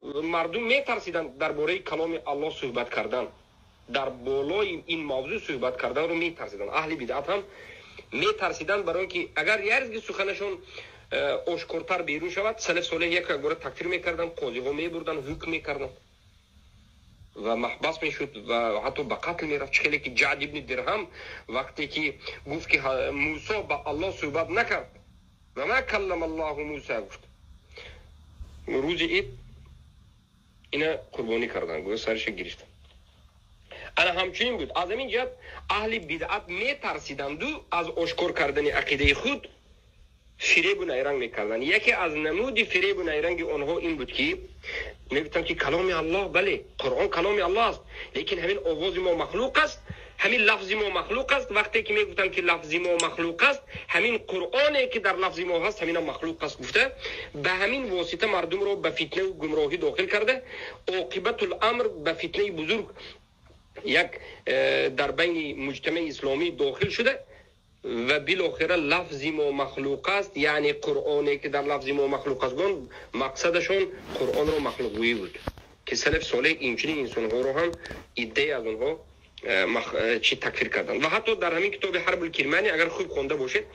Мардум метарсиданд дар бораи каломи Аллоҳ суҳбат кардан, дар болои ин мавзӯъ суҳбат карданро метарсиданд. Аҳли бидъат ҳам метарсиданд, барои ки агар ярзги суханашон ошкортар берун шавад, салаф солеҳ як якбора такфир мекарданд, қозиҳо мебурданд, ҳукм мекарданд ва маҳбас мешуд ва ҳатто ба қатл мерафт. Чӣ хеле ки Ҷаъд ибни Дирҳам вақте ки гуфт, ки Мусо ба Аллоҳ суҳбат накард, ва ма каллама Аллоҳу Муса гуфт, рӯзи ид ина қурбонӣ карданд, гӯё сариша гирифтанд. Ана ҳамчунин буд. Аз ҳамин ҷиҳат аҳли бидъат метарсиданду аз ошкор кардани ақидаи худ фиребу найранг мекарданд. Яке аз намуди фиребу найранги онҳо ин буд, ки мегуфтанд, ки каломи Аллоҳ, бале, Қуръон каломи Аллоҳ аст, лекин ҳамин овози мо махлуқ аст, ҳамин лафзи мо махлуқ аст. Вақте ки мегуфтанд, ки лафзи мо махлуқ аст, ҳамин Қуръоне, ки дар лафзи мо ҳаст, ҳамина махлуқ аст гуфта, ба ҳамин восита мардумро ба фитнаву гумроҳӣ дохил карда, оқибатул амр ба фитнаи бузург як дар байни муҷтамаи исломӣ дохил шуда ва билохира лафзи мо махлуқ аст, яъне Қуръоне, ки дар лафзи мо махлуқ аст гон, мақсадашон Қуръонро махлуқгӯӣ буд, ки салаф солеҳ инчунин инсонҳоро ҳам иддае аз онҳо чӣ такфир карданд. Ва ҳатто дар ҳамин китоби Ҳарбул Кирмани, агар хуб хонда бошед,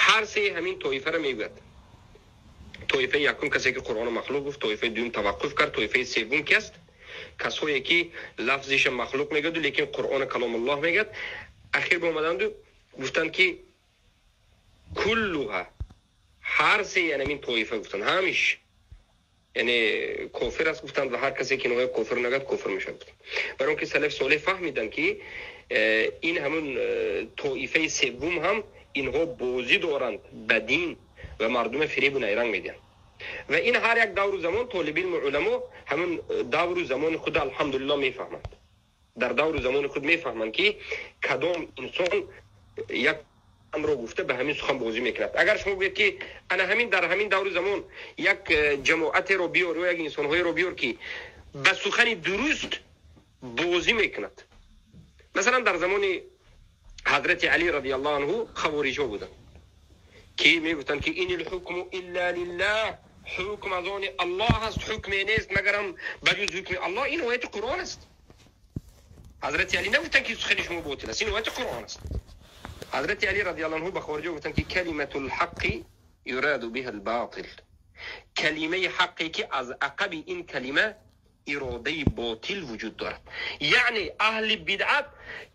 ҳар сеи ҳамин тоифаро мегӯяд: тоифаи якум, касе ки Қуръонро махлуқ гуфт, тоифаи дуюм таваққуф кард, тоифаи севум ки аст, касое ки лафзиша махлуқ мегӯяду, лекин Қуръона каломуллоҳ мегӯяд. Ахир бомаданду гуфтанд, ки куллуҳа, ҳар се ҳамин тоифа гуфтанд, ҳамиш яъне кофир аст гуфтанд ва ҳар касе ки инҳоя кофир нагӯяд, кофир мешавад гуфтанд. Барои он ки салаф солеҳ фаҳмиданд, ки ин ҳамун тоифаи севум ҳам инҳо бозӣ доранд ба дин ва мардума фиребу найранг медиҳанд. Ва ин ҳар як давру замон толибилму уламо ҳамун давру замони худ, алҳамдулилло, мефаҳманд, дар давру замони худ мефаҳманд, ки кадом инсон як амро гуфта, ба ҳамин сухан бозӣ мекунад. Агар шумо гӯед, ки ана ҳамин дар ҳамин давру замон як ҷамоатеро биёр ё як инсонҳоеро биёр, ки ба сухани дуруст бозӣ мекунад, масалан, дар замони ҳазрати Али радиаллоҳу анҳу хавориҷҳо буданд, ки мегуфтанд, ки ин лҳукму илла лиллаҳ, ҳукм аз они Аллоҳ аст, ҳукме нест, магарам ба ҷуз ҳукми Аллоҳ. Ин ояти Қуръон аст. Ҳазрати Али нагуфтанд, ки сухани шумо ботил аст, ин ояти Қуръон аст. Ҳазрати Али радиаллоҳу анҳу ба хориҷа гуфтанд, ки калимату лҳаққи юраду биҳа лботил, калимаи ҳаққе, ки аз ақаби ин калима иродаи ботил вуҷуд дорад. Яъне аҳли бидъат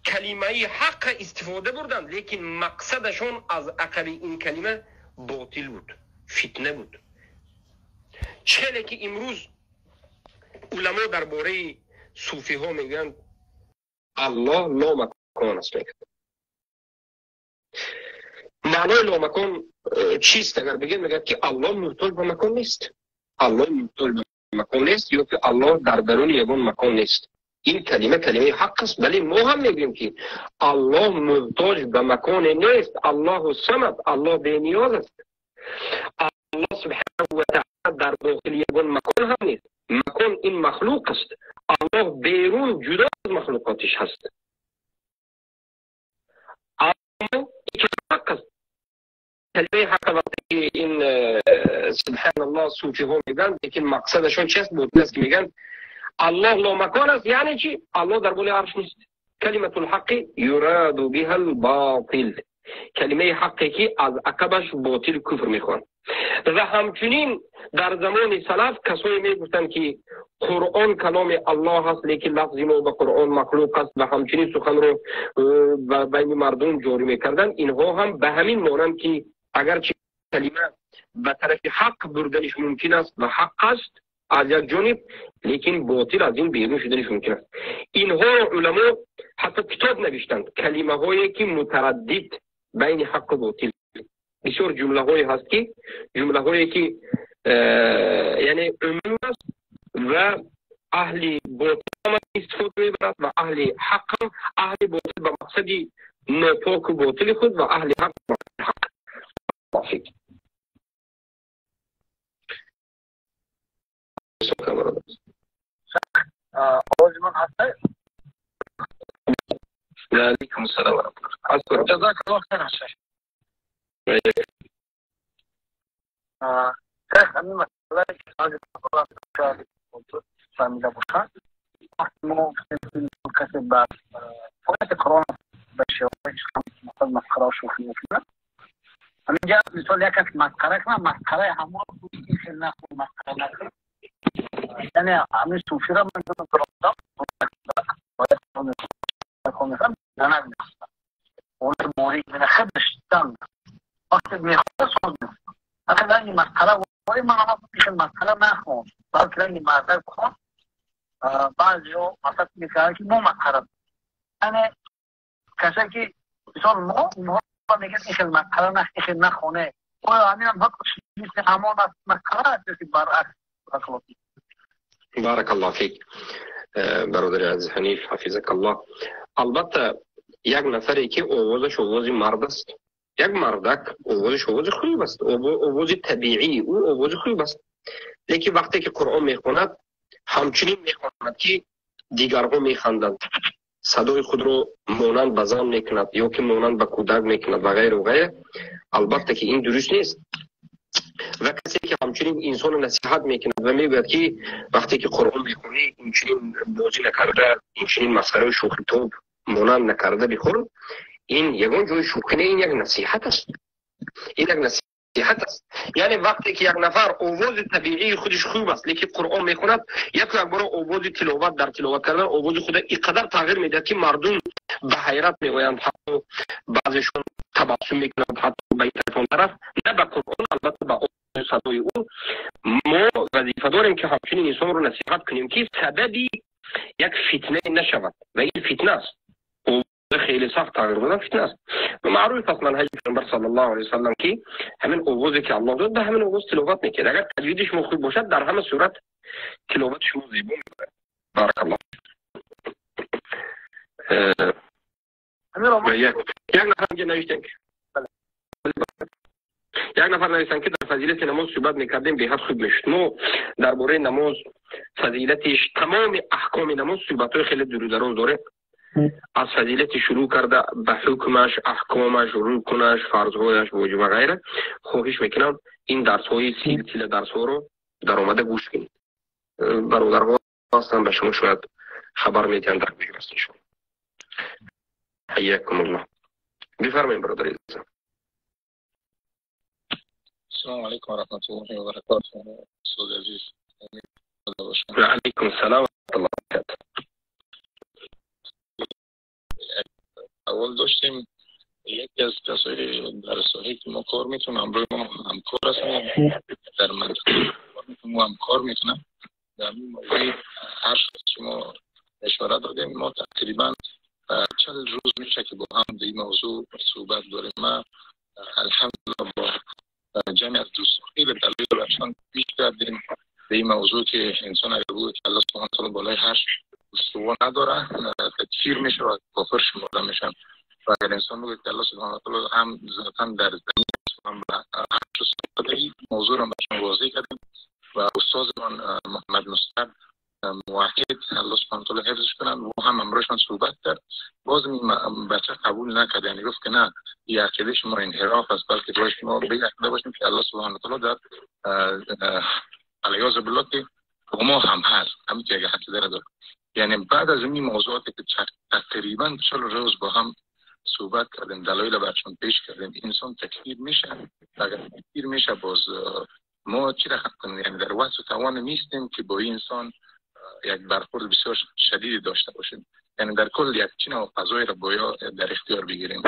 калимаи ҳаққа истифода бурданд, лекин мақсадашон аз ақаби ин калима ботил буд, фитна буд. Чӣ хеле ки имрӯз уламо дар бораи суфиҳо мегӯянд, Аллоҳ ломакон аст мегӯяд. Маънои ломакон чист, агар бигӯем, мегӯяд, ки Аллоҳ муҳтоҷ ба макон нест, Аллоҳ муҳтоҷ ба макон нест ё ки Аллоҳ дар даруни ягон макон нест. Ин калима калимаи ҳақ аст, вале мо ҳам мегӯем, ки Аллоҳ муҳтоҷ ба маконе нест, Аллоҳу самад, Аллоҳ бениёз аст. Аллоҳ субҳанаҳу ва таъала дар дохили ягон макон ҳам нест, макон ин махлуқ аст, Аллоҳ берун, ҷудо аз махлуқотиш ҳаст. Аммо ҳақ аст, калимаи ҳаққа вақте ки ин, субҳаналлоҳ, суфиҳо мегӯянд, лекин мақсадашон чи аст? Ботил аст, ки мегӯянд Аллоҳ ломакон аст, яъне чи? Аллоҳ дар болои арш нест. Калимату лҳаққи юраду биҳа лботил, калимаи ҳаққе, ки аз ақабаш ботил, куфр мехоҳанд. Ва ҳамчунин дар замони салаф касое мегуфтанд, ки Қуръон каломи Аллоҳ аст, лекин лафзи мо ба Қуръон махлуқ аст, ва ҳамчунин суханро ба байни мардум ҷорӣ мекарданд. Инҳо ҳам ба ҳамин монанд, ки агарчи калима ба тарафи ҳақ бурданиш мумкин аст ва ҳақ аст аз як ҷониб, лекин ботил аз ин берун шуданиш мумкин аст. Инҳоро уламо ҳатто китоб навиштанд, калимаҳое, ки мутараддид байни ҳаққу ботил. Бисёр ҷумлаҳое ҳаст, ки ҷумлаҳое, ки яъне умум аст ва аҳли ботил истифода мебарад ва аҳли ҳақ, аҳли ботил ба мақсади нопоку ботили худ ва аҳли ҳақ ба ҳақ. Овози ман ҳаст? Алейкум ассалом ва раҳматуллоҳ. Ҷазакаллоҳ хайран, шайх. Шайх, ҳамин فهمیده باشد. وقتی ما کسی بر آیت قرآن به شیوه مسخره شوخی میکنه، همینجا مثال یک کس مسخره کنه، مسخره همون این خیلی نخون مسخره نکنه، یعنی همین صوفی را من باید اون موری من خودش دم وقتی میخواد خود اگر رنگ مسخره ولی من هم میشه مسخره نخون، بلکه رنگ مردک خون. بعضی مثلا میگن که ما مسخره، یعنی کسی که مثال ما میگن این خیلی مسخره نه، این خیلی نخونه، آیا همین هم حقش مثل همان مسخره است که برعکس. بارک الله فیک برادر عزیز حنیف، حفظک الله. البته یک نفری که آوازش آواز مرد است، یک مردک آوازش آواز خوب است، آواز طبیعی او آواز خوب است، لیکن وقتی که قرآن میخواند همچنین میخواند که دیگرها میخندند، صدای خود رو مانند به زن میکند یا که مانند به کودک میکند و غیر و غیر، البته که این درست نیست. و کسی که همچنین انسان نصیحت میکند و میگوید که وقتی که قرآن میخونی اینچنین بازی نکرده، اینچنین مسخره و شوخی توب مانند نکرده بخور، این یگان جای شوخی نه، این یک نصیحت است، این یک نصیحت است. یعنی وقتی که یک نفر آواز طبیعی خودش خوب است لیکن قرآن میخوند، یک بار آواز تلاوت در تلاوت کردن آواز خود اینقدر تغییر میده که مردم به حیرت میآیند، حتی بعضیشون تبسم میکنند، حتی به این طرف آن طرف، نه به قرآن، البته به صدای او. ما وظیفه داریم که همچنین انسان رو نصیحت کنیم که سببی یک فتنه نشود و این فتنه است. خیلی سخت تغییر دادن فتنه است. و معروف است منهج پیامبر صلی الله علیه و سلم که همین آوازی که الله داد به همین آواز تلاوت میکرد. اگر تجوید شما خوب باشد در همه صورت تلاوت شما زیبا میکند. بارک الله. یک نفر نوشتن یک نفر نوشتن که در فضیلت نماز صحبت میکردیم به حد خوب میشد. ما درباره نماز، فضیلتش، تمام احکام نماز صحبت‌های خیلی دور و دراز داره. از فضیلت شروع کرده به حکمش، احکامش، رکنش، فرضهایش، واجب و غیره. خواهش میکنم این درس‌های سلسله درس‌ها رو در آمده گوش کنید. برادرها هستن به شما شاید خبر میتن در بگیر است انشاءالله. حیاکم الله. بفرمایید برادر عزیزم. السلام علیکم و رحمت الله و برکاته. استاد عزیز، و علیکم السلام و رحمت الله و برکاته. اول داشتیم یکی از کسایی در ساحه که ما کار میتونم، همراه ما همکار هستم در منطقه ما هم کار میتونم. در این موضوع هر شما اشاره دادیم، ما تقریبا 40 روز میشه که با هم در این موضوع صحبت داریم. ما الحمدلله با جمعی از دوستان خیلی دلایل برشان پیش کردیم به این موضوع که انسان اگر بگه که الله سبحانه وتعالی بالای هر استوا نداره تکفیر میشه و کافر شمرده میشن، و اگر انسان بگه که الله سبحانه وتعالی هم ذاتاً در زمین است و هم به عرش استوا، این موضوع رو برشان واضح کردیم و استادمان محمد مصطفی موحد الله سبحانه وتعالی حفظش کنن و هم امروزشان صحبت کرد. باز این بچه قبول نکرد، یعنی گفت که نه، این عقیده شما انحراف است، بلکه باید شما به عقیده باشیم که الله سبحانه وتعالی در علیاذ بالله که ما هم هست، همین که اگه عقیده را داره. یعنی بعد از این موضوعاتی که تقریبا 40 روز با هم صحبت کردیم، دلایل برشان پیش کردیم، انسان تکفیر میشه. اگر تکفیر میشه باز ما چی رقم کنیم؟ یعنی در وسع توان نیستیم که با این انسان یک برخورد بسیار شدیدی داشته باشیم. یعنی در کل یک چین و فضای را باید در اختیار بگیریم.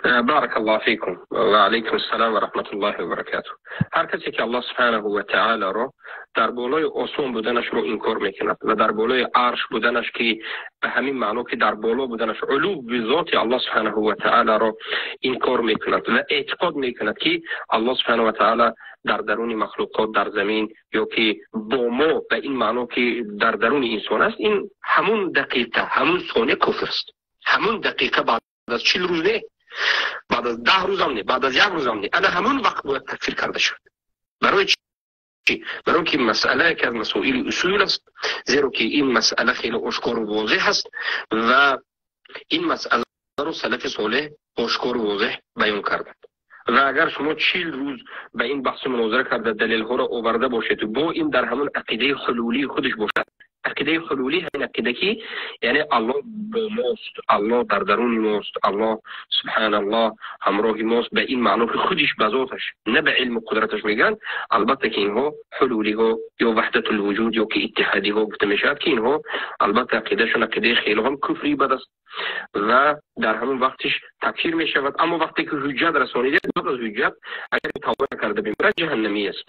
بارک الله فیکم و علیکم السلام و رحمت الله و برکاته. هر کسی که الله سبحانه و تعالی را در بالای آسمان بودنش رو انکار میکند و در بالای عرش بودنش که به همین معنا که در بالا بودنش علو به ذات الله سبحانه و تعالی را انکار میکند و اعتقاد میکند که الله سبحانه و تعالی در درون مخلوقات در زمین یا که با ما به این معنا که در درون انسان است، این همون دقیقه همون ثانیه کفر است. همون دقیقه بعد از 40 روز نه، بعد از 10 روز هم نه، بعد از 1 روز هم نه، انا همون وقت باید تکفیر کرده شد. برای چی؟ برای اینکه مسئله یکی از مسائل اصول است، زیرا که این مسئله خیلی آشکار و واضح است و این مسئله رو سلف صالح آشکار و واضح بیان کردند. و اگر شما 40 روز به این بحث مناظره کرده دلیل ها را آورده باشید و با این در همون عقیده حلولی خودش باشد. عقیده حلولی همین عقیده که یعنی الله با ماست، الله در درون ماست، الله سبحان الله همراه ماست، به این معنا که خودش به ذاتش نه به علم و قدرتش میگن. البته که اینها حلولی ها یا وحدت الوجود یا که اتحادی ها گفته میشد که اینها البته عقیدهشون عقیده خیلی هم کفری بد است و در همون وقتش تکفیر میشود. اما وقتی که حجت رسانیده، بعد از حجت اگر توبه نکرده بمیرد جهنمی است،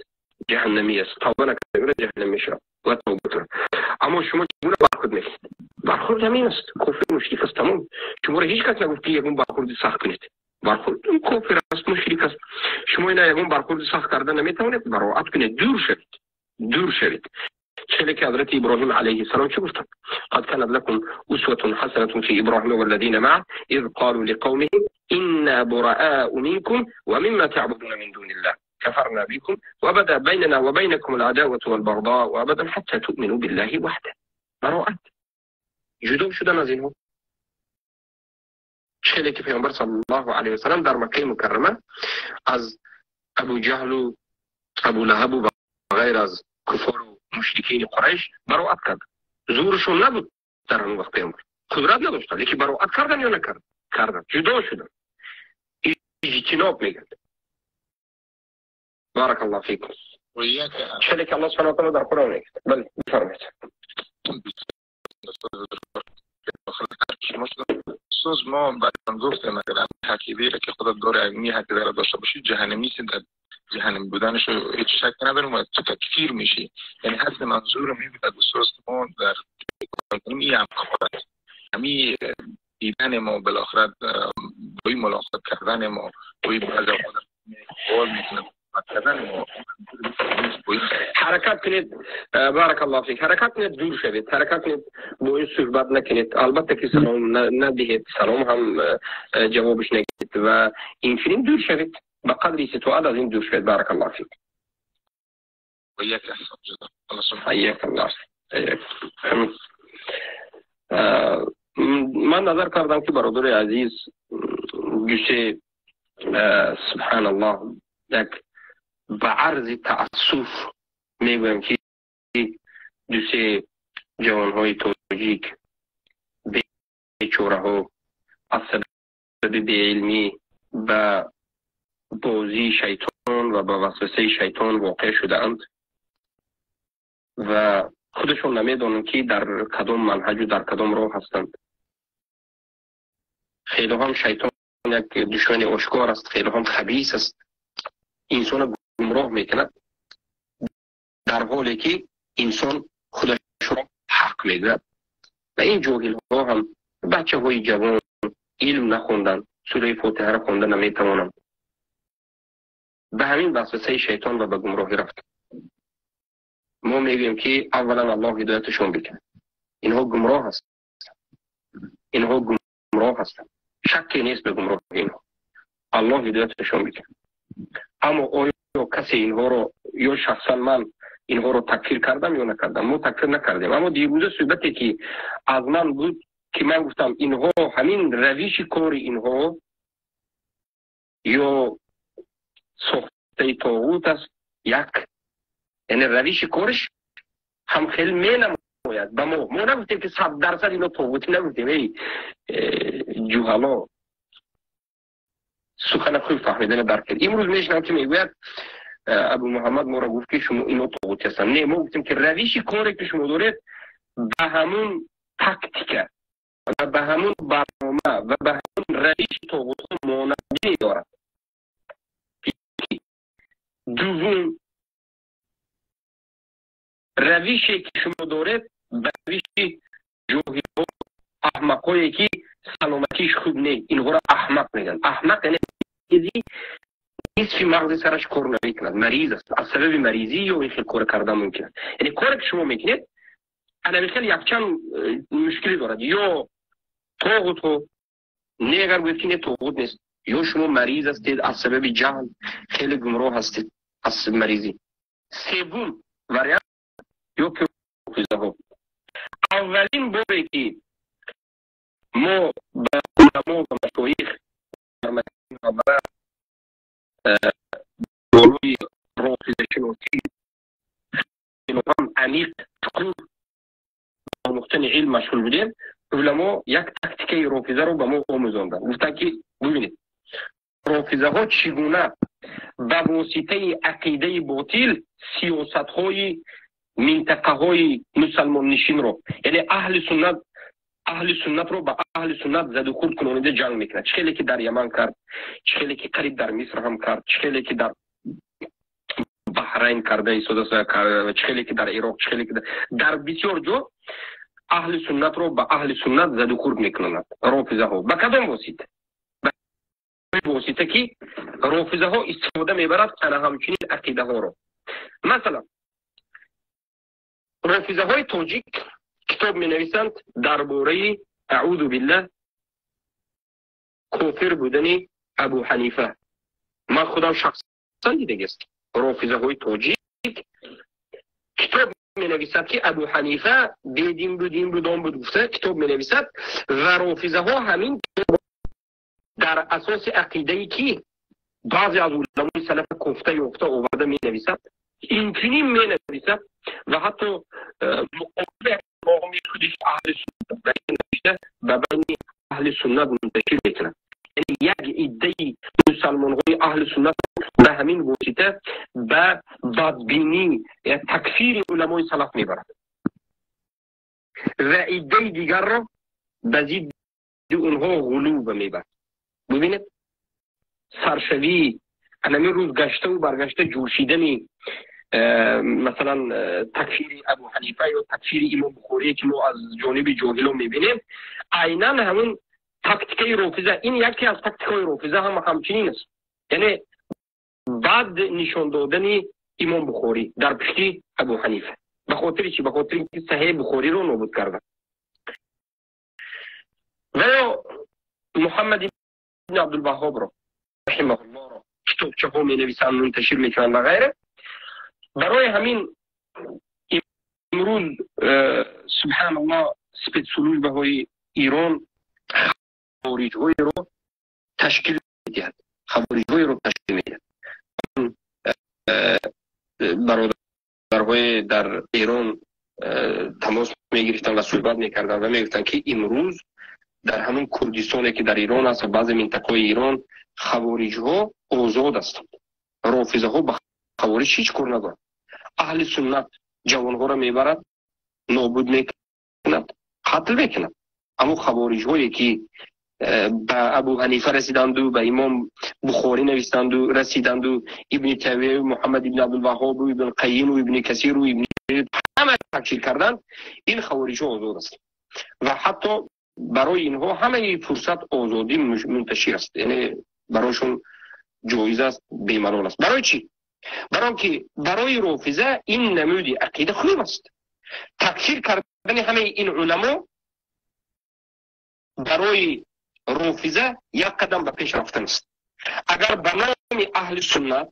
جهنمی است. توبه نکرده بمیرد جهنمی میشود و توبه. اما شما چگونه برخورد میکنید؟ برخورد همین است، کفر مشرک است، تمام. شما را هیچ کس نگفت که یکون برخورد سخت کنید. برخورد کفر است، مشرک است. شما اینا یکون برخورد سخت کردن نمیتوانید، براعت کنید، دور شوید، دور شوید. چه که حضرت ابراهیم علیه السلام چه گفتند؟ قد كانت لكم اسوة حسنة في ابراهيم والذين معه اذ قالوا لقومهم انا براء منكم ومما تعبدون من دون الله كفرنا بكم وبدا بيننا وبينكم العداوة والبغضاء أبدا حتى تؤمنوا بالله وحده. براءت، جدا شدن از اینها. چه که پیامبر صلی الله علیه و سلم در مکه مکرمه از ابو جهل و ابو لهب و غیر از کفار و مشرکین قریش براءت کرد. زورشون نبود در اون وقت، پیامبر قدرت نداشتن، لیکن براءت کردن یا نکردن؟ کردن، جدا شدن، اجتناب میگن. بارک الله فیکم. چه که الله سبحانه و تعالی در قرآن میگه. بله بفرمایید. استاد ما بعداً گفتم اگر عقیده را که خودت داره علمی عقیده را داشته باشی جهنمی است، در جهنم بودنش هیچ شک ندارم و تو تکفیر میشی. یعنی حد منظور می بود استاد ما در این همکارت همین دیدن ما بالاخره با ملاقات کردن ما با بعضی اوقات قول میکنه. حرکت کنید، بارک الله فیک، حرکت کنید، دور شوید، حرکت کنید، با این صحبت نکنید. البته که سلام ندهید، سلام هم جوابش نگید و اینچنین دور شوید، به قدر استطاعت از این دور شوید. بارک الله فیک. و یک احسان جزا حیاک الله. من نظر کردم که برادر عزیز گوشه سبحان الله یک به عرض تأسف میگویم که دو سه جوانهای تاجیک بیچاره ها از سبب بی‌علمی به بازی شیطان و به وسوسه شیطان واقع شده اند و خودشون نمیدانند که در کدام منهج و در کدام راه هستند. خیلی هم شیطان یک دشمن آشکار است، خیلی هم خبیث است، انسان گمراه میکند در حالی که انسان خودش را حق میگوید. و این جاهل ها هم بچه های جوان علم نخوندن، سوره فاتحه را خوندن نمیتوانند، به همین وسوسه شیطان و به گمراهی رفت. ما میگوییم که اولا الله هدایتشون بکنه، اینها گمراه هستند، اینها گمراه هستند، شکی نیست به گمراهی اینها، الله هدایتشون بکنه. اما آیا کسی اینها رو یا شخصا من اینها رو تکفیر کردم یا نکردم؟ ما تکفیر نکردیم. اما دیروز صحبتی که از من بود که من گفتم اینها همین روش کار اینها یا ساخته طاغوت است، یک یعنی روش کارش هم خیلی می نماید به ما. ما نگفتیم که 100% اینا طاغوتی، نگفتیم ای جوهلا، سخن خوب فهمیدن درک کرد. امروز میشنم که میگوید ابو محمد ما را گفت که شما اینا طاغوتی هستن. نه، ما گفتیم که روش کاری که شما دارید به همون تاکتیک و به همون برنامه و به همون روش طاغوت مانندی دارد. دوم، روشی که شما دارید به روش جاهل‌ها، احمقایی که سلامتیش خوب نیست، اینها را احمق میگن. احمق یعنی نصف مغز سرش کار نمیکند، مریض است، از سبب مریضی یا این خیلی کار کردن ممکن است. یعنی کاری که شما میکنید انا خیلی یکچند مشکلی دارد، یا طاغوت ها، نه اگر گوید که نه طاغوت نیست، یا شما مریض هستید از سبب جهل، خیلی گمراه هستید از مریضی. سوم وریانت یا که ها. اولین باری که ما به علما و مشایخ و Болои рофизашиносӣ ҳам амиқ омӯхтани илм машғул будем, уламо як тактикаи рофизаро ба мо омӯзонданд. Гуфтанд, ки бубинед, рофизаҳо чӣ гуна ба воситаи ақидаи ботил сиёсатҳои минтақаҳои мусалмоннишинро, яъне аҳли суннатро ба аҳли суннат задухӯрд кунонида ҷанг мекунад. Чӣ хеле ки дар Яман кард, чӣ хеле ки қариб дар Миср ҳам кард, чӣ хеле ки дар Баҳрайн карда истода, чӣ хеле ки дар Ироқ, чӣ хеле ки дар бисёр ҷо аҳли суннатро ба аҳли суннат задухӯрд мекунанд рофизаҳо. Ба кадом восита? Восита ки рофизаҳо истифода мебарад, ана ҳамчунин ақидаҳоро. Масалан, рофизаҳои тоҷик китоб менависанд дар бораи, аъузу биллаҳ, кофир будани Абу Ҳанифа. Ман худам шахсан дидагист, рофизаҳои тоҷик китоб менависад, ки Абу Ҳанифа бедин буд, ин буд, он буд гуфта китоб менависад. Ва рофизаҳо ҳамин дар асоси ақидае, ки баъзе аз уламои салафа кофта ёфта оварда менависад, инчунин менависад ва ҳатто муқобили худиш аҳли суннат ба байни аҳли суннат мунташир мекунад. Яъне як иддаи мусалмонҳои аҳли суннат ба ҳамин восита ба бадбинӣ, такфири уламои салаф мебарад ва иддаи дигарро ба зидди онҳо ғулув мебарад. Бубинед, саршавии анамин рӯз гаштаву баргашта ҷӯшидани, масалан, такфири Абу Ҳанифа ё такфири Имом Бухорие, ки мо аз ҷониби ҷоҳилон мебинем, айнан ҳамун тактикаи рофиза. Ин яке аз тактикаҳои рофиза ҳам ҳамчунин аст, яъне бад нишон додани Имом Бухорӣ дар пушти Абу Ҳанифа. Ба хотири чӣ? Ба хотири ки Саҳеҳи Бухориро нобуд карда. Ва ё Муҳаммад ибни Абдулваҳҳобро, раҳимаҳуллоҳро, китобчаҳо менависанд, мунташир мекунанд ва ғайра. Барои ҳамин имрӯз, субҳаналлоҳ, спецслужбаҳои Ирон хавориҷҳоеро ташкил медиҳад, хавориҷҳоеро ташкил медиҳад. Бародарҳое дар Эрон тамос мегирифтанд ва суҳбат мекарданд ва мегуфтанд, ки имрӯз дар ҳамон Курдистоне, ки дар Ирон аст, ва баъзе минтақаҳои Ирон хавориҷҳо озод ҳастанд. Рофизаҳо ба хавориҷ ҳеҷ кор надоранд. Аҳли суннат ҷавонҳоро мебарад, нобуд мекунад, қатл мекунад. Аммо хавориҷҳое, ки ба Абу Ҳанифа расиданду, ба Имом Бухорӣ навистанду расиданду, Ибни Таймияю Муҳаммад ибни Абдулваҳҳобу Ибн Қайиму Ибни Касиру ибни ҳама такфир карданд, ин хавориҷҳо озод аст ва ҳатто барои инҳо ҳамаи фурсат, озодӣ мунташир аст, яъне барояшон ҷоиз аст, бемалол аст. Барои чӣ? Барои он ки барои рофиза ин намуди ақида хуб аст. Такфир кардани ҳамаи ин уламо барои рофиза як қадам ба пеш рафтан аст. Агар ба номи аҳли суннат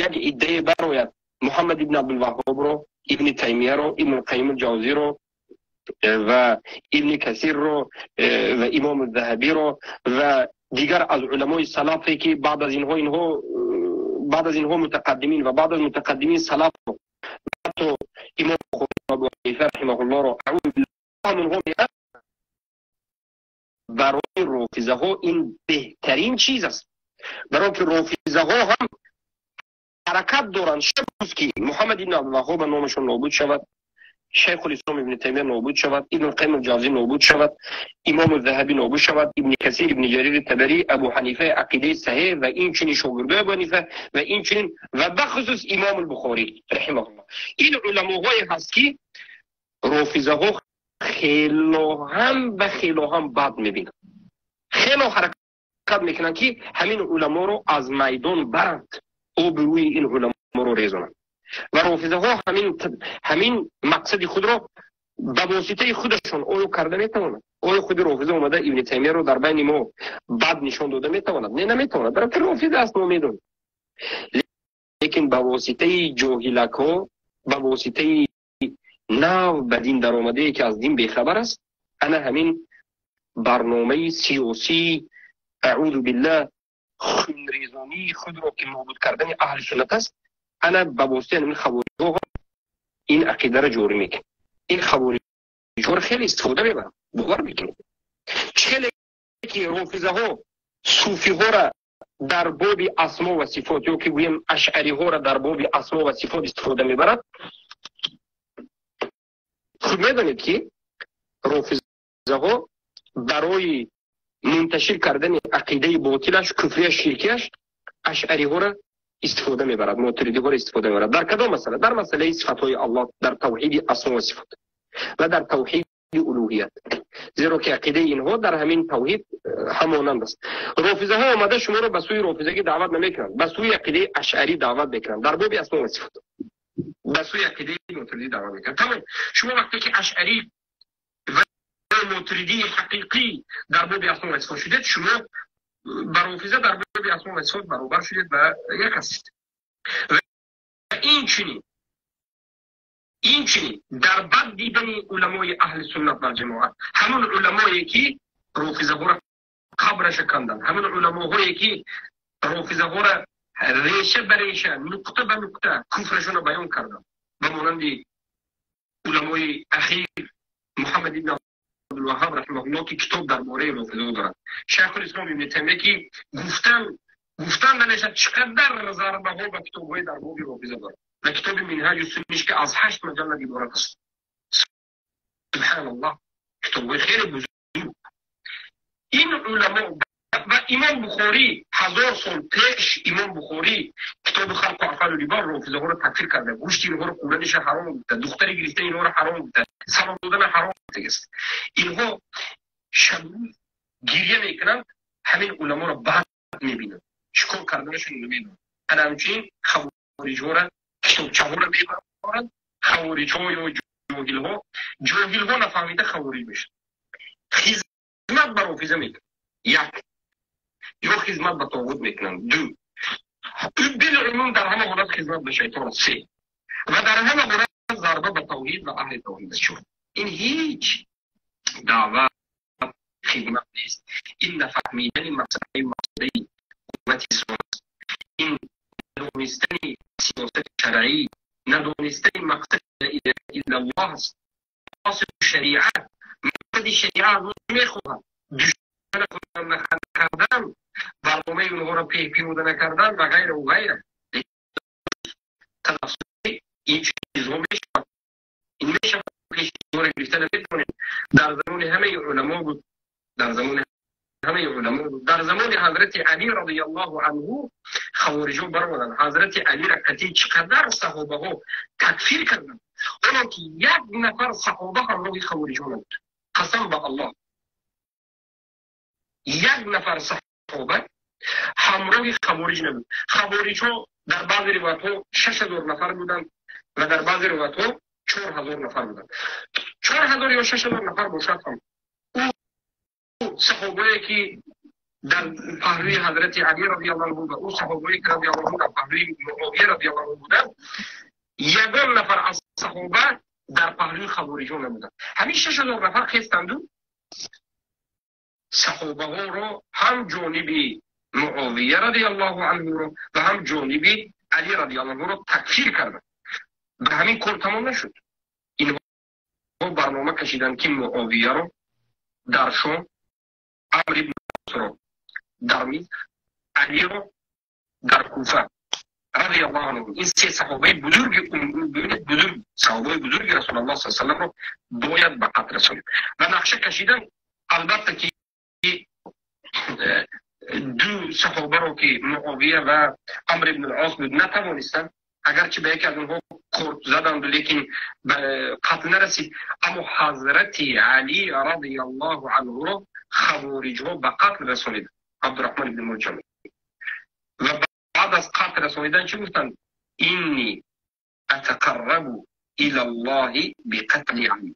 як иддае барояд, Муҳаммад ибни Абдулваҳҳобро, Ибни Таймияро, Ибни Қайим Ҷавзиро ва Ибни Касирро ва Имом Заҳабиро ва дигар аз уламои салафе, ки баъд аз инҳо, баъд аз инҳо мутақаддимин ва баъд аз мутақаддимин салаф, ҳатто Имом Абу Ҳанифа раҳимаҳуллоҳро, ҳамонҳо, барои рофизаҳо ин беҳтарин чиз аст. Барои ки рофизаҳо ҳам ҳаракат доранд шаб, ки Муҳаммад ибн Абдулваҳҳоб номашон нобуд шавад, Шайхулислом Ибни Таймия нобуд шавад, Ибн Қайим Ҷавзӣ нобуд шавад, Имому Заҳабӣ нобуд шавад, Ибни Касир, Ибни Ҷарири Табарӣ, Абу Ҳанифа, ақидаи саҳеҳ ва инчунин шогирдои Абу Ҳанифа ва инчунин ва бахусус Имому Бухорӣ раҳимаҳуллоҳ. Ин уламоҳое ҳаст, ки рофизаҳо хело ҳам ва хело ҳам бад мебинанд, хело ҳаракат мекунанд, ки ҳамин уламоро аз майдон баранд, обрӯи ин уламоро резонанд. Ва рофизаҳо ҳамин мақсади худро ба воситаи худашон оё карда метавонад? Оё худи рофиза омада Ибни Таймияро дар байни мо бад нишон дода метавонад? Не, наметавонад, барои ки рофиза аст, мо медонем. Лекин ба воситаи ҷоҳилакҳо, ба воситаи нав ба дин даромадае, ки аз дин бехабар аст, ана ҳамин барномаи сиёсӣ, аъузу биллаҳ. хунрезонии худро ки нобуд кардани аҳли суннат аст, ана ба воситаи ҳамин хавориҷҳо ин ақидаро ҷорӣ мекунад. Ин хавориҷҳоро хеле истифода мебаранд, бовар мекунед. Чӣ хеле ки рофизаҳо суфиҳоро дар боби асмо ва сифот ё ки гӯем ашъариҳоро дар боби асмо ва сифот истифода мебарад, худ медонед ки рофизаҳо барои мунташир кардани ақидаи ботилаш, куфрияш, ширкияш ашъариҳоро истифода мебарад, мотуридиҳоро истифода мебарад. Дар кадом масъала? Дар масъалаи сифатҳои Аллоҳ, дар тавҳиди асмо ва сифот ва дар тавҳиди улуҳият, зеро ки ақидаи инҳо дар ҳамин тавҳид ҳамонанд аст. Рофизаҳо омада шуморо ба сӯи рофизагӣ даъват намекунанд, ба сӯи ақидаи ашъарӣ даъват мекунанд, дар боби асмо ва сифот ба сӯи ақидаи мотуридӣ даъват мекунанд. Тамом, шумо вақте ки ашъарӣ ва мотуридии ҳақиқӣ дар боби асмо ва сифот шудед, шумо ба рофиза дар боби асмо ва сифот баробар шудед ва як ҳастед. Ва инчунин дар бад дидани уламои аҳли суннат вал ҷамоат, ҳамон уламое ки рофизаҳоро қабраша канданд, ҳамон уламоҳое ки рофизаҳоро реша ба реша, нуқта ба нуқта куфрашонро баён карданд, ба монанди уламои ахир Муҳаммад ибн Абдулваҳҳоб раҳимаҳуллоҳ ки китоб дар бораи рофизаҳо дорад, Шайхулислом ибни Таймия ки гуфтан намешавад чӣ қадар зарбаҳо ба китобҳои дар боби рофиза дорад ва китоби Минҳаҷу Сунниш ки аз 8 маҷаллад иборат аст. Субҳаналлоҳ, китобҳои хеле бузург. Ин уламо ва Имом Бухорӣ 1000 сол пеш Имом Бухорӣ китоби Халқу афъоли ибод рофизаҳоро такфир карда, гӯшти инҳоро хӯрданашро ҳаром гуфта, духтари гирифтани инҳоро ҳаром гуфта, салом доданро ҳаром гуфтааст. Инҳо шабрӯз гиря мекунанд, ҳамин уламоро бад мебинанд, чӣ кор карданашон намедонанд. Ана ҳамчунин хавориҷҳоро, китобчаҳоро мебаранд, хавориҷҳо ё ҷоҳилҳо, ҷоҳилҳо нафаҳмида хавориҷ мешаванд. Хизмат ба рофиза мекунанд, як, ё хизмат ба тоғут мекунанд, ду, билумум дар ҳама ҳолат хизмат ба шайтон аст, се, ва дар ҳама ҳолат зарба ба тавҳид ва аҳли тавҳид аст. Чор, ин ҳеҷ даъват хидмат нест, ин нафаҳмидани масъалаи қуввати ислом аст, ин надонистани сиёсати шаръӣ, надонистани мақсади ла илаҳа иллаллоҳ аст. Мақосиди шариат, мақсади шариат аз мо мехоҳад душмана худро накардан, барномаи онҳоро пиёда накардан ва ғайра ва ғайра. Талаффузи ин чизҳо мешавад, ин мешавад пешро гирифта наметавонем. Дар замони ҳамаи уламо буд, дар замони ҳамаи уламо буд, дар замони ҳазрати Алӣ радиаллоҳу анҳу хавориҷҳо баромаданд. Ҳазрати Алиро қатъи чӣ қадар саҳобаҳо такфир карданд, онон ки як нафар саҳоба ҳамроҳи хавориҷҳо набуд. Қасам ба Аллоҳ, як нафар саҳоба ҳамроҳи хавориҷ набуд. Хавориҷҳо дар баъзе ривоятҳо 6000 нафар буданд ва дар баъзе ривоятҳо 4000 нафар буданд. 4000 ё 6000 нафар бошад ҳам ӯ саҳобае ки дар паҳлӯи ҳазрати Алӣ радиаллоҳу анҳу ва ӯ саҳобае ки радиаллоҳу анҳу дар паҳлӯи Муовия радиаллоҳу анҳу буданд, ягон нафар аз саҳоба дар паҳлӯи хавориҷҳо набуданд. Ҳамин 6000 нафар хестанду саҳобаҳоро ҳам ҷониби Муовия радиаллоҳу анҳуро ва ҳам ҷониби Алӣ радиаллоҳу анҳуро такфир карданд. Ба ҳамин кор тамом нашуд. Инҳо барнома кашиданд ки Муовияро дар Шом, Амр ибн Асро дар Миср, Алиро дар Куфа радиаллоҳу анҳу. Ин се саҳобаи бузурги, бибинед, бузург, саҳобаи бузурги Расулуллоҳ саллаллоҳу алайҳи васалламро бояд ба қатл расонем. Ва нақша кашидан, албатта ки ду саҳобаро ки Муовия ва Амр ибн ал-Ос буд натавонистанд, агарчи ба яке аз онҳо корт заданд, лекин ба қатл нарасид. Аммо ҳазрати Алӣ радиаллоҳу анҳуро хавориҷҳо ба қатл расониданд, Абдурраҳмон ибн Мулҷам. Ва баъд аз қатл расонидан чӣ гуфтанд? Инни атақаррабу илаллоҳи биқатли Алӣ,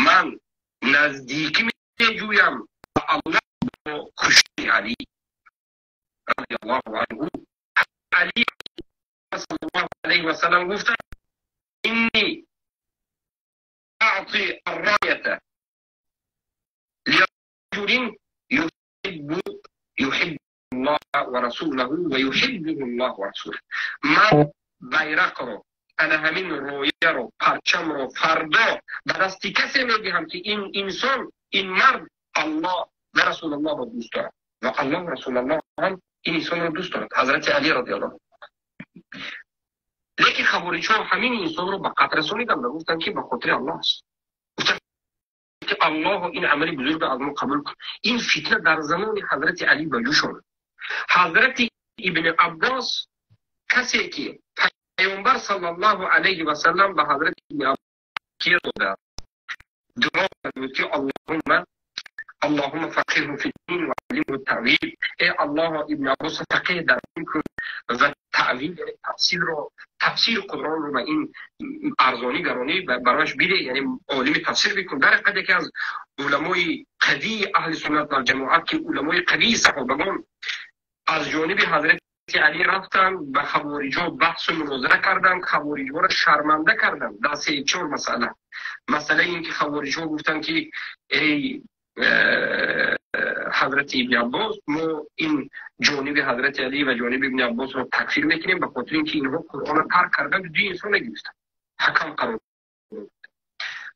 ман наздикӣ меҷӯям ба Аллоҳ бо куштани Алӣ радиаллоҳу анҳу. Алӣ саллаллоҳу алайҳи васаллам гуфтанд: инни аъти арроята лираҷулин юҳиббу الله ورسوله ويحبه الله ورسوله. من بیرق ана ҳамин рояро, парчамро фардо ба дасти касе медиҳам, ки ин инсон, ин мард Аллоҳ ва Расулуллоҳро дӯст дорад ва Аллоҳ ва Расулуллоҳ ҳам ин инсонро дӯст дорад. Ҳазрати Алӣ радиаллоҳу анҳу. Лекин хавориҷҳо ҳамин инсонро ба қатл расониданд ва гуфтанд, ки ба хотири Аллоҳ аст. Гуфтанд, ки Аллоҳ ин амали бузургро аз мо қабул кун. Ин фитна дар замони ҳазрати Алӣ ба ҷӯш омад. Ҳазрати Ибни Аббос, касе ки Пайғамбар саллаллоҳу алайҳи васаллам ба ҳазрати Ибни Аббос дода дуо кард, ки Аллоҳумма фақиҳу фид-дин ва аллимҳу таъвил. Эй Аллоҳ, Ибни Аббос фақиҳ дар дин кун ва таъвил, яъне тафсирро, тафсири Қуръонро ба ин арзонӣ гаронӣ барояш бидеҳ, яъне олими тафсир бикун. Дар ҳақиқат яке аз уламои қавии аҳли суннат вал ҷамоат, ки уламои қавии саҳобагон, аз ҷониби ҳазрати Алӣ рафтанд, ба хавориҷҳо баҳсу мунозира карданд, хавориҷҳоро шарманда карданд дар се-чор масъала. Масъалаи ин ки хавориҷҳо гуфтанд, ки эй ҳазрати Ибни Аббос, мо ин ҷониби ҳазрати Алӣ ва ҷониби Ибни Аббосро такфир мекунем ба хотири ин ки инҳо Қуръонро тарк карданд, ду инсон нагирифтанд, ҳакам қарор.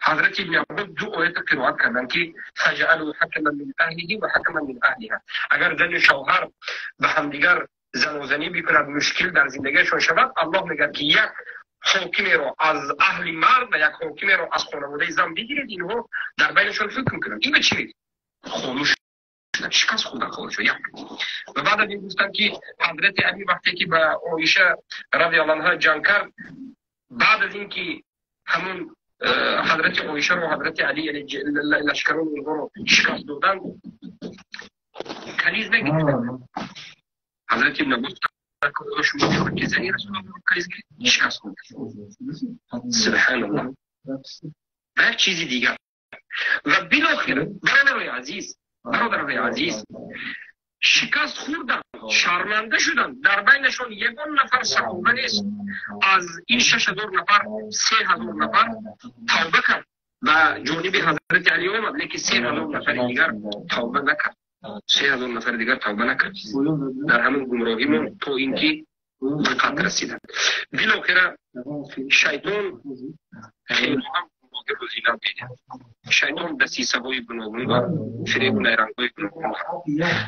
Ҳазрати Ибни Аббос ду оята қироат карданд, ки фаҷъалу ҳакаман мин аҳлиҳи ва ҳакаман мин аҳлиҳа. Агар зану шавҳар ба ҳамдигар занозанӣ бикунад, мушкил дар зиндагиашон шавад, Аллоҳ мегӯяд, ки як ҳокимеро аз аҳли мард ва як ҳокимеро аз хонаводаи зан бигиред, инҳо дар байнашон ҳукм кунанд. Ин ба чӣ мегӯяд? Хомӯш шуданд, шикаст хӯрданд хомӯш. Як. Ва баъд аз ин гуфтанд, ки ҳазрати Алӣ вақте ки ба Оиша радиаллоҳу анҳа ҷанг кард, баъд аз ин ки ҳамун ҳазрати Оишаро ҳазрати Алӣ, яъне лашкарони онҳоро шикаст доданд, каниз нагирифтанд. Ҳазрати Ибни Аббос шумо мехоҳед, ки зани Расулуллоҳро каниз гиред? Шикаст хӯрд. Субҳаналлоҳ. Ва як чизи дигар. Ва билохира, бародарои азиз, бародарои азиз, шикаст хӯрданд, шарманда шуданд. Дар байнашон ягон нафар саҳоба нест. Аз ин 6000 нафар 3000 нафар тавба кард, ба ҷониби ҳазрати Алӣ омад, лекин 3000 нафари дигар тавба накард. 3000 нафари дигар тавба накард. Дар ҳамин гумроҳӣ монд то ин ки ба қатл расиданд. Билохира шайтон хеле ҳам гумроҳиро зинат медиҳад. Шайтон дасисаҳои гуногун дорад, фиребу найрангҳои гуногун дорад.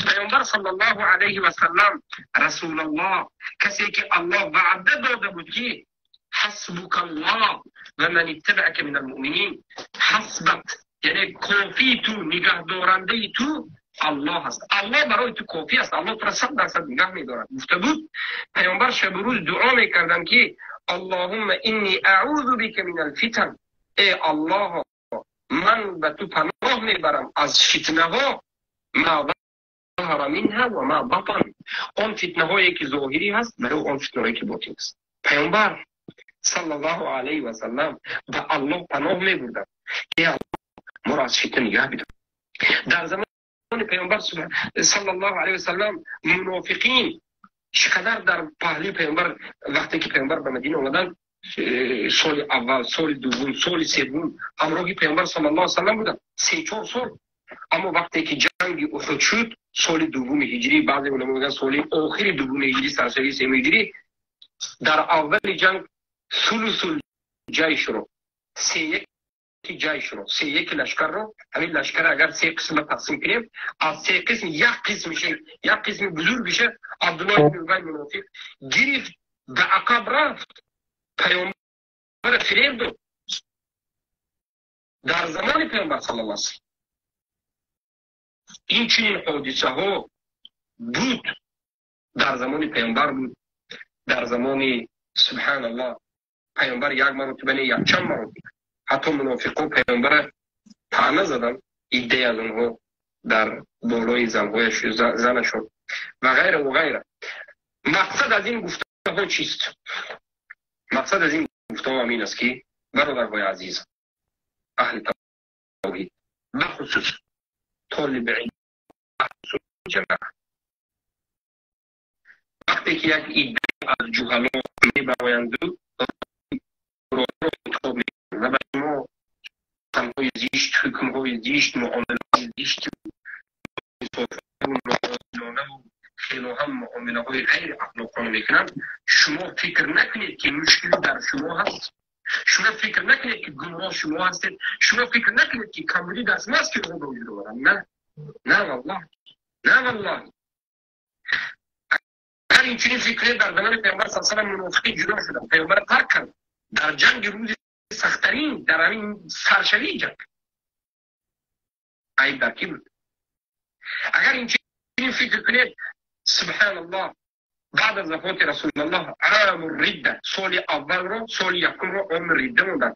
Пайғамбар саллаллоҳу алайҳи васаллам, Расулуллоҳ, касе ки Аллоҳ ваъда дода буд, ки ҳасбукаллоҳ ва ман иттабаъака минал муъминин, ҳасбат, яъне кофии ту, нигаҳдорандаи ту Аллоҳ аст. Аллоҳ барои ту кофӣ аст, Аллоҳ туро 100% нигаҳ медорад. Гуфта буд, Пайғамбар шабу рӯз дуо мекарданд, ки Аллоҳумма инни аъузу бика минал фитан. Эй Аллоҳ, ман ба ту паноҳ мебарам аз фитнаҳо, ма заҳара минҳа ва ма батан, он фитнаҳое ки зоҳирӣ ҳаст ва он фитнаҳое ки ботин аст. Пайғамбар саллаллоҳу алайҳи васаллам ба Аллоҳ паноҳ мебурданд, ки Аллоҳ моро аз фитна нигаҳ бидор. Дар замони Пайғамбар саллаллоҳу алайҳи васаллам мунофиқин чӣ қадар дар паҳлӯи Пайғамбар, вақте ки Пайғамбар ба Мадина омаданд, соли аввал, соли дуввум, соли севум ҳамроҳи Пайғамбар саллаллоҳу алайҳи васаллам буданд, 3-4 сол. Аммо вақте ки ҷанги Уҳуд шуд, соли дуввуми ҳиҷрӣ, баъзе уламо мегӯянд соли охири дуввуми ҳиҷрӣ, сарсари сеюми ҳиҷрӣ, дар аввали ҷанг сулусул ҷайшро, сеяки ҷайшро, сеяки лашкарро, ҳамин лашкар агар се қисмро тақсим кунем, аз се қисм як қисмиша, як қисми бузургиша Абдуллоҳ ибни Убай мунофиқ гирифт, ба ақаб рафт, Пайғамбарро фиреб дод. Дар замони Пайғамбар саллаллоҳу алайҳи васаллам ин чунин ҳодисаҳо буд. Дар замони Пайғамбар буд, дар замони субҳаналлоҳ Пайғамбар як маротиба не, якчанд маротиба ҳатто мунофиқо Пайғамбарро таъна заданд, иддае аз онҳо дар болои занашон ва ғайра ва ғайра. Мақсад аз ин гуфтаҳо чист? Мақсад аз ин гуфтаҳо ҳамин аст, ки бародарҳои азиз, аҳли тавҳид, бахусус толиби илм, ҷамоа, вақте ки як идда аз ҷуҳало мебароянду роҳро интихоб мекунанд ва ба шумо суханҳои зишт, ҳукмҳои зишт, муомилаҳои зишт, ноодилонаву хело ҳам Муомилаҳои ғайриахлоқона мекунанд, шумо фикр накунед, ки мушкилӣ дар шумо ҳаст. Шумо фикр накунед, ки гумроҳ шумо ҳастед. Шумо фикр накунед, ки камбудӣ дар шумо аст, ки онҳо ба вуҷуд оваранд. На, на валлоҳ, на валлоҳ. Агар инчунин фикр кунед, дар замони Паёмбар саллаллоҳу алайҳи васаллам мунофиқин ҷудо шуданд, Паёмбар тарк кард дар ҷанги рӯзи сахттарин, дар ҳамин саршавии ҷанг. Айб дар кӣ буд? Агар инчунин фикр кунед, субҳаналлоҳ, баъд аз вафоти Расулуллоҳ ому ридда, соли аввалро, соли якумро оми ридда монданд.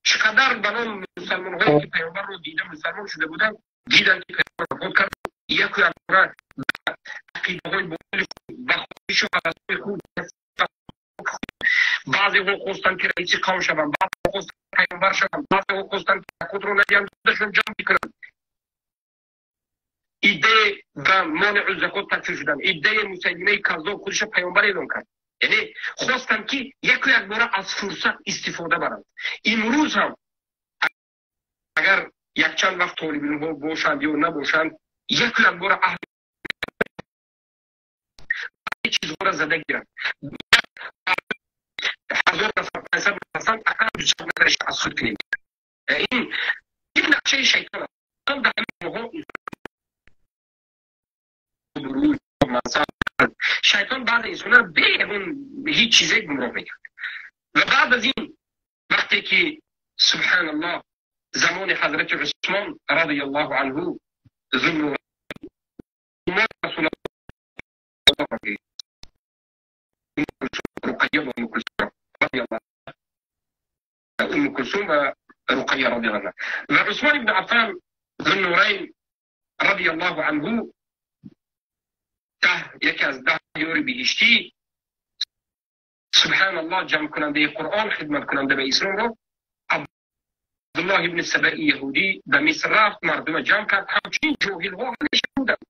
Чӣ қадар ба ном мусалмонҳое, ки Паёмбарро дида мусалмон шуда буданд, диданд, ки Паёмбар вафот кард, яку якбора ақидаҳои ботили худ, ба хоҳишу ҳавасҳои худ, баъзеҳо хостанд, ки раиси қавм шаванд, баъзеҳо хостанд паёмбар шаванд, баъзеҳо хостанд, ки закотро надиҳанд, худашон ҷамъ бикунанд. Иддае ба монеъу закот такфир шуданд, иддае Мусайлимаи Каззоб худашо паёмбар эълон кард. Яъне хостанд, ки яку якбора аз фурсат истифода баранд. Имрӯз ҳам агар якчанд вақт толибилмҳо бошанд ё набошанд, яку якбора аҳли чизҳоро зада гиранд. 1000 нафар, 500 нафар, ақаллан 200 нафараш аз худ кунем. Ин нақшаи шайтон аст. Дар ҳамин моҳҳо шайтон баъзе инсонро бе ягон ҳеҷ чизе гумроҳ мекард. Ва баъд аз ин вақте ки, субҳаналлоҳ, замони ҳазрати Усмон радиаллоҳу анҳу, зулму Руқайя ва Умму Кулсум Умму Кулсум ва Руқайя радиаллоҳу анҳу ва Усмон ибн Аффан Зуннурайн радиаллоҳу анҳу, яке аз 10 ёри биҳиштӣ, субҳаналлоҳ, ҷамъкунандаи Қуръон, хидматкунанда ба исломро Абдуллоҳ ибни Сабаи яҳудӣ ба Миср рафт, мардума ҷамъ кард. Ҳамчунин ҷоҳилҳо ҳамеша буданд,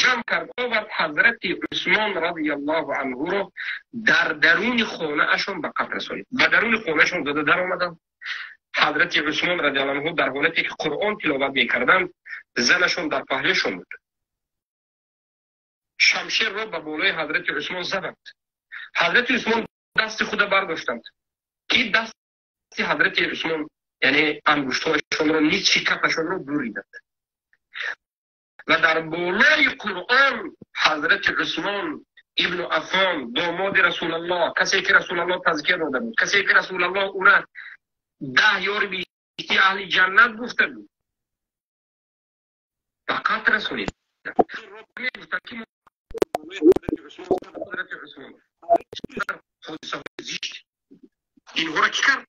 ҷамъ кард, овард, ҳазрати Усмон радиаллоҳу анҳуро дар даруни хонаашон ба қатл расонид. Ба даруни хонаашон зада даромаданд. Ҳазрати Усмон радиаллоҳу анҳу дар ҳолате ки Қуръон тиловат мекарданд, занашон дар паҳлӯяшон буд. Шамшерро ба болои ҳазрати Усмон заданд. Ҳазрати Усмон дасти худа бардоштанд, ки дасти ҳазрати Усмон, яъне ангуштҳояшонро, нисфи кафашонро буриданд. Ва дар болои Қуръон ҳазрати Усмон ибну Аффон, домоди Расулаллоҳ, касе ки Расулаллоҳ тазкия дода буд, касе ки Расулаллоҳ ӯра 10 ёри биҳиштии аҳли ҷаннат гуфта буд, ба қатл расонид. Мегуфтанд, ки ҳазрати Усмон ҳодисаҳои зишт, инҳоро кӣ кард?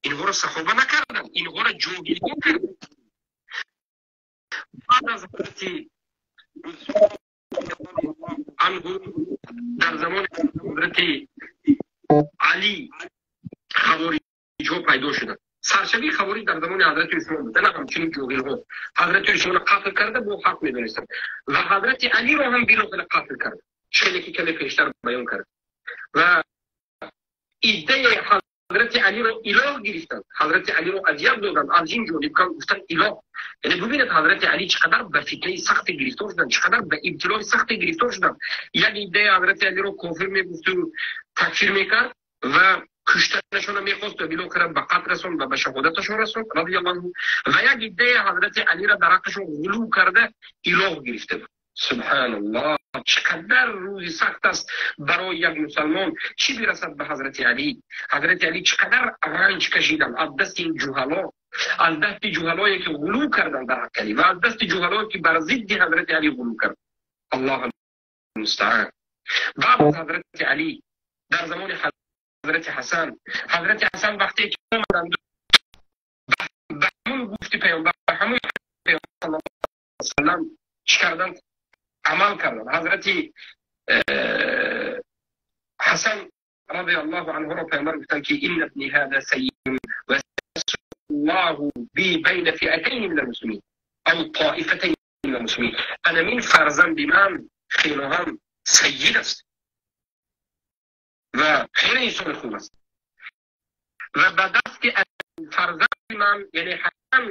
Инҳоро саҳоба накарданд, инҳоро ҷоҳилҳо карданд. Баъд аз ҳазрати анҳу дар замони ҳазрати Алӣ хавориҷҳо пайдо шуданд. Саршавии хавориҷ дар замони ҳазрати Усмон буд. На ҳамчунин ҷоҳилҳо ҳазрати Усмонро қатл карда, бо ҳақ медонистанд ва ҳазрати Алиро ҳам билохира қатл кард, хеле ки каме пештар баён кард. Ва иддаи ҳазрати Алиро илоҳ гирифтанд, ҳазрати Алиро азият доданд. Аз ин ҷониб гуфтанд илоҳ. Яъне бубинед, ҳазрати Али чӣ қадар ба фитнаи сахте гирифтор шуданд, чӣ қадар ба ибтилои сахте гирифтор шуданд. Як иддаи ҳазрати Алиро кофир мегуфту такфир мекард ва куштанашонро мехост ва билохира ба қатл расонд ва ба шаҳодаташон расонд радиаллоҳу анҳу. Ва як иддаи ҳазрати Алиро дар ҳаққашон ғулув карда илоҳ гирифта буд. Субҳаналлоҳ, чӣ қадар рӯзи сахт аст барои як мусалмон. Чӣ бирасад ба ҳазрати Алӣ? Ҳазрати Алӣ чӣ қадар ранҷ кашиданд аз дасти ин ҷуҳало, аз дасти ҷуҳалое ки ғулув карданд дар ҳаққи Алӣ ва аз дасти ҷуҳалое ки бар зидди ҳазрати Алӣ ғулув карданд. Аллоҳ мустаъан. Баъд аз ҳазрати Алӣ дар замони ҳазрати Ҳасан, ҳазрати Ҳасан вақте ки омаданд, ба ҳамон гуфти паёмбар, ба ҳамон паёмбар саллаллоҳу алайҳи васаллам чӣ карданд? Амал карданд. Ҳазрати Ҳасан радиаллоҳу анҳуро паёмбар гуфтанд, ки инна ибни ҳада саййидун ва аллоҳу би байна фиатайни мин алмуслимин ав тоифатайни мин алмуслимин. Ана мин фарзанди ман хело ҳам саййид аст ва хеле инсони хуб аст ва ба дасти фарзанди ман, яъне Ҳасан,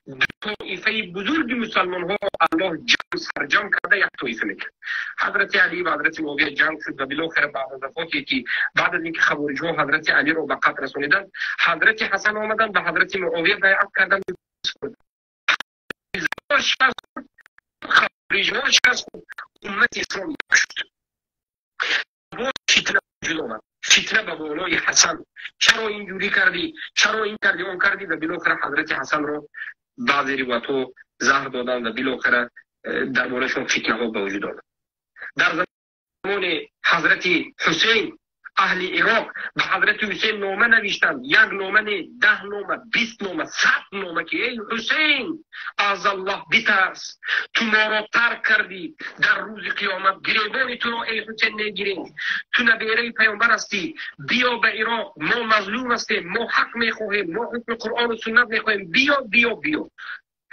Тоифаи бузурги мусалмонҳо Аллоҳ ҷамъ сарҷамъ карда як тоифа мекард. Ҳазрати Алӣ ва ҳазрати Муовия ҷанг шуд ва билохира баъд аз вафоте ки баъд аз инки хавориҷҳо ҳазрати Алиро ба қатл расониданд, ҳазрати Ҳасан омаданд, ба ҳазрати Муовия байъат карданд. Хавориҷҳо шикаст хӯрд, уммати ислом як шуд. Боз фитна вуҷуд омад. Фитна ба болои Ҳасан. Чаро инҷурӣ кардӣ? Чаро ин кардӣ, он кардӣ? Ва билохира ҳазрати Ҳасанро баъзе ривоятҳо заҳр доданд ва билохира дар бораашон фитнаҳо ба вуҷуд омад. Дар замони ҳазрати Ҳусейн аҳли Ироқ ба ҳазрати Ҳусейн нома навиштанд. Як нома не, 10 нома, 20 нома, 100 нома ки эй Ҳусейн, аз Аллоҳ битарс, ту моро тарк кардӣ, дар рӯзи қиёмат гиребони туро эй Ҳусейн мегирем, ту набераи паёмбар ҳастӣ, биё ба Ироқ, мо мазлум ҳастем, мо ҳақ мехоҳем, мо ҳукми Қуръону суннат мехоҳем, биё, биё, биё.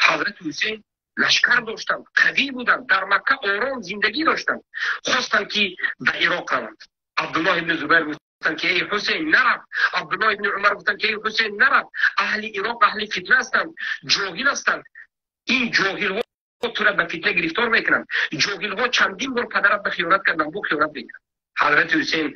Ҳазрати Ҳусейн лашкар доштанд, қавӣ буданд, дар Макка ором зиндагӣ доштанд, хостанд ки ба Ироқ раванд. Абдуллоҳ ибни Зубайр гуфтанд ки эй Ҳусейн нарав. Абдуллоҳ ибни Умар гуфтанд ки эй Ҳусейн нарав. Аҳли Ироқ аҳли фитна ҳастанд, ҷоҳил ҳастанд. Ин ҷоҳилҳо тура ба фитна гирифтор мекунанд. Ҷоҳилҳо чандин бор падарат ба хиёнат карданд, бо хиёнат мекунанд. Ҳазрати Ҳусейн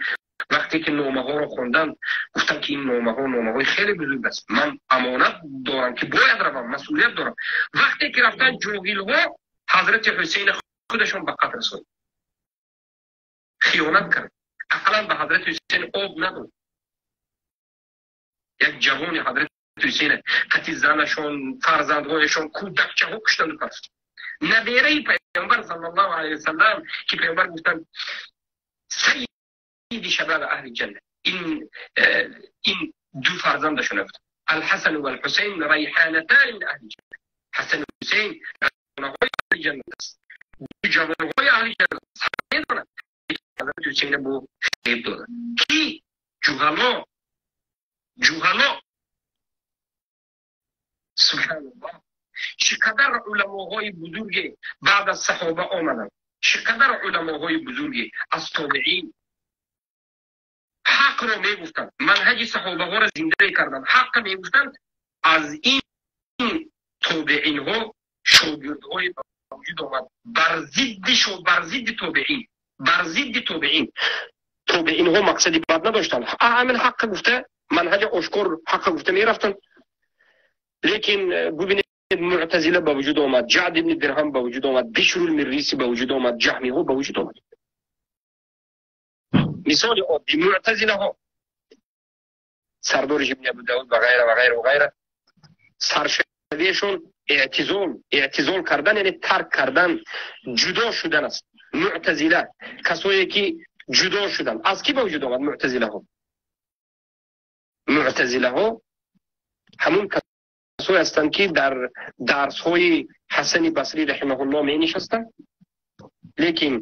вақте ки номаҳоро хонданд, гуфтанд ки ин номаҳо номаҳои хеле бузург аст. Ман амонат дорам ки бояд равам, масъулият дорам. Вақте ки рафтанд ҷоҳилҳо ҳазрати Ҳусейн худашон ба қатл расонд. Хиёнат кард. Ақаллан ба ҳазрати Ҳусейн об надод. Як ҷавони ҳазрати Ҳусейн қати занашон, фарзандҳояшон, кӯдакчаҳо куштанду партофтанд. Набераи паёмбар саллаллоҳу алайҳи васаллам ки паёмбар гуфтанд сайиди шабаби аҳли ҷанна, ин ду фарзандашон гуфтанд Алҳасан ва Алҳусейн райҳонатани мин аҳли ҷанна. Ҳасан ва Ҳусейн райҳонаҳои аҳли ҷаннат аст, ду ҷавонҳои аҳли ҷаннат аст. Медонад ҳазрати Ҳусейн бо фиреб доданд. Ки ҷуҳало, ҷуҳало. Субҳаналлоҳ, чӣ қадар уламоҳои бузурге баъд аз саҳоба омаданд, чӣ қадар уламоҳои бузурге аз тобеин ҳақро мегуфтанд, манҳаҷи саҳобаҳоро зинда мекарданд, ҳаққа мегуфтанд. Аз ин тобеинҳо шогирдҳое ба вуҷуд омад бар зидди тобеин, бар зидди тобеин. Тобеинҳо мақсади бад надоштанд, ҳамин ҳаққа гуфта, манҳаҷи ошкор ҳаққа гуфта мерафтанд. Лекин бубинед, муътазила ба вуҷуд омад, Ҷаъд ибни Дирҳам ба вуҷуд омад, Бишрул Мирриси ба вуҷуд омад, ҷаҳмиҳо ба вуҷуд омад. Мисоли оддӣ муътазилаҳо, сардори ибни Абу Давуд ва ғайра ва ғайра ва ғайра, саршавиашон эътизол, эътизол кардан яъне тарк кардан, ҷудо шудан аст. Муътазила касое ки ҷудо шуданд. Аз кӣ ба вуҷуд омад муътазилаҳо? Муътазилаҳо ҳамун касое ҳастанд ки дар дарсҳои Ҳасани Басрӣ раҳимаҳуллоҳ менишастанд, лекин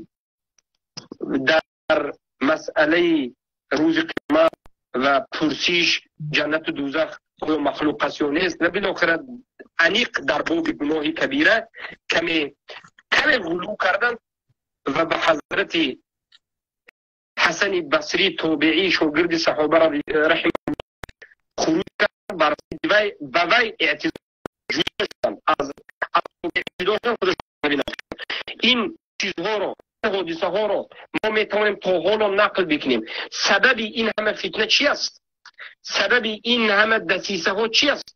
дар масъалаи рӯзи қиёмат ва пурсиш ҷаннату дӯзах оё махлуқ аст ё нест ва билохира аниқ дар боби гуноҳи кабира каме каме ғулӯ карданд ва ба ҳазрати Ҳасани Басрӣ тобеӣ шогирди саҳоба раҳимаҳуллоҳ хуруҷ карданд, бар вай ба вай эътизол ҷудо шуданд, аз ҷудо шуданд, худашон набинанд. Ин чизҳоро, ҳодисаҳоро мо метавонем то ҳоло нақл бикунем. Сабаби ин ҳама фитна чи аст? Сабаби ин ҳама дасисаҳо чи аст?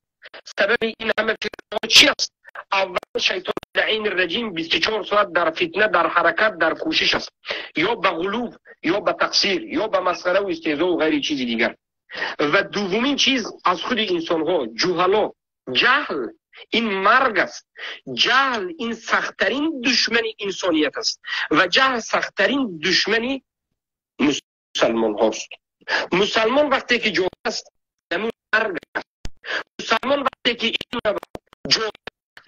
Сабаби ин ҳама фитнаҳо чи аст? Аввал шайтон лаин раҷим 24 соат дар фитна, дар ҳаракат, дар кӯшиш аст, ё ба ғулув, ё ба тақсир, ё ба масхараву истеҳзову ғайри чизи дигар. Ва дуввумин чиз аз худи инсонҳо, ҷуҳало. Ҷаҳл ин марг аст. Ҷаҳл ин сахттарин душмани инсоният аст ва ҷаҳл сахттарин душмани мусалмонҳост. Мусалмон вақте ки ҷоҳил аст, намун марг аст. Мусалмон вақте ки илм набарад, ҷоҳил,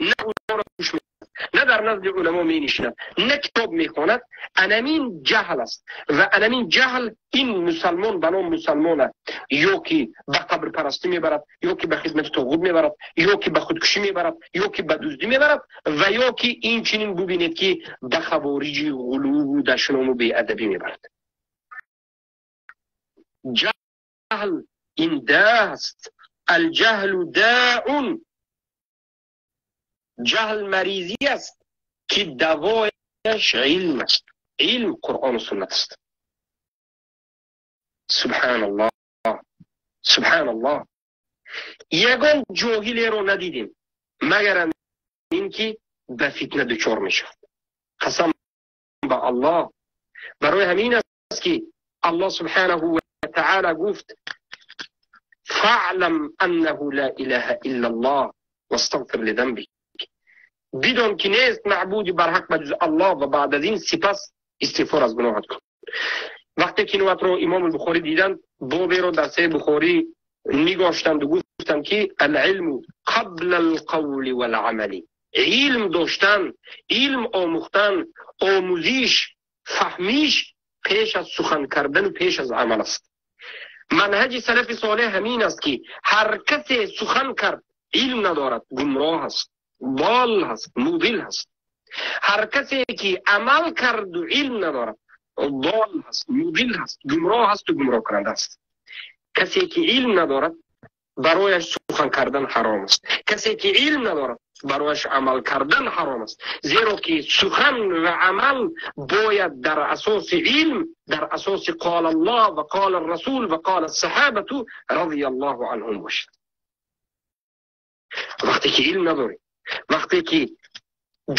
на уламоро гӯш мекунад, на дар назди уламо менишинад, на китоб мехонад, анамин ҷаҳл аст. Ва анамин ҷаҳл ин мусалмон ба ном мусалмона ё ки ба қабрпарастӣ мебарад, ё ки ба хизмати тоғут мебарад, ё ки ба худкушӣ мебарад, ё ки ба дуздӣ мебарад ва ё ки инчунин бубинед ки ба хавориҷи ғулуву дашному беадабӣ мебарад. Ҷаҳл ин даст, алҷаҳлу даун. Ҷаҳл маризӣ аст ки давояш илм аст. Илм Қуръону суннат аст. Субҳаналлоҳ, субҳаналлоҳ. Ягон ҷоҳилеро надидем, магар ин ки ба фитна дучор мешавад. Қасам ба Аллоҳ. Барои ҳамин аст ки Аллоҳ субҳанаҳу ва таъала гуфт: фаълам аннаҳу ла илаҳа иллаллоҳ вастағфир лизанбик. Бидон ки нест маъбуди барҳақ ба ҷуз Аллоҳ ва баъд аз ин сипас истиғфор аз гуноҳат кун. Вақте ки инро Имом Бухорӣ диданд, боберо дар Саҳеҳи Бухорӣ нигоштанд ва гуфтанд ки алилму қабла алқавли валамали. Илм доштан, илм омӯхтан, омӯзиш, фаҳмиш пеш аз сухан кардан ва пеш аз амал аст. Манҳаҷи салафи солеҳ ҳамин аст ки ҳар касе сухан кард илм надорад, гумроҳ аст, дол аст, мудил аст. Ҳар касе ки амал кард ва илм надорад, дол аст, мудил аст, гумроҳ аст ва гумроҳкунанда аст. Касе ки илм надорад барояш сухан кардан ҳаром аст. Касе ки илм надорад барояш амал кардан ҳаром аст. Зеро ки сухан ва амал бояд дар асоси илм, дар асоси қол Аллоҳ ва қол Расул ва қол саҳобату радияллоҳу анҳум бошад. Вақте ки илм надорӣ, вақте ки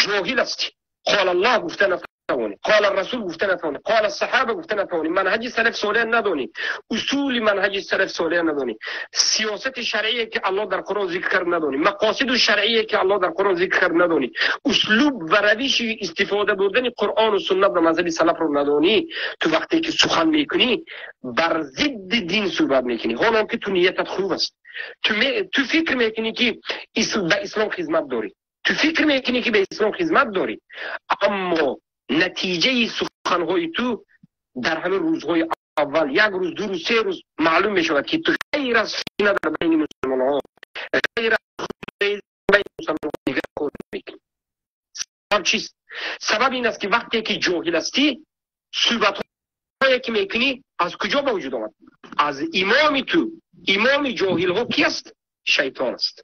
ҷоҳил ҳастӣ, қол Аллоҳ гуфта натавонӣ, қол Расул гуфта натавонӣ, қол саҳоба гуфта натавонӣ, манҳаҷи салаф солеҳ надонӣ, усули манҳаҷи салаф солеҳ надонӣ, сиёсати шаръие ки Аллоҳ дар Қуръон зикр кард надонӣ, мақосиду шаръие ки Аллоҳ дар Қуръон зикр кард надонӣ, услуб ва равиши истифода бурдани Қуръону суннат ва мазҳаби салафро надонӣ, ту вақте ки сухан мекунӣ бар зидди дин суҳбат мекунӣ, ҳолон ки ту ниятат хуб аст. Ту фикр мекунӣ ки ба ислом хизмат дорӣ, ту фикр мекунӣ ки ба ислом хизмат дорӣ, аммо натиҷаи суханҳои ту дар ҳамин рӯзҳои аввал, як рӯз, ду рӯз, се рӯз маълум мешавад ки ту ғайр аз фитна дар байни мусулмонҳо, ғайр аз байни мусулмонҳо дигар кор намекунӣ. Сабаб чист? Сабаб ин аст ки вақте ки ҷоҳил ҳастӣ, суҳбатҳое ки мекунӣ аз куҷо ба вуҷуд омад? Аз имоми ту. Имоми ҷоҳилҳо ки аст? Шайтон аст.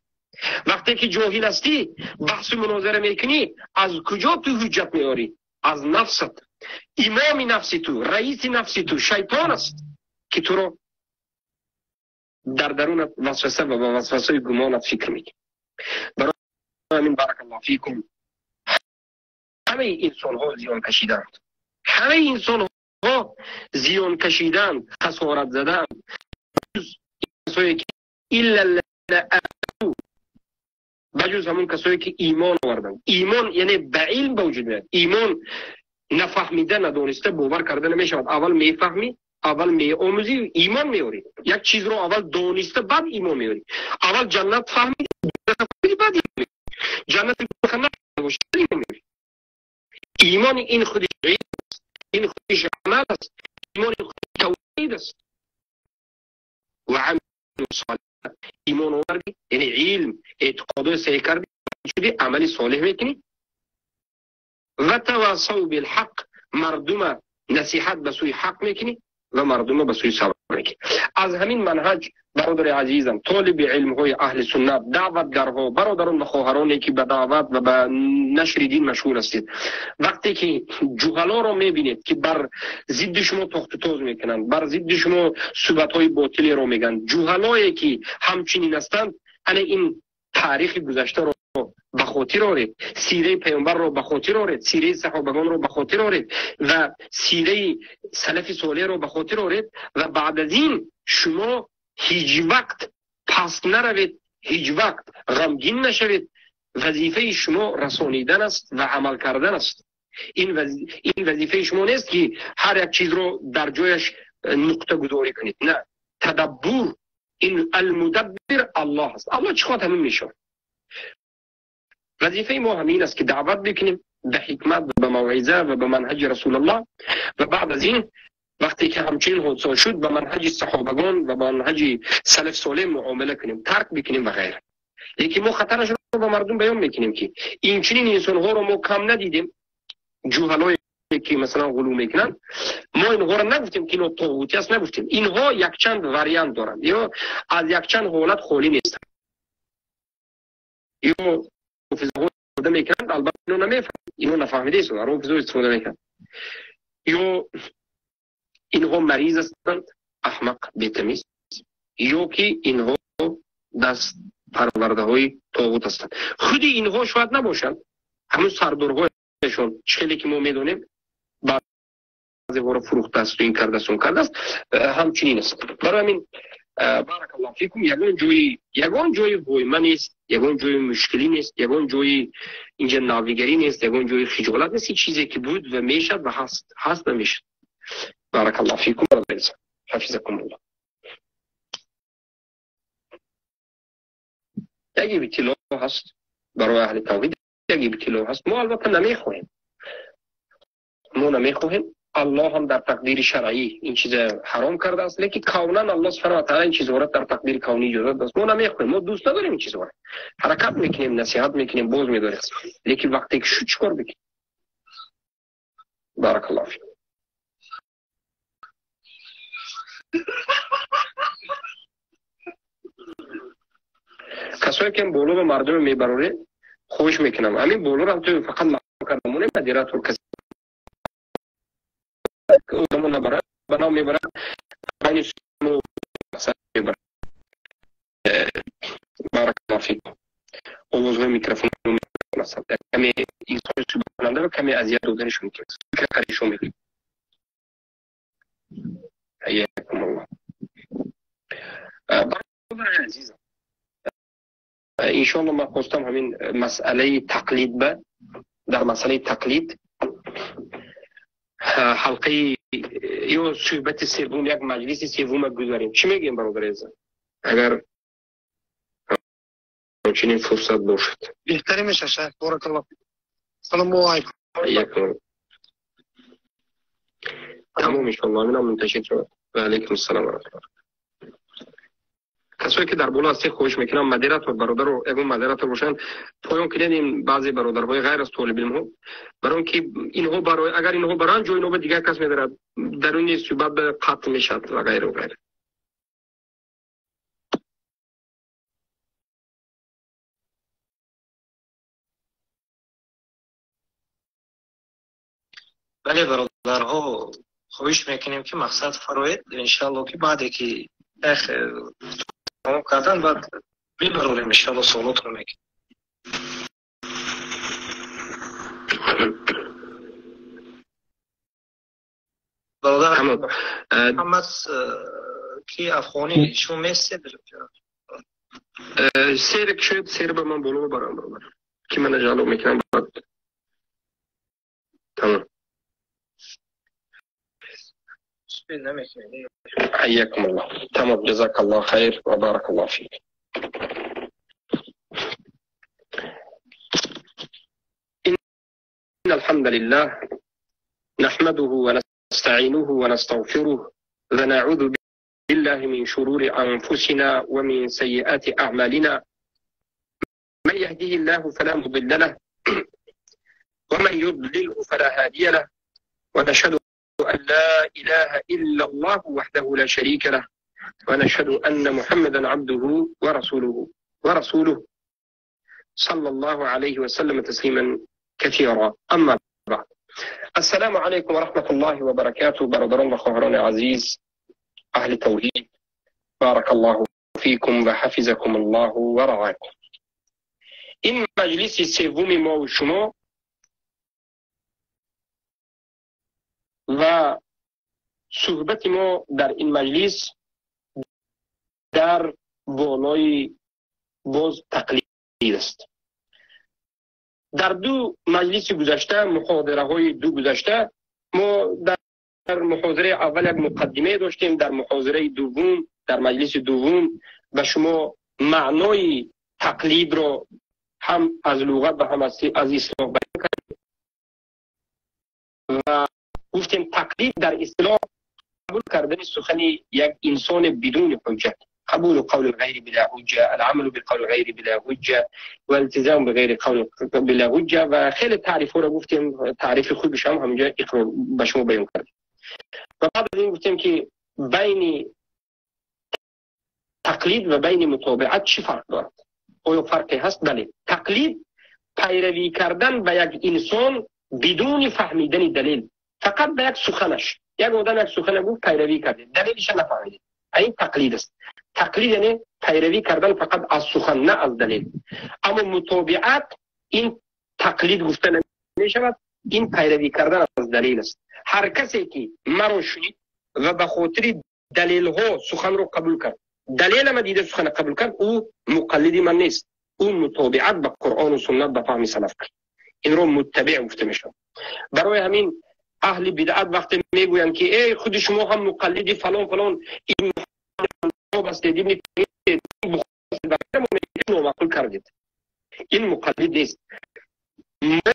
Вақте ки ҷоҳил ҳастӣ, баҳсу мунозара мекунӣ, аз куҷо ту ҳуҷҷат меорӣ? Аз нафсат. Имоми нафси ту, раиси нафси ту шайтон аст ки туро дар дарунат васваса ва ба васвасаи гумонат фикр мекунӣ. Барои ҳамин баракаллоҳу фикум, ҳамаи инсонҳо зиён кашиданд, ҳамаи инсонҳо зиён кашиданд, хасорат заданд. Ба ҷуз ҳамон касое ки имон оварданд. Имон яъне ба илм ба вуҷуд меояд. Имон нафаҳмида, надониста бовар карда намешавад. Аввал мефаҳмӣ, аввал меомӯзӣ, имон меорӣ. Як чизро аввал дониста, баъд имон меорӣ. Аввал ҷаннат фаҳмӣ, баъд имон меорӣ. Ҷаннати имон меорӣ. Имон ин худиш илм аст, ин худиш амал аст, имон ин худиш тавҳид аст. Ва амалу солиҳ. Имон овардӣ, яъне илм, эътиқодҳои саҳеҳ кардӣ, шудӣ, амали солеҳ мекунӣ. Ва тавасав билҳақ, мардума насиҳат ба сӯи ҳақ мекунӣ ва мардума ба сӯи сабр мекунӣ. Аз ҳамин манҳаҷ бародари азизам, толиби илмҳои аҳли суннат, даъватгарҳо, бародарон ва хоҳароне ки ба даъват ва ба нашри дин машғул ҳастед, вақте ки ҷуҳалоро мебинед ки бар зидди шумо тохту тоз мекунанд, бар зидди шумо суҳбатҳои ботилеро мегӯянд, ҷуҳалое ки ҳамчунин ҳастанд, ана ин таърихи гузаштаро ба хотир оред, сираи паёмбарро ба хотир оред, сираи саҳобагонро ба хотир оред ва сираи салафи солеҳро ба хотир оред ва баъд аз ин шумо ҳеҷ вақт паст наравед, ҳеҷ вақт ғамгин нашавед. Вазифаи шумо расонидан аст ва амал кардан аст. Ин вазифаи шумо нест ки ҳар як чизро дар ҷояш нуқтагузорӣ кунед. На, тадаббур ин алмудаббир Аллоҳ аст. Аллоҳ чӣ хоҳад ҳамин мешавад. Вазифаи мо ҳамин аст ки даъват бикунем ба ҳикмат ва ба мавъиза ва ба манҳаҷи Расулуллоҳ ва баъд аз ин вақте ки ҳамчунин ҳодиса шуд ба манҳаҷи саҳобагон ва ба манҳаҷи салаф солеҳ муомила кунем, тарк бикунем ва ғайра. Лекин мо хатарашро ба мардум баён мекунем ки инчунин инсонҳоро мо кам надидем, ҷуҳалое ки масалан ғулу мекунанд. Мо инҳоро нагуфтем ки инҳо тоғутӣ аст, нагуфтем. Инҳо якчанд вариант доранд ё аз якчанд ҳолат холӣ нестанд. Ё истифода мекунанд, албатта ино намефаҳманд, ино нафаҳмидаистанд, рофизо истифода мекунанд. Ё инҳо мариз ҳастанд, аҳмақ, бетамиз, ё ки инҳо даст парвардаҳои тоғут ҳастанд. Худи инҳо шояд набошанд, ҳамун сардорҳояшон, хеле ки мо медонем, баъзеҳоро фурӯхтааст, ин кардааст, он кардааст, ҳамчунин аст. Барои ҳамин баракаллоҳу фикум, ягон ҷои войма нест, ягон ҷои мушкилӣ нест, ягон ҷои инҷа навигарӣ нест, ягон ҷои хиҷолат нест. Ин чизе ки буд ва мешавад ва ҳаст, ҳаст ва мешавад. Баракаллоҳу фикум, ҳафизакумуллоҳ. Як ибтило ҳаст барои аҳли тавҳид, як ибтило ҳаст. Мо албатта намехоҳем, мо намехоҳем. Аллоҳ ҳам дар тақдири шаръӣ ин чиза ҳаром кардааст, лекин кавнан Аллоҳ субҳонаҳу ва таъоло ин чизҳоро дар тақдири кавнӣ иҷозат додааст. Мо намехоҳем, мо дӯст надорем ин чизҳоро. Ҳаракат мекунем, насиҳат мекунем, боз медорем, лекин вақте ки шуд чӣ кор бикунем? Баракаллоҳу фик. Касое ки боло ба мардуме мебароред, хоҳиш мекунам ҳамин болоро ҳам ту фақат маҳкам карда монем, модератор касе одамо набарад, ба ном мебарад, байни мебарад. Баракаллоҳу фик. Овозҳои микрофон каме инсони суҳбаткунанда ва каме азият доданаш мумкин аст. Фикр қаришо мекунад. Ҳайякумуллоҳ. Бародари азизам, иншоаллоҳ ман хостам ҳамин масъалаи тақлид ба дар масъалаи тақлид ҳалқаи ё суҳбати севум, як маҷлиси севума гузарем. Чӣ мегӯем, бародари азизам, агар чунин фурсат бошад? Беҳтарин мешавад, шайх. Баракаллоҳ. Салому алайкум. Тамом, иншоаллоҳ ҳаминам мунташир шавад. Ва алайкум ассалом ва раҳматуллоҳ. Касое ки дар боло ҳастед, хоҳиш мекунам модератор бародаро, ягон модератор бошанд, поён кунед ин баъзе бародарҳои ғайр аз толибилмҳо, барои он ки инҳо барои агар инҳо баранд, ҷои инҳо ба дигар кас медарад, даруни суҳбат ба қатъ мешавад ва ғайру ғайра. Бале, бародарҳо, хоҳиш мекунем ки мақсад фароед, иншааллоҳ ки баъде ки тамом кардан, баъд мебарорем, иншааллоҳ суолотро мекунем. Бародар Муҳаммад ки афғонӣ, шумо местед? Сер шояд сер ба ман боло барам, бародар, ки мана ҷалб мекунам, баъд тамом. حياكم الله. تمام، جزاك الله خير وبارك الله فيك. إن الحمد لله نحمده ونستعينه ونستغفره ونعوذ بالله من شرور أنفسنا ومن سيئات أعمالنا، من يهده الله فلا مضل له ومن يضلله فلا هادي له، ونشهد أن لا إله إلا الله وحده لا شريك له، ونشهد أن محمدا عبده ورسوله صلى الله عليه وسلم تسليما كثيرا. أما بعد، السلام عليكم ورحمة الله وبركاته. برادران و خواهران عزيز أهل التوحيد، بارك الله فيكم وحفظكم الله ورعاكم. این مجلس سوم ما و شما و صحبت ما در این مجلس در بالای باز تقلید است. در دو مجلس گذشته، محاضره های دو گذشته، ما در محاضره اول یک مقدمه داشتیم، در محاضره دوم، در مجلس دوم به شما معنای تقلید را هم از لغت و هم از اصطلاح بیان کردیم و گفتیم تقلید در اصطلاح قبول کردن سخن یک انسان بدون حجت، قبول قول الغير بلا حجة، العمل بقول الغير بلا حجة، والتزام بغیر قول بلا حجة. و خیلی تعریف ها را گفتیم، تعریف خوبش هم همینجا به شما بیان کردیم. و بعد از این گفتیم که بین تقلید و بین متابعت چی فرق دارد؟ آیا فرقی هست؟ بله. تقلید пайравӣ кардан ба як инсон бидуни фаҳмидани далел, фақат ба як суханаш. Як одам як сухана гуфт, пайравӣ кардед, далелиша нафаҳмидед. Ин тақлид аст. Тақлид яъне пайравӣ кардан фақат аз сухан, на аз далел. Аммо мутобиат ин тақлид гуфта намешавад, ин пайравӣ кардан аз далел аст. Ҳар касе ки маро шунид ва ба хотири далелҳо суханро қабул кард, далелама дида сухана қабул кард, ӯ муқаллиди ман нест, ӯ мутобиат ба Қуръону суннат, ба фаҳми салаф кард. Инро муттабиъ гуфта мешавад. Барои ҳамин аҳли бидъат вақте мегӯянд ки эй, худи шумо ҳам муқаллиди фалон фалон ибн ҳастед, ибни номаъқул кардед, ин муқаллид нест. Мо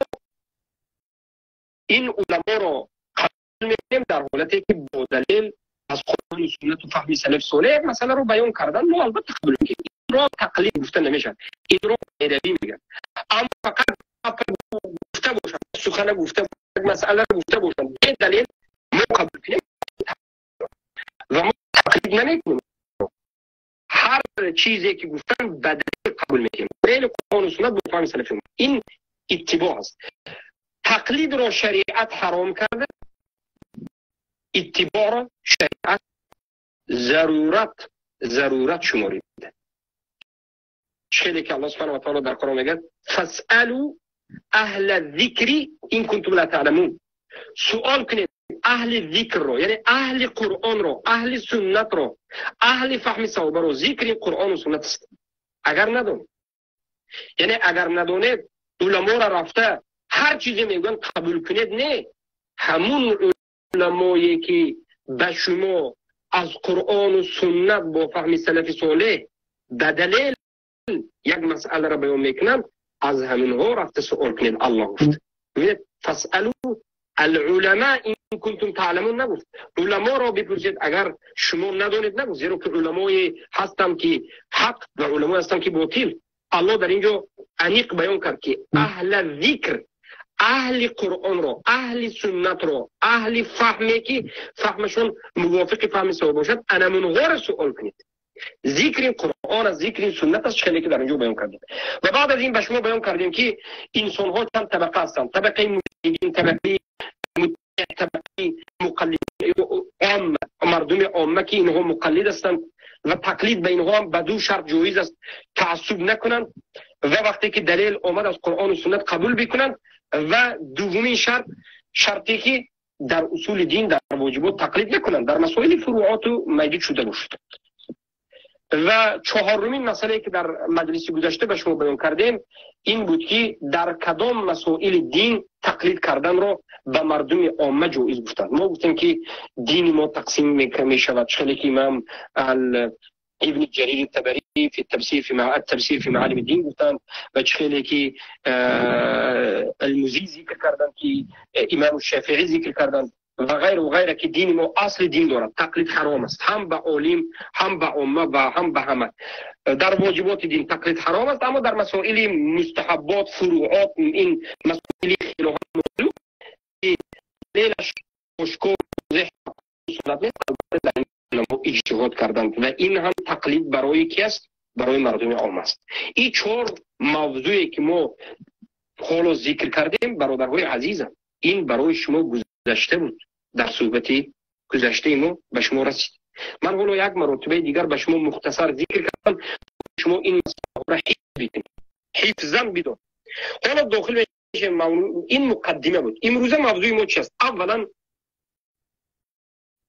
ин уламоро қабул мекунем дар ҳолате ки бо далел аз Қуръону суннату фаҳми салаф солеҳ масъаларо баён кардан, мо албатта қабул мекунем. Инро тақлид гуфта намешавад, инро пайравӣ мегӯянд. Аммо фақат гуфта бошанд, сухана гуфта, масъаларо гуфта бошанд, бе далел мо қабул кунем ва мо тақлид намекунем. Ҳар чизе ки гуфтан, ба далел қабул мекунем, далели Қуръону суннат бо фаҳми салафи. Ин иттибоъ аст. Тақлидро шариат ҳаром карда, иттибоъро шариат зарурат шуморида. Хеле ки Аллоҳ субҳанаҳу ва таъоло дар Қуръон мегӯяд: фасъалу аҳла зикри ин кунтум ла таъламун. Суол кунед аҳли зикрро, яъне аҳли Қуръонро, аҳли суннатро, аҳли фаҳми саҳобаро. Зикри Қуръону суннат аст. Агар надонед, яъне агар надонед, уламоро рафта ҳар чизе мегӯянд қабул кунед, не. Ҳамун уламое ки ба шумо аз Қуръону суннат бо фаҳми салафи солеҳ ба далел як масъаларо баён мекунанд, аз ҳаминҳо рафта суол кунед. Аллоҳ гуфт, бибинед, фасъалу алулама ин кунтум таъламун нагуфт, уламоро бипурсед агар шумо надонед нагуфт, зеро ки уламое ҳастанд ки ҳақ ва уламое ҳастанд ки ботил. Аллоҳ дар ин ҷо аниқ баён кард ки аҳла зикр, аҳли Қуръонро, аҳли суннатро, аҳли фаҳме ки фаҳмашон мувофиқи фаҳми саҳоба бошад, анамунҳоро суол кунед. Зикри Қуръон аст, зикри суннат аст, хеле ки дар инҷо баён кардем. Ва баъд аз ин ба шумо баён кардем ки инсонҳо чанд табақа ҳастанд: табақаи муҷтаҳидин, табақаи табақаи муқаллид, омма, мардуми омма ки инҳо муқаллид ҳастанд ва тақлид ба инҳо ҳам ба ду шарт ҷоиз аст: таассуб накунанд ва вақте ки далел омад аз Қуръону суннат қабул бикунанд, ва дуввумин шарт, шарте ки дар усули дин, дар воҷибот тақлид накунанд, дар масоили фуруоту майдуд шуда бошад. Ва чаҳорумин масъалае ки дар маҷлиси гузашта ба шумо баён кардем ин буд ки дар кадом масоили дин тақлид карданро ба мардуми омма ҷоиз гуфтанд. Мо гуфтем ки дини мо тақсим мешавад, хеле ки имам ибни Ҷарир Табарӣ фи табсир фи التبصير في معالم الدين гуфтанд ва хеле ки Алмузӣ зикр карданд, ки имам Шафиӣ зикр карданд ва ғайр ва ғайра, ки дини мо асли дин дорад, тақлид ҳаром аст ҳам ба олим, ҳам ба омма ва ҳам ба ҳама. Дар воҷиботи дин тақлид ҳаром аст, аммо дар масоили мустаҳаббот, фуруот, ин масоили хилоф ки далелаш ошкор суннат нест, албатта дар ин иҷтиҳод карданд ва ин ҳам тақлид барои ки аст? Барои мардуми ом аст. Ин чор мавзӯе ки мо ҳоло зикр кардем, бародарҳои азизам, ин барои шумо гузашта буд, дар суҳбати гузаштаи мо ба шумо расид. Ман ҳоло як маротибаи дигар ба шумо мухтасар зикр кардам, шумо ин масъалаҳоро ҳифз бикунед, ҳифзан бидон. Ҳоло дохил мешавем, ин муқаддима буд. Имрӯза мавзӯи мо чи аст? Аввалан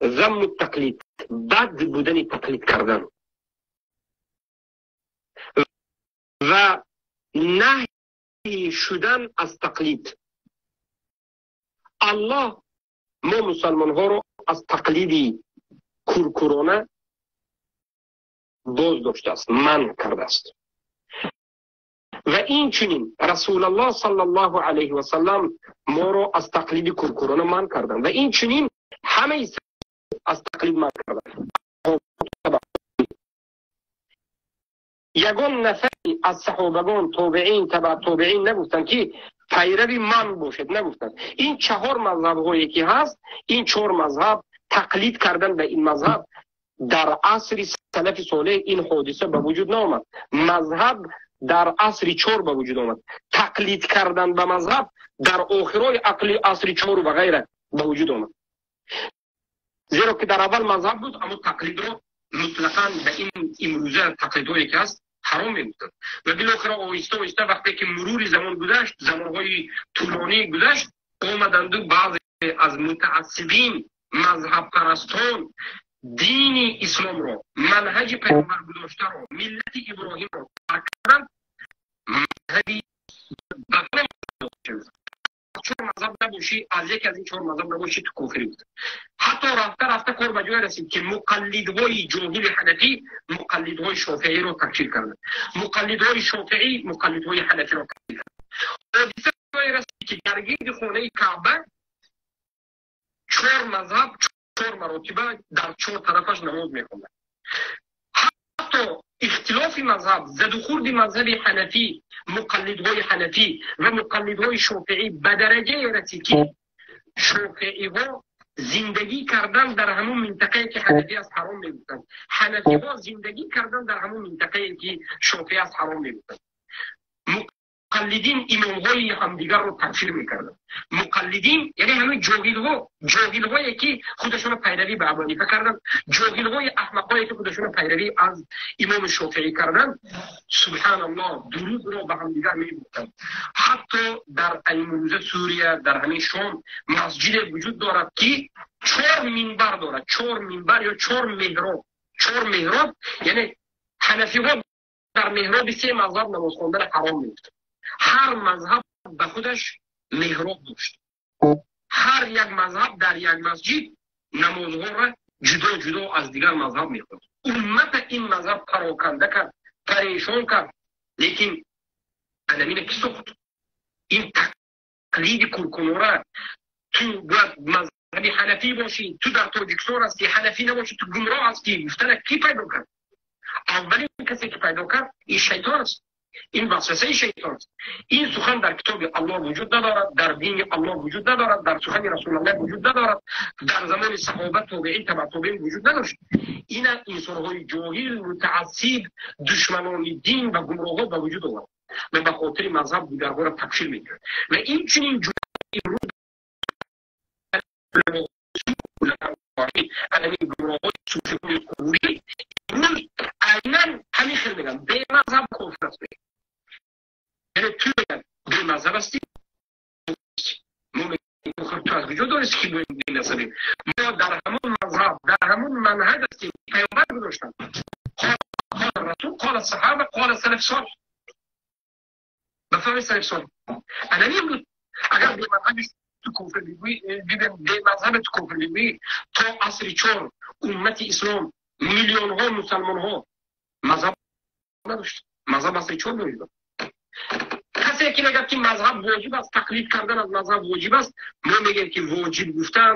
замму тақлид, бад будани тақлид кардан ва наҳй шудан аз тақлид. Аллоҳ мо мусалмонҳоро аз тақлиди куркурона боз доштааст, манъ кардааст. Ва инчунин Расулаллоҳ саллаллоҳу алайҳи васаллам моро аз тақлиди куркурона манъ карданд ва инчунин ҳамаи аз тақлид манъ карданд. Ягон нафари аз саҳобагон, тобеин, табаъ тобеин нагуфтанд ки пайрави ман бошед, нагуфтанд. Ин чаҳор мазҳабҳое ки ҳаст, ин чор мазҳаб, тақлид кардан ба ин мазҳаб дар асри салафи солеҳ ин ҳодиса ба вуҷуд наомад. Мазҳаб Дар асри чор ба вуҷуд омад. Тақлид кардан ба мазҳаб дар охирои ақли асри чору ва ғайра ба вуҷуд омад. Зеро ки дар аввал мазҳаб буд, аммо тақлидро мутлақан ба ин имрӯза тақлидҳое ки ҳаст ҳаром мегуфтанд. Ва билохира оҳиста оҳиста вақте ки мурури замон гузашт, замонҳои тӯлонӣ гузашт, омаданду баъзе аз мутаассибин, мазҳабпарастон дини исломро, манҳаҷи пайғамбар гузоштаро, миллати Иброҳимро тарк карданд. Мазҳаби чор мазҳаб набошӣ, аз яке аз ин чор мазҳаб набошӣ, ту кофирӣ гуфтанд. Ҳатто рафта рафта кор ба ҷое расид, ки муқаллидҳои ҷоҳили ҳанафӣ муқаллидҳои шофеиро такфир карданд, муқаллидҳои шофеӣ муқаллидҳои ҳанафиро такфир карданд. Ҳодиса ҷое расид, ки дар гирди хонаи Каъба чор мазҳаб чор маротиба дар чор тарафаш намоз мехонданд. Ҳатто ихтилофи мазҳаб, задухурди мазҳаби ҳанафӣ, муқаллидҳои ҳанафӣ ва муқаллидҳои шофеӣ ба дараҷае расид, ки шофеиҳо зиндагӣ кардан дар ҳамун минтақае, ки ҳанафӣ аст, ҳаром мегуфтанд, ҳанафиҳо зиндагӣ кардан дар ҳамун минтақае, ки шофеӣ аст, ҳаром мегуфтанд. Муқаллидин имомҳои ҳамдигарро такфир мекарданд. Муқаллидин яъне ҳамин ҷоҳилҳо, ҷоҳилҳое ки худашонро пайравӣ ба Абу Ҳанифа карданд, ҷоҳилҳои аҳмақҳое ки худашонро пайравӣ аз имоми Шофеӣ карданд. Субҳаналлоҳ, дурӯғро ба ҳамдигар мегуфтанд. Ҳатто дар имрӯза Сурия, дар ҳамин Шом масҷиде вуҷуд дорад, ки чор минбар дорад, чор минбар ё чор меҳроб. Чор меҳроб яъне ҳанафиҳо дар меҳроби се мазҳаб намоз хондан ҳаром мегуфтанд. Ҳар мазҳаб ба худаш меҳроб дошт. Ҳар як мазҳаб дар як масҷид намозҳоро ҷудо ҷудо аз дигар мазҳаб мехонд. Уммата ин мазҳаб пароканда кард, парешон кард. Лекин анамина ки сохт ин тақлиди куркунора? Ту бояд мазҳаби ҳанафӣ бошӣ, ту дар Тоҷикистон ҳастӣ, ҳанафӣ набошӣ, ту гумроҳ ҳастӣ гуфтана кӣ пайдо кард? Аввалин касе ки пайдо кард, ин шайтон аст, ин васвасаи шайтон аст. Ин сухан дар китоби Аллоҳ вуҷуд надорад, дар дини Аллоҳ вуҷуд надорад, дар сухани Расулаллоҳ вуҷуд надорад, дар замони саҳоба, тобеин, табаъ тобеин вуҷуд надошт. Ина инсонҳои ҷоҳил, мутаассиб, душманони дин ва гумроҳҳо ба вуҷуд овард ва ба хотири мазҳаб дигарҳоро такфир мекард. Ва инчунин имрӯз анамин гумроҳҳои суфиҳои қубурӣ имрӯз айнан ҳамин хел мегӯянд: бемазҳаб кофир аст. Яъне ту бемазҳаб ҳастӣ, мо ту аз куҷо донисти, ки бемазҳабем? Мо дар ҳамон мазҳаб, дар ҳамон манҳаҷ ҳастем, паёмбар гузоштанд: قال رسول، قال صحابة، قال سلف صالح. ба фаҳми салаф солеҳ анами имрӯз агар бемазҳаби ту кофир бигӯӣ, бемазҳаби ту кофир бигӯӣ, то асри чор уммати ислом, миллионҳо мусалмонҳо мазҳаб надошт. Мазҳаб асри чор вуҷуд. Касе ки мегӯяд, ки мазҳаб воҷиб аст, тақлид кардан аз мазҳаб воҷиб аст, мо мегӯем, ки воҷиб гуфтан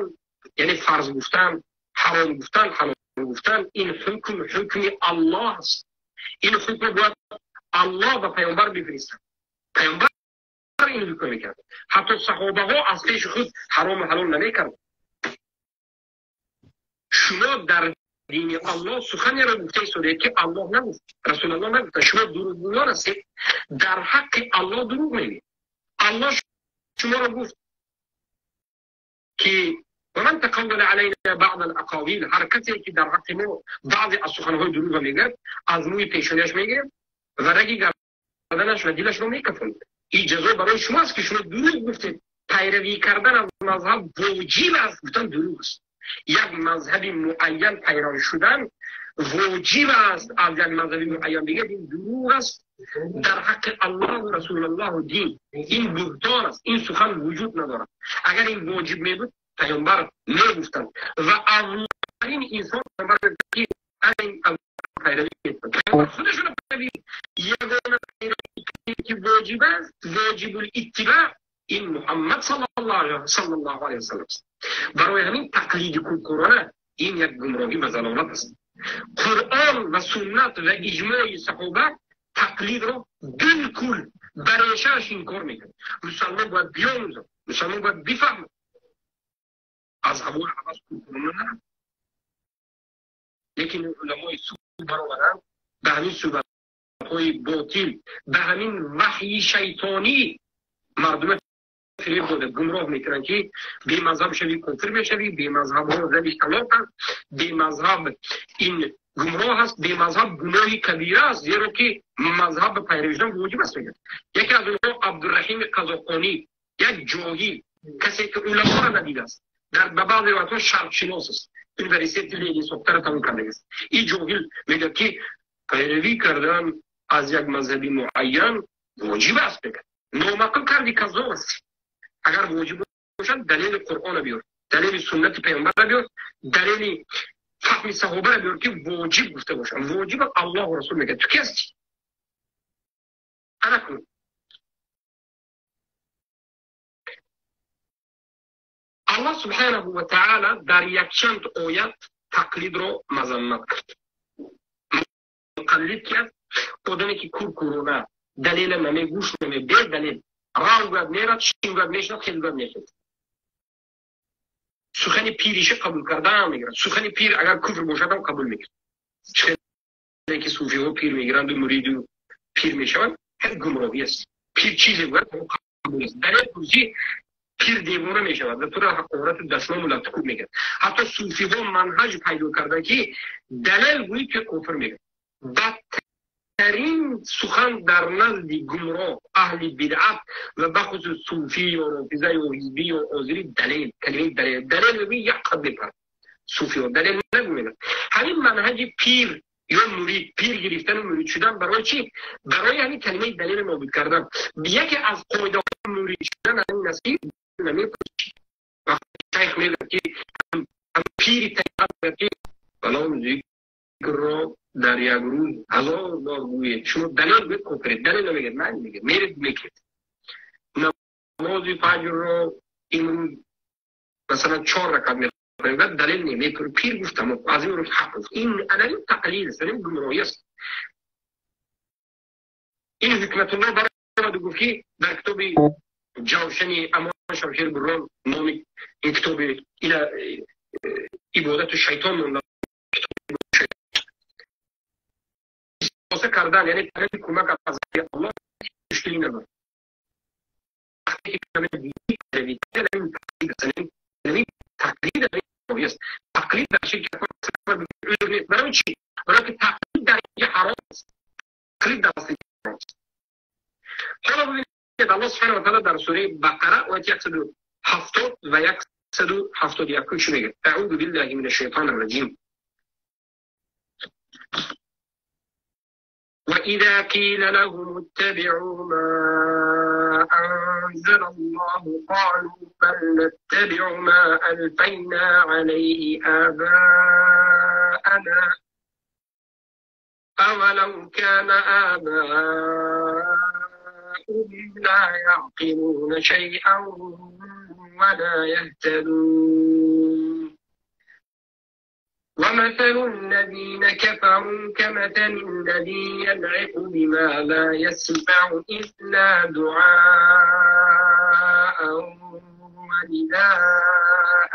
яъне фарз гуфтан, ҳаром гуфтан, ҳалол гуфтан, ин ҳукм ҳукми Аллоҳ аст. Ин ҳукм бояд Аллоҳ ба паёмбар бифиристад. Паёмбар ин ҳукм мекард. Ҳатто саҳобаҳо аз пеши худ ҳарому ҳалол намекард. Шумо дар дини Аллоҳ суханеро гуфта истодаед, ки Аллоҳ нагуфт, Расулаллоҳ нагуфта. Шумо дурӯғгӯён ҳастед, дар ҳаққи Аллоҳ дурӯғ мегӯед. Аллоҳ шуморо гуфт, ки ومن تقول علينا بعض الأقاويل, ҳар касе ки дар ҳаққи мо баъзе аз суханҳои дурӯғ мегӯяд, аз мӯи пешониаш мегирем ва раги гарданаш ва дилашро мекафонем. Ин ҷазо барои шумо аст, ки шумо дурӯғ гуфтед. Пайравӣ кардан аз мазҳаб воҷиб аст гуфтан дурӯғ аст. Як мазҳаби муайян пайрав шудан воҷиб аст, аз як мазҳаби муайян дигар, ин дурӯғ аст дар ҳаққи Аллоҳу Расулаллоҳу дин. Ин буҳтон аст, ин сухан вуҷуд надорад. Агар ин воҷиб мебуд, паёмбар мегуфтанд ва аввалин инсон ки пайравӣ паёмбар худашона пайравӣ. Ягона пайравӣ ки воҷиб аст, воҷибул иттибаъ, ин Муҳаммад саллаллоҳу алайҳи васаллам аст. Барои ҳамин тақлиди куркурона ин як гумроҳӣ ва залолат аст. Қуръон ва суннат ва иҷмои саҳоба тақлидро билкул ба решааш инкор мекунад. Мусалмон бояд биомӯзад, мусалмон бояд бифаҳмад, аз ҳавои ҳавас куркурона нарав. Лекин уламои су баромаданд, ба ҳамин суҳбат. Мазҳабҳои ботил ба ҳамин ваҳйи шайтонӣ мардума фиреб дода гумроҳ мекунанд, ки бемазҳаб шавӣ кофир мешавӣ, бемазҳабҳо зани талоқ аст, бемазҳаб ин гумроҳ аст, бемазҳаб гуноҳи кабира аст, зеро ки мазҳаб ба пайравӣ шудан воҷиб аст. Мегӯяд яке аз онҳо Абдурраҳими Қазоқонӣ, як ҷоҳил, касе ки уламоро надидааст, дар ба баъзе ривоятҳо шарқшинос аст, университети Ленин сохтаро тамом кардааст. Ин ҷоҳил мегӯяд, ки пайравӣ кардан аз як мазҳаби муайян воҷиб аст. Мегӯяд номаъқул карди, каззоб ҳастӣ. Агар воҷиб бошад, далели Қуръонро биёр, далели суннати паёмбарро биёр, далели фаҳми саҳобаро биёр, ки воҷиб гуфта бошанд. Воҷиб Аллоҳу Расул мегӯяд. Ту ки ҳастӣ? Ана кун. Аллоҳ субҳанаҳу ва таъала дар якчанд оят тақлидро мазаммат кард. Муқаллид ки аст? Одаме ки куркурона далела намегӯш наме, бедалел рав гӯяд мерад, шин гӯяд мешинад, хел гӯяд мехезад. Сухани пириша қабул кардан мегирад. Сухани пир агар куфр бошад ҳам қабул мекунад. Чӣ ки суфиҳо пир мегиранду муриду пир мешаванд, ҳар гумроҳӣ аст. Пир чизе гӯяд қабул аст. Далел пурсӣ, пир девона мешавад ва туро ҳақорату дашному латтукӯб мекунад. Ҳатто суфиҳо манҳаҷ пайдо карданд, ки далел гӯӣ ки кофир мегӯяд. Бадтарин сухан дар назди гумроҳ, аҳли бидъат ва бахусус суфӣ ё рофиза ё ҳизбӣ ё озирӣ далел, калимаи далел, далел мегӯӣ як қад мепарад. Суфиҳо далел нагӯянд. Ҳамин манҳаҷи пир ё мурид, пир гирифтану мурид шудан барои чӣ? Барои ҳамин калимаи далелро нобуд кардан. Яке аз қоидаҳои мурид шудан ҳамин аст, ки намепурсӣ. Вақте шайх мегӯяд, ки пири тариқат мегӯяд, ки фалон зикрро дар як рӯз 1000 бор гӯед, шумо далел гӯед кофиред. Далел намегӯяд, ман мегӯяд, меред мекунед. Намози фаҷрро имрӯз масалан 4 ракат мехонед, далел не, пир гуфт, тамом, аз ин рӯз ҳақ гуфт. Ин ана тақлид аст, ин гумроҳӣ аст. Ин Ҳикматуллоҳ баромаду гуфт, ки дар китоби Ҷавшани Амон Шамшер Буррон, номи ин китоби ина ибодату шайтон монда, истиғоса кардан, яъне талаби кӯмак аз Аллоҳ мушкилӣ надорад. Вақте ки тақлид аст, тақлид дар ширк узр нест. Барои чӣ? Барои ки тақлид дар инҷа ҳаром аст. Тақлид дар асли ҳаром аст. Ҳоло бибинед, Аллоҳ субҳанаҳу ва таъала дар сураи Бақара ояти 170 ва 171 чӣ мегӯяд? Аъузу биллаҳи мина шайтони раҷим. وإذا قيل لهم اتبعوا ما أنزل الله قالوا بل نتبع ما ألفينا عليه آباءنا أولو كان آباؤهم لا يعقلون شيئا ولا يهتدون. ومثل الذين كفروا كمثل الذي ينعق بما لا يسمع إلا دعاء ونداء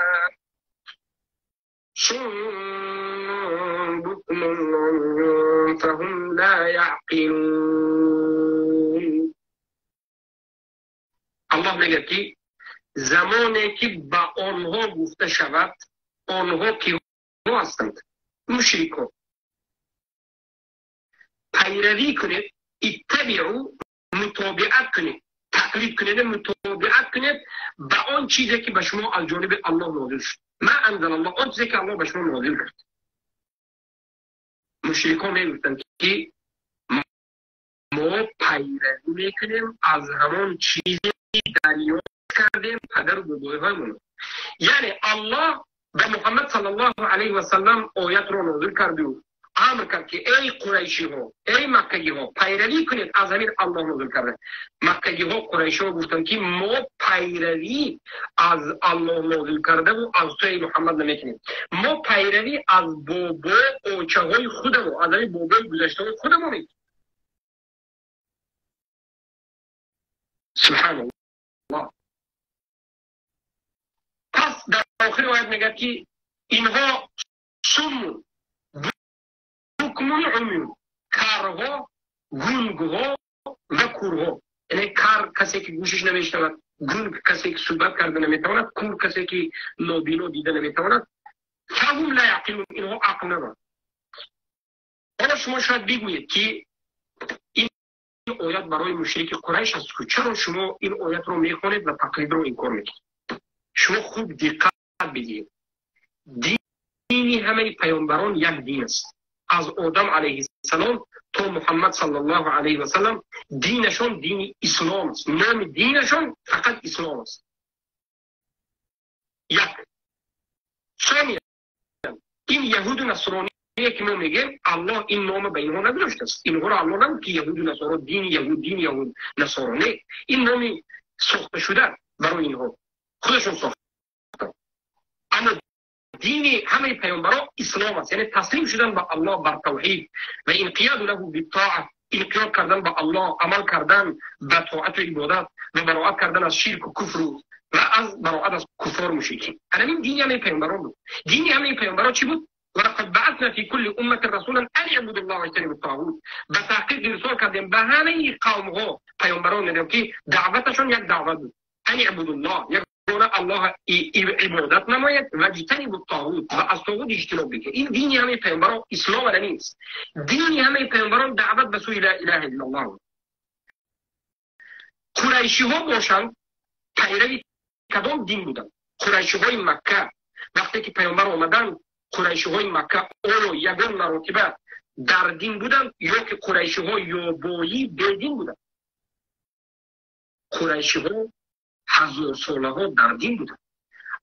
صم بكم عمي فهم لا يعقلون. الله میگه که زمانی که با آنها گفته شود، آنها که هستند مشرکان، پیروی کنید، اتبعوا متابعت کنید، تقلید کنید، متابعت کنید به آن چیزی که به شما از جانب الله نازل شد. ما انزل الله، آن چیزی که الله به شما نازل کرد. مشرکان میگفتند که ما پیروی میکنیم از همان چیزی دریافت کردیم پدر و بابایهایمون. یعنی الله به محمد صلی الله علیه و سلم آیت را نازل کرد و امر کرد که ای قریشی ها، ای مکگی ها، پیروی کنید از همین الله نازل کرده. مکگی ها، قریشی ها گفتند که ما پیروی از الله نازل کرده و از تو ای محمد نمیکنیم. ما پیروی از بابا اوچه های خودمون، از همین بابای گذشته های خودمون میکنیم. سبحان الله. پس در آخر آیت میگه که اینها صم بکم عمی، کارها Гунгҳо ва курҳо. Яъне кар касе ки гӯшиш намешнавад, гунг касе ки суҳбат карда наметавонад, кур касе ки нобино дида наметавонад. Фаҳум ла яъқилун, инҳо ақл надоранд. Ҳоло шумо шояд бигӯед ки ин оят барои мушрики Қурайш аст. Чаро шумо ин оятро мехонед ва тақлидро инкор мекунед? Шумо хуб диққат бидиҳед. Дини ҳамаи паёмбарон як дин аст. Аз Одам алайҳиссалом то Муҳаммад саллаллоҳу алайҳи васаллам динашон дини ислом аст. Номи динашон фақат ислом аст. Як. Сониян, ин яҳуду насроние ки мо мегӯем, Аллоҳ ин нома ба инҳо нагузоштааст. Инҳоро Аллоҳ нагуфт ки яҳуду насоро, дини яҳуд, дини яҳуд насоро. Не, ин номи сохта шуда барои инҳо, худашон сохта. Аммо дини ҳамаи паёмбарон ислом аст, яъне таслим шудан ба Аллоҳ бар тавҳид ва инқиёду лаҳу биттоа, инқиёд кардан ба Аллоҳ, амал кардан ба тоату ибодат ва бароат кардан аз ширку куфру ва аз бароат аз куффору мушрикин. Ҳамин дини ҳамаи паёмбарон буд. Дини ҳамаи паёмбарон чӣ буд? ولقد بعثنا في كل أمة رسولا أن اعبدوا الله واجتنبوا الطاغوت. به تحقیق ارسال کردیم به همه قوم ها پیامبران میگم که دعوتشون یک دعوت بود، ان اعبدوا الله، یک الله عبادت نماید و اجتنبوا الطاغوت، و از طاغوت اجتناب بکنید. این دینی همه پیامبران اسلام نیست. دینی همه پیامبران دعوت به سوی لا اله الا الله بود. قریشی ها باشند پیروی کدام دین بودند؟ قریشی های مکه وقتی که پیامبر آمدند، قریشی های مکه آیا یگان مراتبه در دین بودند یا که قریشی ها یابایی بیدین بودند؟ قریشی ها هزار ساله ها در دین بودند.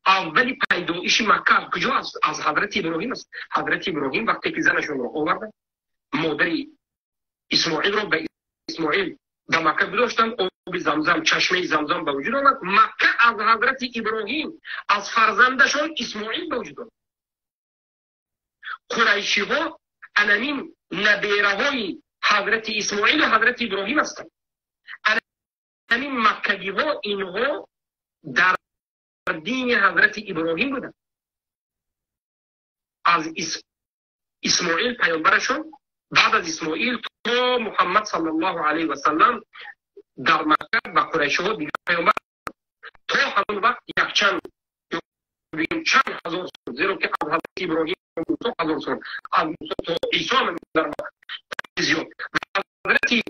اولی پیدایش مکه از کجا است؟ از حضرت ابراهیم است. حضرت ابراهیم وقتی که زنشون را آوردند، مادر اسماعیل را به اسماعیل در مکه گذاشتند، آب زمزم، چشمه زمزم به وجود آمد. مکه از حضرت ابراهیم، از فرزندشان اسماعیل به وجود آمد. قریشی ها انمین نبیره های حضرت اسماعیل و حضرت ابراهیم هستند. انمین مکگی ها اینها در دین حضرت ابراهیم بودند. از اسماعیل پیامبرشون، بعد از اسماعیل تا محمد صلی الله علیه و سلم در مکه و قریشی ها دیگر پیامبر تا همون وقت یک چند چند هزار سال، زیرا که از حضرت ابراهیم موسی هزار سال، از موسی تا عیسی در زیاد، حضرت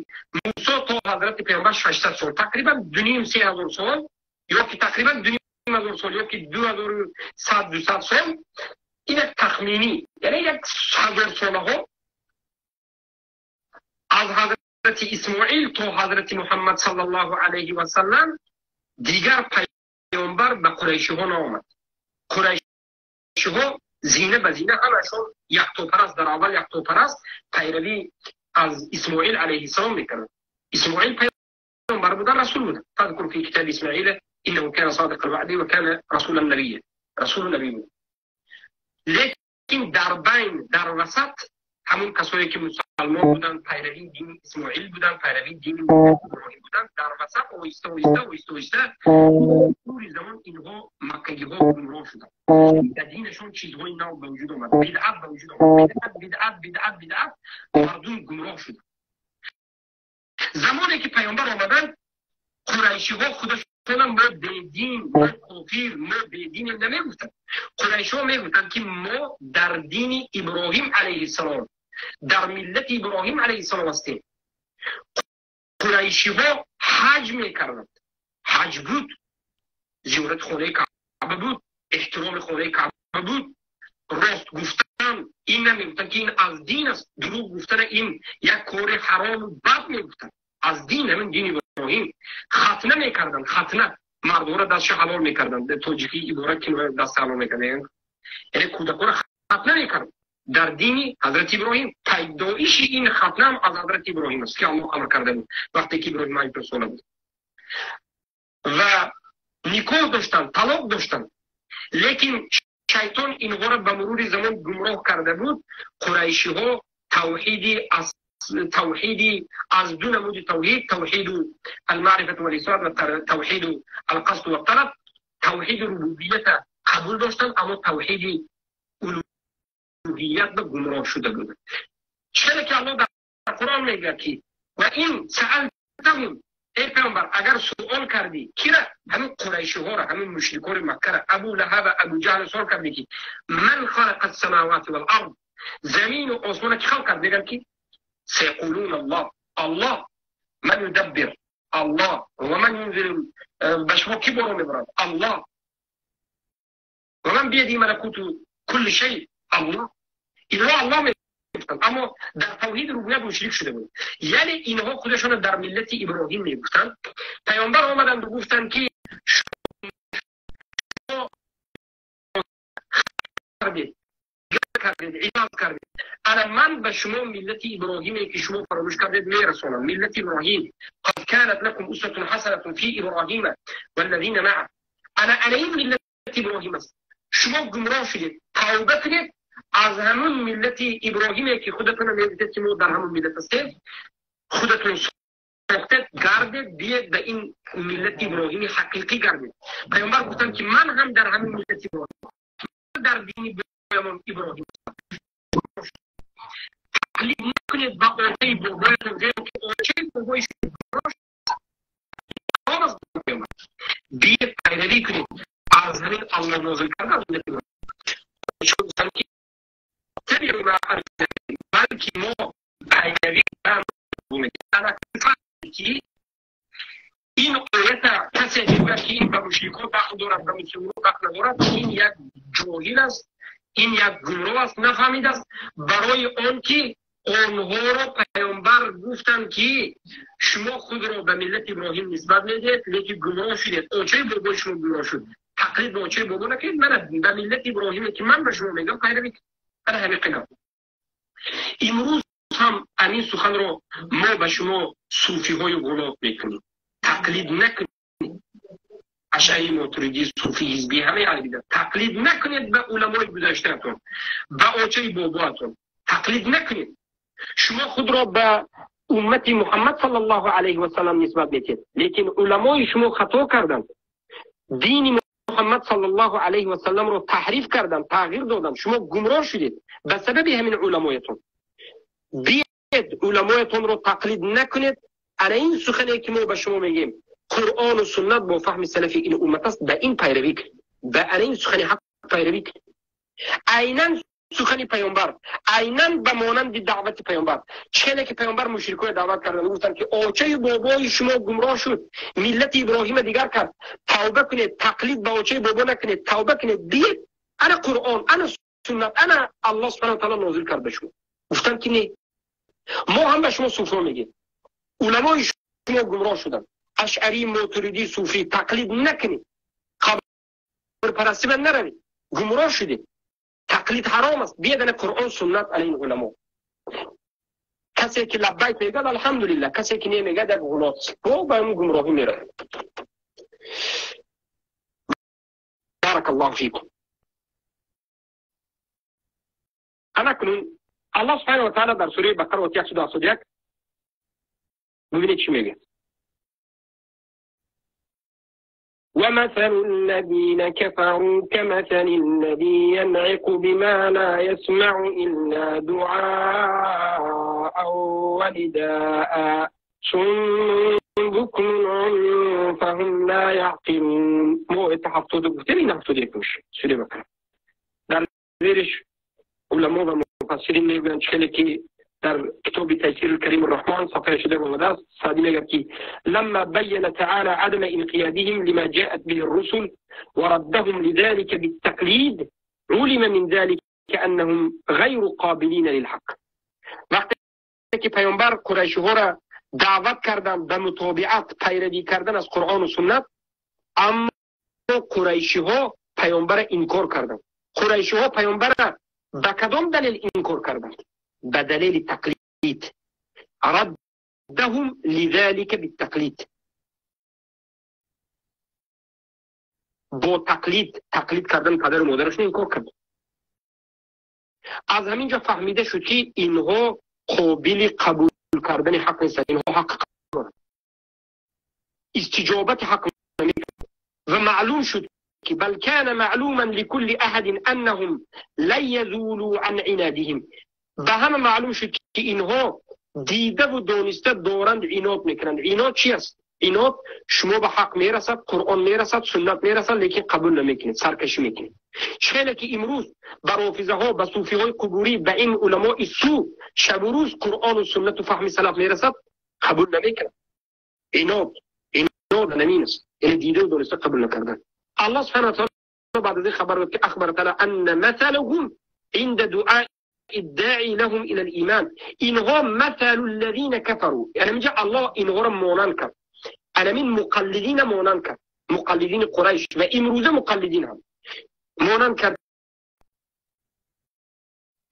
موسی تا حضرت پیامبر 600 سال، تقریبا 2.5 3 هزار سال یا که تقریبا 2.5 هزار سال یا که 2100 200 سال، این یک تخمینی، یعنی یک هزار ساله ها از حضرت اسماعیل تا حضرت محمد صلی الله علیه و سلم دیگر پیامبر به قریشی ها نآمد. قریشی ها زینه به زینه همشون یکتاپرست، در اول یکتاپرست پیروی از اسماعیل علیه السلام میکردن. اسماعیل پیامبر بودن، رسول بودن. فاذکر فی کتاب اسماعیل انه کان صادق الوعد و کان رسولا نبیا، رسول نبی بود. لیکن در بین، در وسط همون کسایی که مسلمان بودن، پیروی دین اسماعیل بودن، پیروی دین ابراهیم بودن، در وسط آهسته آهسته آهسته آهسته طول زمان اینها مکگی ها گمراه شدن. در دینشون چیزهای نو به وجود آمد، بدعت به وجود آمد، بدعت بدعت بدعت بدعت، مردم گمراه شدن. زمانی که پیامبر آمدن، قریشی ها خودشون ما بیدین، ما کافر، ما بیدین نمیگفتن. قریشی ها میگفتن که ما در دین ابراهیم علیه السلام، در ملت ابراهیم علیه السلام هستیم. قریشی ها حج میکردند، حج بود، زیارت خانه کعبه بود، احترام خانه کعبه بود، راست گفتن این نمیگفتن که این از دین است، دروغ گفتن این یک کار حرام و بد میگفتن، از دین، همین دین ابراهیم. ختنه میکردن، ختنه مردم را دستش حلال میکردن، توجیهی عبارت که دست حلال میکردن، یعنی کودکان را ختنه میکردن در دین حضرت ابراهیم. پیدایش این ختنه هم از حضرت ابراهیم است که الله امر کرده بود وقتی که ابراهیم 8 ساله بود. و نکاح داشتن، طلاق داشتن، لیکن شیطان اینها را به مرور زمان گمراه کرده بود. قریشی ها توحیدی از توحیدی از دو نمود توحید، توحید المعرفة والإثبات و توحید القصد والطلب، توحید ربوبیت قبول داشتن اما توحید الوهیت به گمراه شده بود. چرا که الله در قرآن میگه که Ва ин саалтаҳум, эй паёмбар, агар суол кардӣ кира, ҳамин қурайшиҳоро, ҳамин мушрикони Маккара, Абу Лаҳаб ва Абу Ҷаҳл суол кардӣ ки ман халақа ас-самавати вал ард, замину осмонро ки халқ кард, мегӯянд ки саяқулун Аллоҳ, Аллоҳ ман юдаббир, Аллоҳ ва ман юнзил, ба шумо ки борон мебарад, Аллоҳ ва ман бияди малакуту кулли шай, Аллоҳ. Инҳо Аллоҳ мегуфтанд, аммо дар тавҳиди рубубият мушрик шуда буд. Яъне инҳо худашонро дар миллати Иброҳим мегуфтанд. Паёмбар омаданд ва гуфтанд ки шумо кардед, кардед, иваз кардед. Ана ман ба шумо миллати Иброҳиме ки шумо фаромӯш кардед мерасонам. Миллати Иброҳим, қад канат лакум усватун ҳасанатун фи Иброҳима валлазина маъа. Ана ин миллати Иброҳим аст. Шумо гумроҳ шудед, тавба кунед аз ҳамон миллати Иброҳиме ки худатонро мегуфтед ки мо дар ҳамон миллат ҳастем, худатон сохтед, гардед, биед ба ин миллати Иброҳими ҳақиқӣ гардед. Паёмбар гуфтанд ки ман ҳам дар ҳамин миллати Иброҳим, дар дини Иброҳим. Тақлид накунед ба очаи бобоятон, зеро ки очаи бобои шумо биед пайравӣ кунед аз ҳамин Аллоҳ нозил карда аз миллати Иброҳим. Балки мо пайравӣ ки ин оята касе мегӯяд ки ин ба мушрикон дахл дорад, ба мусулмонон дахл надорад, ин як ҷоҳил аст, ин як гумроҳ аст, нафаҳмидааст. Барои он ки онҳоро паёмбар гуфтанд ки шумо худро ба миллати Иброҳим нисбат медиҳед, лекин гумроҳ шудед, очаи бобои шумо гумроҳ шуд. Тақлид ба очаи бобо накунед, мана ба миллати Иброҳиме ки ман ба шумо мегӯям пайравӣ кунед. Ана ҳамин қиям. Имрӯз ҳам ҳамин суханро мо ба шумо суфиҳои ғулот мекунем. Тақлид накунед. Ашъари, Мотуридӣ, суфи, ҳизбӣ, ҳамаи аҳли бидъат. Тақлид накунед ба уламои гузаштаатон, ба очаи бобоатон. Тақлид накунед. Шумо худро ба уммати Муҳаммад саллаллоҳу алайҳи васаллам нисбат медиҳед, лекин уламои шумо хато карданд, дини Муҳаммад саллаллоҳу алайҳи васалламро таҳриф карданд, тағйир доданд. Шумо гумроҳ шудед ба сабаби ҳамин уламоятон. Биед уламоятонро тақлид накунед. Ана ин сухане ки мо ба шумо мегӯем, Қуръону суннат бо фаҳми салафи ин уммат аст, ба ин пайравӣ кунед, ба ана ин сухани ҳақ пайравӣ кунед. Айнан сухани паёмбар, айнан ба монанди даъвати паёмбар. Чӣ ки паёмбар мушрикоя даъват карданд, гуфтанд ки очаи бобои шумо гумроҳ шуд, миллати Иброҳима дигар кард, тавба кунед, тақлид ба очаи бобо накунед, тавба кунед, биед ана Қуръон, ана суннат, ана Аллоҳ субҳанаҳу ва таъоло нозил кард ба шумо. Гуфтанд ки не, мо ҳам ба шумо суфиҳо мегӯем, уламои шумо гумроҳ шуданд, ашъарӣ, мотуридӣ, суфӣ, тақлид накунед, қабрпарастӣ ба наравед, гумроҳ шудед. Тақлид ҳаром аст. Биед ана Қуръон, суннат, ана ин уламо. Касе ки лаббайк мегӯяд, алҳамдулиллаҳ, касе ки намегӯяд, як ғулот бо ба ҳамин гумроҳӣ меравад. Баракаллоҳу фикум. Ана кунун Аллоҳ субҳанаҳу ва таъоло дар сураи Бақара ояти 171 бибинед чӣ мегӯяд. ومثل الذين كفروا كمثل الذي ينعق بما لا يسمع إلا دعاء ونداء صم بكم عمي فهم لا يعقلون. مو اتحفتو گفتیم این هفتاد یک میشه سوره بقره. در زیرش علما و مفسرین میگویند چه که در کتاب تيسير الكريم الرحمن صفحة شده آمده است، سعدی میگه که لما بين تعالى عدم انقيادهم لما جاءت به الرسل وردهم لذلك بالتقليد علم من ذلك أنهم غير قابلين للحق. وقتی که پیامبر قریشی‌ها را دعوت کردند به متابعت، پیروی کردن از قرآن و سنت، اما قریشی‌ها پیامبر انکار کردند. قریشی‌ها پیامبر را به کدام دلیل انکار کردند؟ به دلیل تقلید. ردهم لذلك بالتقلید. با تقلید، تقلید کردن پدر و مادرشون انکار کرد. از همینجا فهمیده شد که اینها قابل قبول کردن حق نیستند، اینها حق دارند، استجابت حق نمیکنند. و معلوم شد که بل كان معلوما لكل احد انهم لن يزولوا عن عنادهم. به همه معلوم شد که اینها Дида ва дониста доранд, инод мекунанд. Инод чӣ аст? Инод шумо ба ҳақ мерасад, Қуръон мерасад, суннат мерасад, лекин қабул намекунед, саркашӣ мекунед. Хеле ки имрӯз ба рофизаҳо, ба суфиҳои қубурӣ, ба ин уламои су шабу рӯз Қуръону суннату фаҳми салаф мерасад, қабул намекунад. Инод, инод намин аст, яъне дида дониста қабул накардан. Аллоҳ субҳана таала баъд аз ин хабар дод, ки ахбара таала анна масалаҳум инда дуаи الداعي لهم إلى الإيمان. إنها مثل الذين كفروا. يعني من جاء الله إنها مونان كر. أنا من مقلدين مونان كر. مقلدين قريش و امروزه مقلدین هم مونان كر.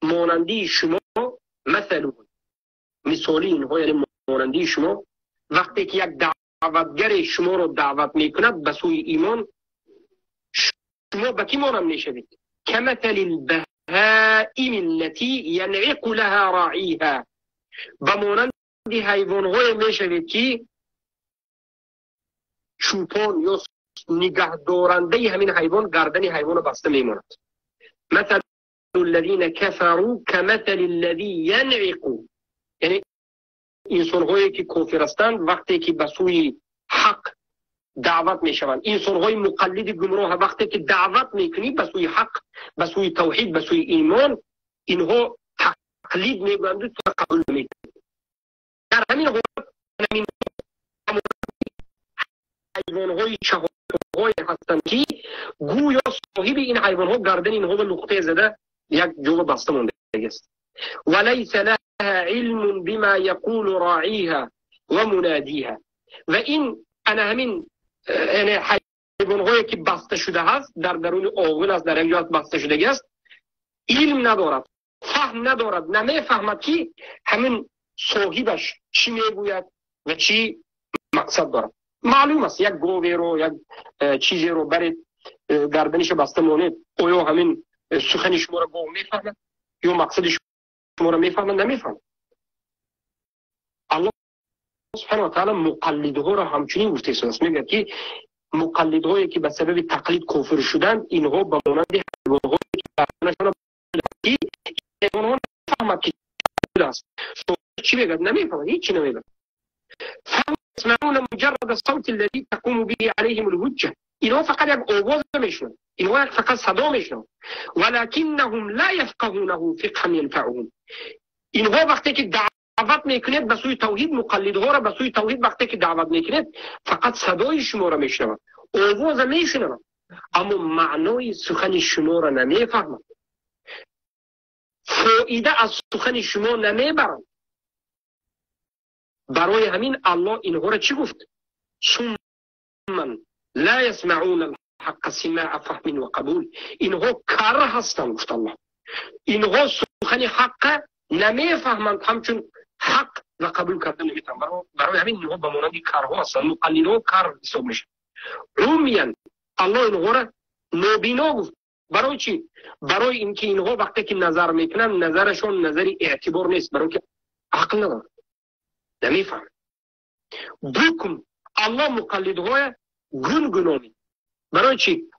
مانندی شما مثل مثالی اینها، یعنی مانندی شما وقتی که یک دعوتگر شما رو دعوت میکند به سوی ایمان، شما به کی مانند میشوید؟ کمثل البهائم التي ينعق لها راعيها. به مانند حیوانهای میشوید که چوپان یا نگهدارنده همین حیوان گردن حیوان بسته میماند. مثل الذين كفروا كمثل الذي ينعق. یعنی انسانهایی که کافر هستند وقتی که به سوی حق دعوت میشوند، انسانهای مقلد گمراه وقتی که دعوت میکنی به سوی حق، به سوی توحید، به سوی ایمان، اینها تقلید میگویند و قبول نمیکنند. در همین حالت همین حیوانهای چهارپای هستند که گویا صاحب این حیوانها گردن اینها به نقطه زده یک جو بسته مانده است. وليس لها علم بما يقول راعيها ومناديها. و این انا همین یعنی حیوانهایی که بسته شده هست در درون آغل است، در یک جا بسته شده است، علم ندارد، فهم ندارد، نمیفهمد که همین صاحبش چی میگوید و چی مقصد دارد. معلوم است یک گاوی رو، یک چیزی رو برید گردنش بسته مانید، آیا همین سخن شما رو گاو میفهمد یا مقصد شما رو میفهمد؟ نمیفهمد. الله سبحانه و تعالی مقلدها را همچنین گفته است، میگه که مقلدهایی که به سبب تقلید کافر شدند، اینها به مانند حیوانهایی که گردنشان که حیوانها نفهمد که است، چی میگه نمیفهمد، هیچ چی نمیگه. يسمعون مجرد الصوت الذي تقوم به عليهم الحجة. اینها فقط یک آواز میشنون، اینها فقط صدا میشنون. ولكنهم لا يفقهونه فقها ينفعهم. اینها وقتی که دعوت میکنید به سوی توحید، مقلدها را به سوی توحید وقتی که دعوت میکنید، فقط صدای شما را میشنوند، آواز میشنوند، اما معنای سخن شما را نمیفهمند، فایده از سخن شما نمیبرند. برای همین الله اینها را چی گفت؟ صما لا يسمعون الحق سماع فهم و قبول. اینها کر هستند، گفت الله. اینها سخن حق نمیفهمند، همچون حق و قبول کردن نمیتونن. برای همین اینها به مانند کرها هستند، مقلدها کر حساب میشن. عمیان الله اینها را نابینا گفت. برای چی؟ برای اینکه اینها وقتی که نظر میکنن، نظرشون نظر اعتبار نیست، برای اینکه عقل ندارن، نمیفهم. بکم الله مقلدهای گونگونامی. برای چی؟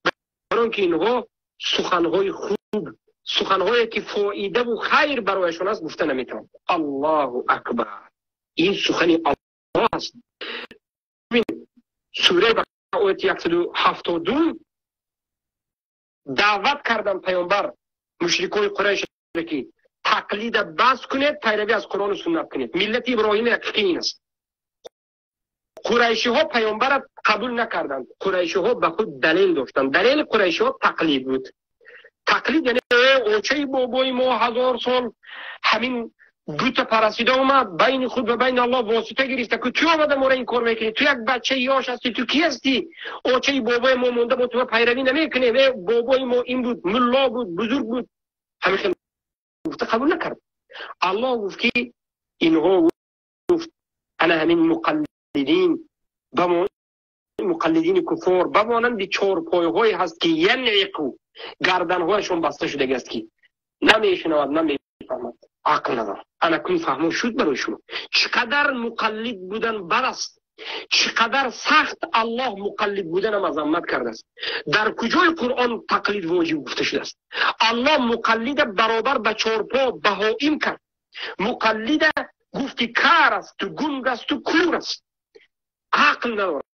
برای اینکه اینها سخنهای خوب، سخنهایی که فایده و خیر برایشان است گفته نمیتونن. الله اکبر، این سخن الله است. ببین سوره بقره آیت 172 دعوت کردن پیامبر مشرکای قریش که تقلید بس کنید، پیروی از قرآن و سنت کنید. ملت ابراهیم حقیقی این است. قریشی ها پیامبر قبول نکردند. قریشی ها به خود دلیل داشتند. دلیل قریشی ها تقلید بود. تقلید یعنی اوچه بابای ما 1000 سال همین بت پرستیده اومد، بین خود و بین الله واسطه گرفته که تو آمده ما را این کار میکنی، تو یک بچه یاش هستی، تو کی هستی؟ اوچه بابای ما مونده، ما تو پیروی نمیکنیم، بابای ما این بود، ملا بود، بزرگ بود، همین خیلی گفته قبول نکرد. الله گفت که اینها گفت انا همین مقلدین مقلدین کفار بمانند چهارپایه‌هایی هست که ینعقو، گردنهایشون بسته شده است که نمیشنود، نمیفهمد، عقل ندارد. انا کن فهمو شد برای شما چقدر مقلد بودن بد است، چقدر سخت الله مقلد بودن مذمت کرده است. در کجای قرآن تقلید واجب گفته شده است؟ الله مقلد برابر به چهارپا بهائم کرد، مقلد Гуфт ки кар аст, гунг аст, кур аст, ақл надорад.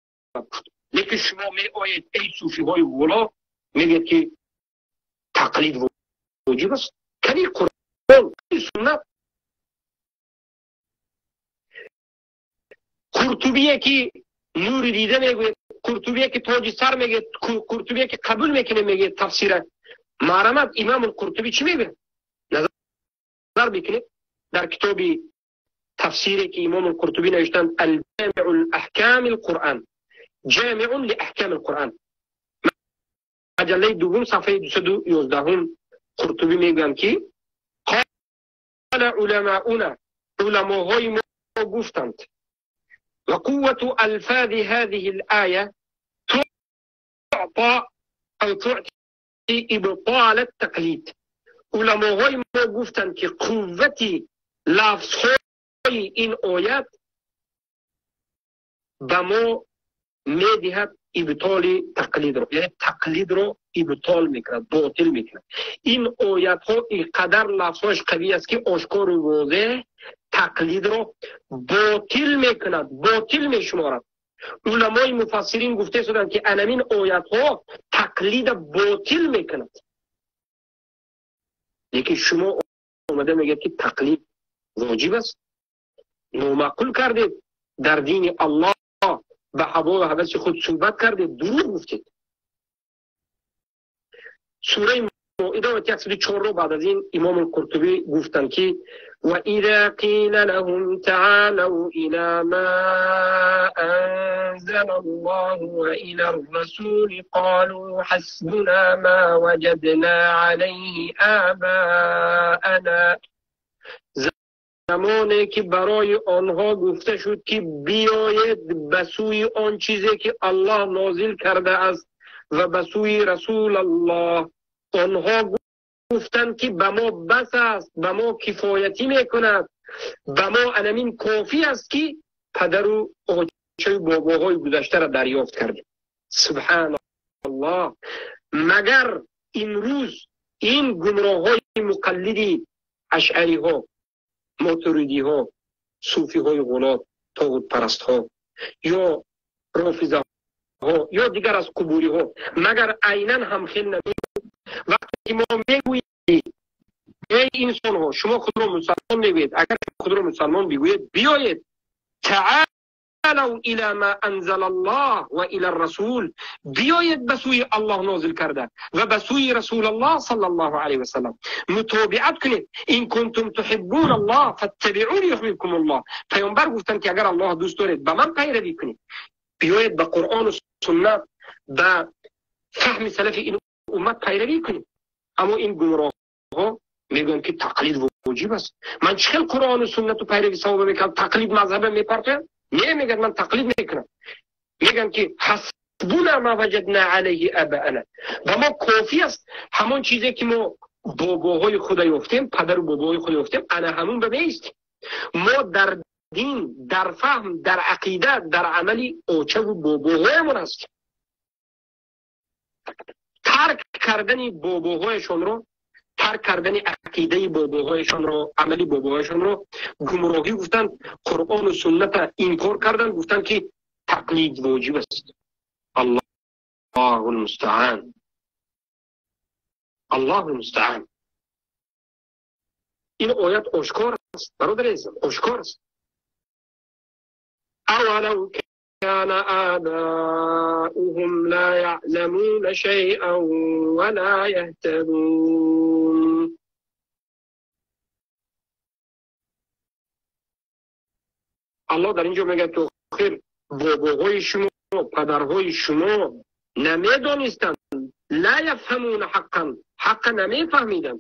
Лекин шумо меоед, эй суфиҳои ғуло, мегӯед ки тақлид воҷиб аст. Кани Қуръон, суннат? Қуртубие ки нури дида мегӯяд, Қуртубие ки тоҷи сар мегӯяд, Қуртубие ки қабул мекунад мегӯяд тафсира. Марамат Имом Қуртубӣ чӣ мегӯяд? Назар бикунед дар китоби тафсире ки Имом Қуртубӣ навиштанд, Ал-Ҷамиъу л-Аҳками л-Қуръан, Ҷамиъун ли-Аҳками л-Қуръан, маҷаллаи дуввум, сафҳаи 211, Қуртубӣ мегӯянд ки қала уламауна, уламоҳои мо гуфтанд, ва қуввату алфази ҳазиҳи л-оя туъта ав туъти ибтола ат-тақлид. Уламоҳои мо гуфтанд ки қуввати лафзҳои ин оят ба мо медиҳад ибтоли тақлидро, яъне тақлидро ибтол мекунад, ботил мекунад. Ин оятҳо ин қадар лафзҳояш қавӣ аст ки ошкору возеҳ тақлидро ботил мекунад, ботил мешуморад. Уламои муфассирин гуфта шуданд ки анамин оятҳо тақлида ботил мекунад. Лекин шумо омада мегӯед ки тақлид воҷиб аст. Номаъқул кардед, дар дини Аллоҳ ба ҳавою ҳаваси худ суҳбат кардед, дурӯғ гуфтед. Сураи Моида ояти 104-ро баъд аз ин Имом Қуртубӣ гуфтанд ки ва иза қила лаҳум таолав ила ма анзала Аллоҳу ва ила ар-расули қолу ҳасбуна ма ваҷадна алайҳи абаана. Замоне ки барои онҳо гуфта шуд ки биёед ба сӯи он чизе ки Аллоҳ нозил кардааст ва ба сӯи Расулаллоҳ, онҳо гуфтанд ки ба мо бас аст, ба мо кифоятӣ мекунад, ба мо анамин кофӣ аст ки падару очаю бобоҳои гузаштаро дарёфт кардем. Субҳаналлоҳ. Магар имрӯз ин гумроҳҳои муқаллиди ашъариҳо, мотуридиҳо, суфиҳои ғулот, тоғутпарастҳо ё рофизаҳо ё дигар аз қубуриҳо, магар айнан ҳамхел намешаванд? Вақте ки мо мегӯем эй инсонҳо, шумо худро мусалмон мегӯед, агар худро мусалмон бигӯед, биёед таолав ила ма анзала Аллоҳ ва ила ар-расул, биёед ба сӯи Аллоҳ нозил карда ва ба сӯи Расулаллоҳ саллаллоҳу алайҳи васаллам мутобиат кунед. Ин кунтум туҳиббуна Аллоҳ фаттабиъуни юҳбибкум Аллоҳ. Паёмбар гуфтанд ки агар Аллоҳ дӯст доред, ба ман пайравӣ кунед. Биёед ба Қуръону суннат, ба фаҳми салафи ин уммат пайравӣ кунед. Аммо ин гумроҳҳо мегӯянд ки тақлид воҷиб аст. Ман чӣ хел Қуръону суннату пайравӣ савоба мекунам, тақлид мазҳаба мепартоям? Не, мегӯяд ман тақлид мекунам. Мегӯянд ки ҳасбуна ма ваҷадна алайҳи абаана, ба мо кофӣ аст ҳамон чизе ки мо бобоҳои худа ёфтем, падару бобоҳои худа ёфтем, ана ҳамун ба меистем. Мо дар дин, дар фаҳм, дар ақида, дар амали очаву бобоҳоямон ҳастем. Тарк кардани бобоҳояшонро, тарк кардани ақидаи бобоҳояшонро, амали бобоҳояшонро гумроҳӣ гуфтанд, Қуръону сунната инкор карданд, гуфтанд ки тақлид воҷиб аст. Аллоҳу лмустаан, Аллоҳу лмустаан. Ин оят ошкор аст, бародари азизам, ошкор аст. Авалав кана абауҳум ла яъламуна шайъан ва ла яҳтадун. Аллоҳ дар ин ҷо мегӯяд ки охир бобоҳои шумо, падарҳои шумо намедонистанд, ла яфҳамуна ҳаққан, ҳаққа намефаҳмиданд,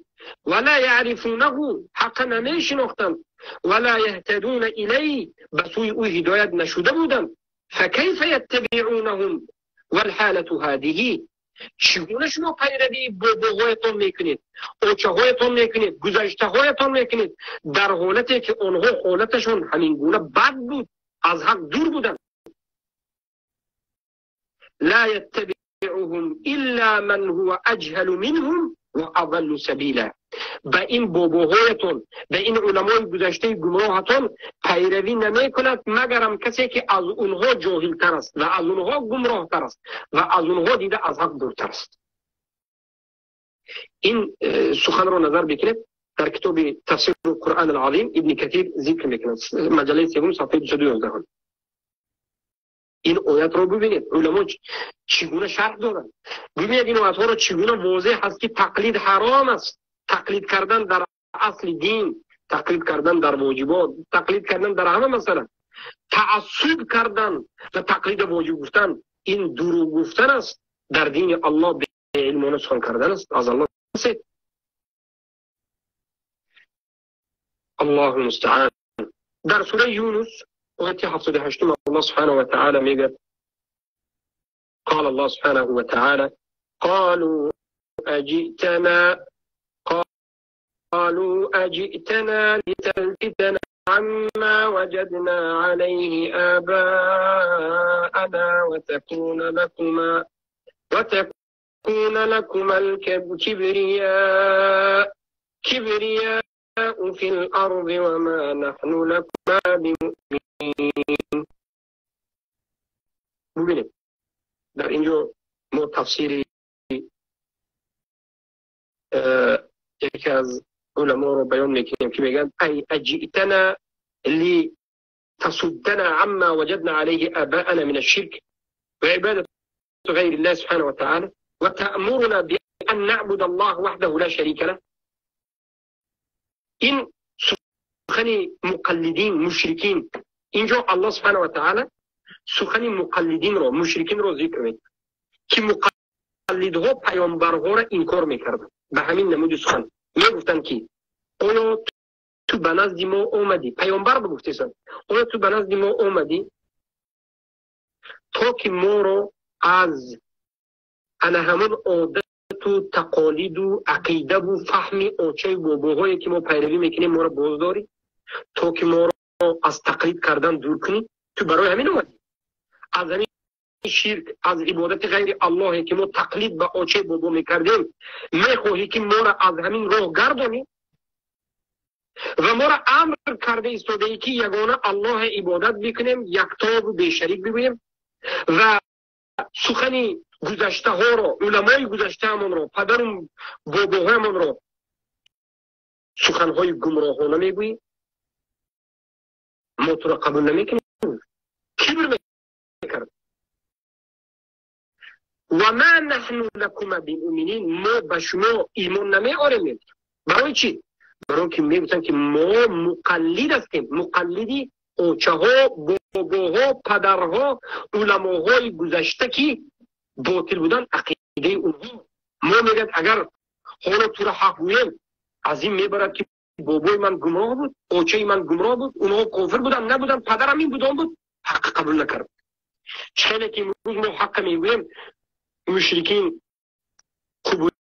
ва ла яърифунаҳу, ҳаққа намешинохтанд, ва ла яҳтадуна илайҳ, ба сӯи ӯ ҳидоят нашуда буданд. Факайфа яттабиъунаҳум валҳалату ҳадиҳи. Чӣ гуна шумо пайравии бобоҳоятон мекунед, очаҳоятон мекунед, гузаштаҳоятон мекунед, дар ҳолате ки онҳо ҳолаташон ҳамин гуна бад буд, аз ҳақ дур буданд. Ла яттабиъуҳум илла ман ҳува аҷҳалу минҳум ва адаллу сабила. ба ин бобоҳоятон, ба ин уламои гузаштаи гумроҳатон пайравӣ намекунад, магарам касе ки аз онҳо ҷоҳилтар аст ва аз онҳо гумроҳтар аст ва аз онҳо дида аз ҳақ дуртар аст. Ин суханро назар бикунед, дар китоби тафсири Қуръон ал-Азим Ибни Касир зикр мекунад, маҷаллаи севум, саҳифаи 211. Ин оятро бибинед, уламо чӣ гуна шарҳ доданд. Бибинед ин оятҳоро чӣ гуна возеҳ аст, ки тақлид ҳаром аст. Тақлид кардан дар асли дин, тақлид кардан дар воҷибот, тақлид кардан дар ҳама масъала, таассуб кардан ва тақлида воҷиб гуфтан, ин дурӯғ гуфтан аст дар дини Аллоҳ, беилмона сухан кардан аст. Аз Аллоҳ бипурсед. Аллоҳу мустаан. Дар сураи Юнус ояти 78 Аллоҳ субҳанаҳу ва таъала мегӯяд: قال الله سبحانه وتعالى: قالوا أجئتنا لتلفتنا عما وجدنا عليه آباءنا وتكون لكما الكبرياء في الأرض وما نحن لكما بمؤمنين. ببینید در اینجا ما تفسیری یکی از علما رو بیان میکنیم که میگن: ای اجئتنا لتصدنا عما وجدنا عليه آباءنا من الشرك وعبادة غير الله سبحانه وتعالى وتأمرنا بأن نعبد الله وحده لا شريك له. این سخن مقلدین مشرکین، اینجا الله سبحانه و تعالی سخن مقلدین رو، مشرکین رو ذکر میکنه که مقلدها پیامبرها را انکار میکردن. به همین نمود سخن میگفتن که آیا تو به نزد ما اومدی، پیامبر بگفتیسن، آیا تو به نزد ما اومدی تا که ما رو از انا همون عادت و تقالید و عقیده و فهم آچه باباهایی که ما پیروی میکنیم ما رو بازداری، تا که ما رو از تقلید کردن دور کنی؟ تو برای همین اومدی، از همین شرک، از عبادت غیر الله که ما تقلید به آچه بابا میکردیم، میخواهی که ما را از همین راه گردانی و ما را امر کرده ایستاده ای که یگانه الله عبادت بکنیم، یکتا و بی‌شریک بگوییم و سخن گذشته ها را، علمای گذشته همان را، پدرم باباهایمان را سخنهای گمراهانه میگویی، ما تو را قبول نمیکنیم. کبر میکرد. و ما نحن لکما بمؤمنین، ما به شما ایمان نمیآوریم. برای چی؟ برای که میگفتن که ما مقلد هستیم، مقلدی اوچه ها، باباها، پدرها، علماهای گذشته که باطل بودن عقیده اونها. ما میگن اگر حالا تو را حق گوییم، از این میبرد که بابای من گمراه بود، اوچه من گمراه بود، اونها کافر بودن نبودن، پدرم این بود آن بود، حق قبول نکرد. چه که امروز ما حق میگوییم، مشرکین قبولی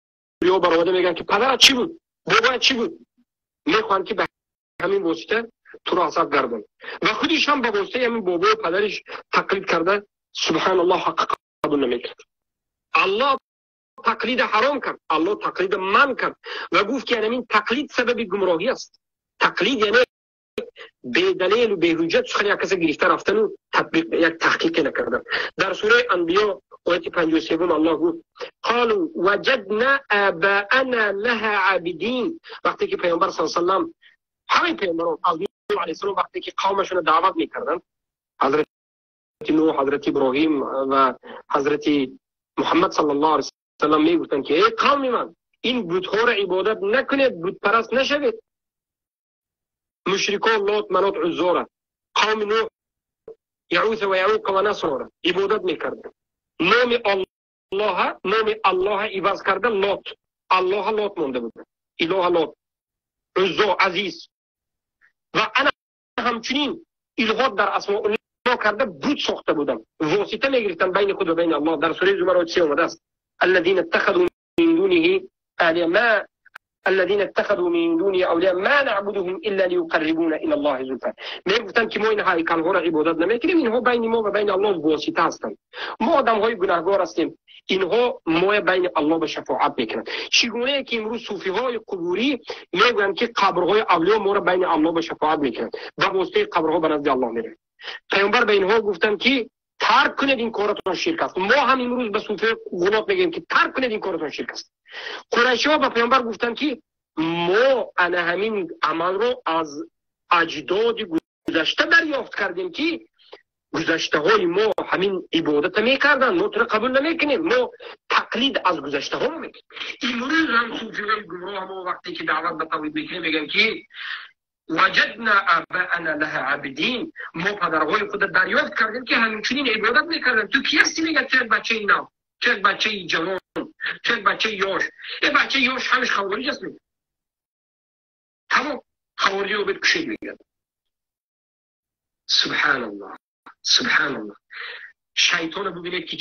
ها برآورده میگن که پدرت چی بود، بابایت چی بود، میخوان که به همین واسطه تو را حساب گردن و خودش هم به واسطه همین بابا و پدرش تقلید کرده. سبحان الله، حق قبول نمیکرد. الله تقلید حرام کرد، الله تقلید من کرد و گفت که همین تقلید سبب گمراهی است. تقلید یعنی به دلیل و به حجت سخن یک کس گرفته رفتن و تطبیق یک تحقیق نکردن. در سوره انبیا آیت 53 الله گفت: قالوا وجدنا آباءنا لها عابدین. وقتی که پیامبر صلی الله علیه و سلم، همه پیامبران از نوح علیه السلام وقتی که قومشون رو دعوت میکردن، حضرت نوح، حضرت ابراهیم و حضرت محمد صلی الله علیه و سلم میگفتن که ای قوم من، این بت‌ها را عبادت نکنید، بت پرست نشوید. مشرکان لات، منات، عزا را، قوم نوح یعوث و یعوق و نصر را عبادت میکردن. نام الله، نام الله عوض کرده لات، الله لات مونده بود، اله لات، عزا، عزیز. و انا همچنین الهاد در اسماء الله کرده بت ساخته بودن، واسطه میگرفتن بین خود و بین الله. در سوره زمر آیه 3 آمده است: الذين اتخذوا من دونه آلهة ما الذين اتخذوا من دونه اولياء ما نعبدهم الا ليقربونا الى الله زلفى. میگفتند که ما این هیکل‌ها را عبادت نمی‌کنیم، اینها بین ما و بین الله واسطه هستند، ما آدم‌های گناهگار هستیم، اینها ما بین الله به شفاعت میکنند. چگونه که امروز صوفی‌های قبوری میگویند که قبرهای اولیا ما را بین الله به شفاعت میکنند و واسطه قبرها به نزد الله میروند. پیامبر به اینها گفتند که ترک کنید این کارتون شرک است. ما هم امروز به صوفی غلات میگیم که ترک کنید این کارتون شرک است. قریشی‌ها به پیامبر گفتند که ما انا همین عمل رو از اجداد گذشته دریافت کردیم که گذشته های ما همین عبادت میکردن، ما تو رو قبول نمیکنیم، ما تقلید از گذشته ها میکنیم. امروز هم صوفی‌های گمراه ما وقتی که دعوت به توحید میکنیم میگن که وجدنا آباءنا لها عابدین، ما پدرهای خود دریافت کردیم که همچنین عبادت میکردن. تو کی هستی؟ میگه تو یک بچه نو، تو یک بچه جوان، تو یک بچه یاش. یه بچه یاش همش خوارج است، میگه تمام خوارجی رو بهت کشید میگه. سبحان الله، سبحان الله. شیطان ببینید که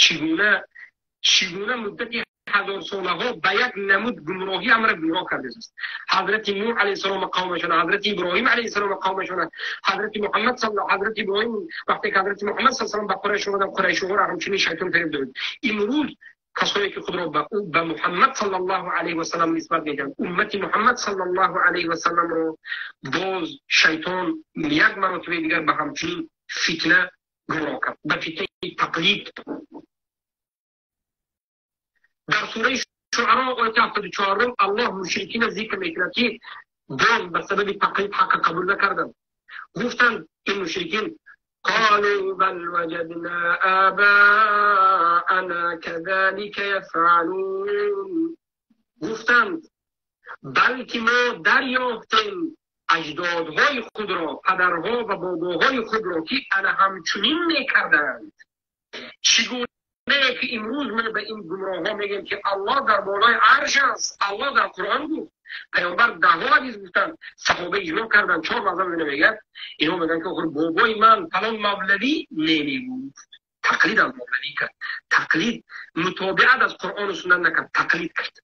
چگونه مدتی هزار سالها به یک نمود گمراهی امر گمراه کرده است. حضرت نوح علیه السلام قومشان، حضرت ابراهیم علیه السلام قومشان، حضرت محمد صلی الله، حضرت ابراهیم وقتی که حضرت محمد صلی الله علیه و به قریش آمدن، قریش ها را همچنین شیطان فریب داد. امروز کسایی که خود را به او به محمد صلی الله علیه و سلم نسبت میدن، امت محمد صلی الله علیه و سلم رو باز شیطان یک مرتبه دیگر به همچنین فتنه گمراه کرد، به فتنه تقلید. در سوره شعراء آیه 74 الله مشرکین ذکر میکند که باز به سبب تقلید حق قبول نکردند. گفتند این مشرکین قالوا بل وجدنا آباءنا كذلك يفعلون. گفتند بلکه ما دریافتیم اجدادهای خود را، پدرها و باباهای خود را که انا همچنین میکردند. چگونه که امروز ما به این گمراه ها میگیم که الله در بالای عرش است، الله در قرآن گفت، پیامبر ده ها حدیث گفتن، صحابه اجماع کردن، چهار مذهب اینو میگن. اینو میگن که آخر بابای من فلان مولوی نمیگفت، تقلید از مولوی کرد، تقلید متابعت از قرآن و سنت نکرد، تقلید کرد.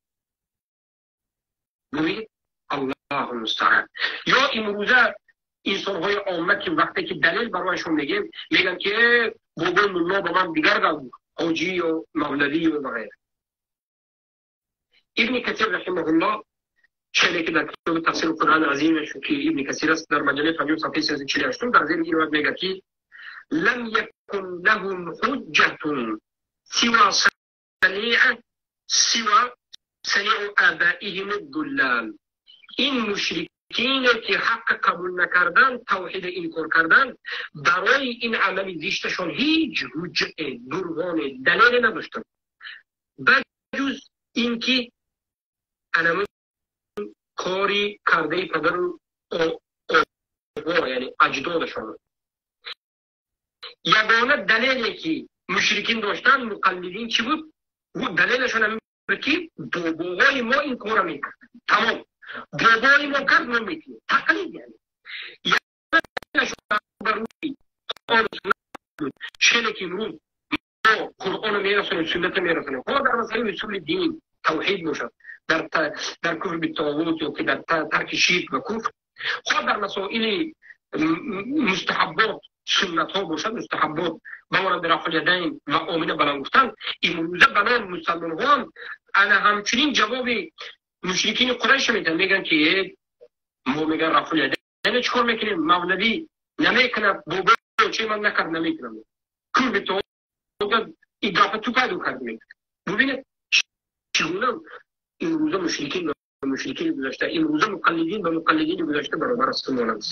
ببینید الله المستعان. یا امروزه انسان های عامه که وقتی که دلیل برایشون میگیم میگن که بابای ملا با من دیگر گفت، حاجی و مولوی و غیره. ابن کثیر رحمه الله شعری که در کتاب تفسیر قرآن عظیمش که ابن کثیر است در مجله 5 صفحه 348 در زیر این روایت میگه که لم يكن لهم حجة سوى صنيع آبائهم الضلال. این مشرکین که حق قبول نکردن، توحید انکار کردن، برای این عمل زشتشون هیچ حجت، برهان، دلیل نداشتن بجز اینکه انم کاری کرده پدر و آبا، یعنی اجدادشان. یگانه دلیلی که مشرکین داشتن مقلدین چی بود؟ دلیلشون هم بود که باباهای ما این کار میکرد، تمام بابای ما کرد ما میکنیم، تقلید. یعنی شنه که امروز ما قرآن رو میرسونیم، سنت رو میرسونیم، حالا در مسئله اصول دین توحید باشد، در کفر بالطاغوت یا که در ترک شرک و کفر، خود در مسائل مستحبات سنت ها باشد، مستحبات به مانند رفع الیدین و آمین بلند گفتن. امروزه بنان مسلمان ها هم انا همچنین جواب مشرکین قریش میدن، میگن که ما میگن رفع الیدین چیکار میکنیم، مولوی نمیکنه، بابا چه من نکرد نمیکنم، کفر بالطاغوت این گپ تو پیدا کرد. ببینید چگونه امروزه مشرکین به مشرکین گذشته، امروزه مقلدین به مقلدین گذشته برابر است مانند.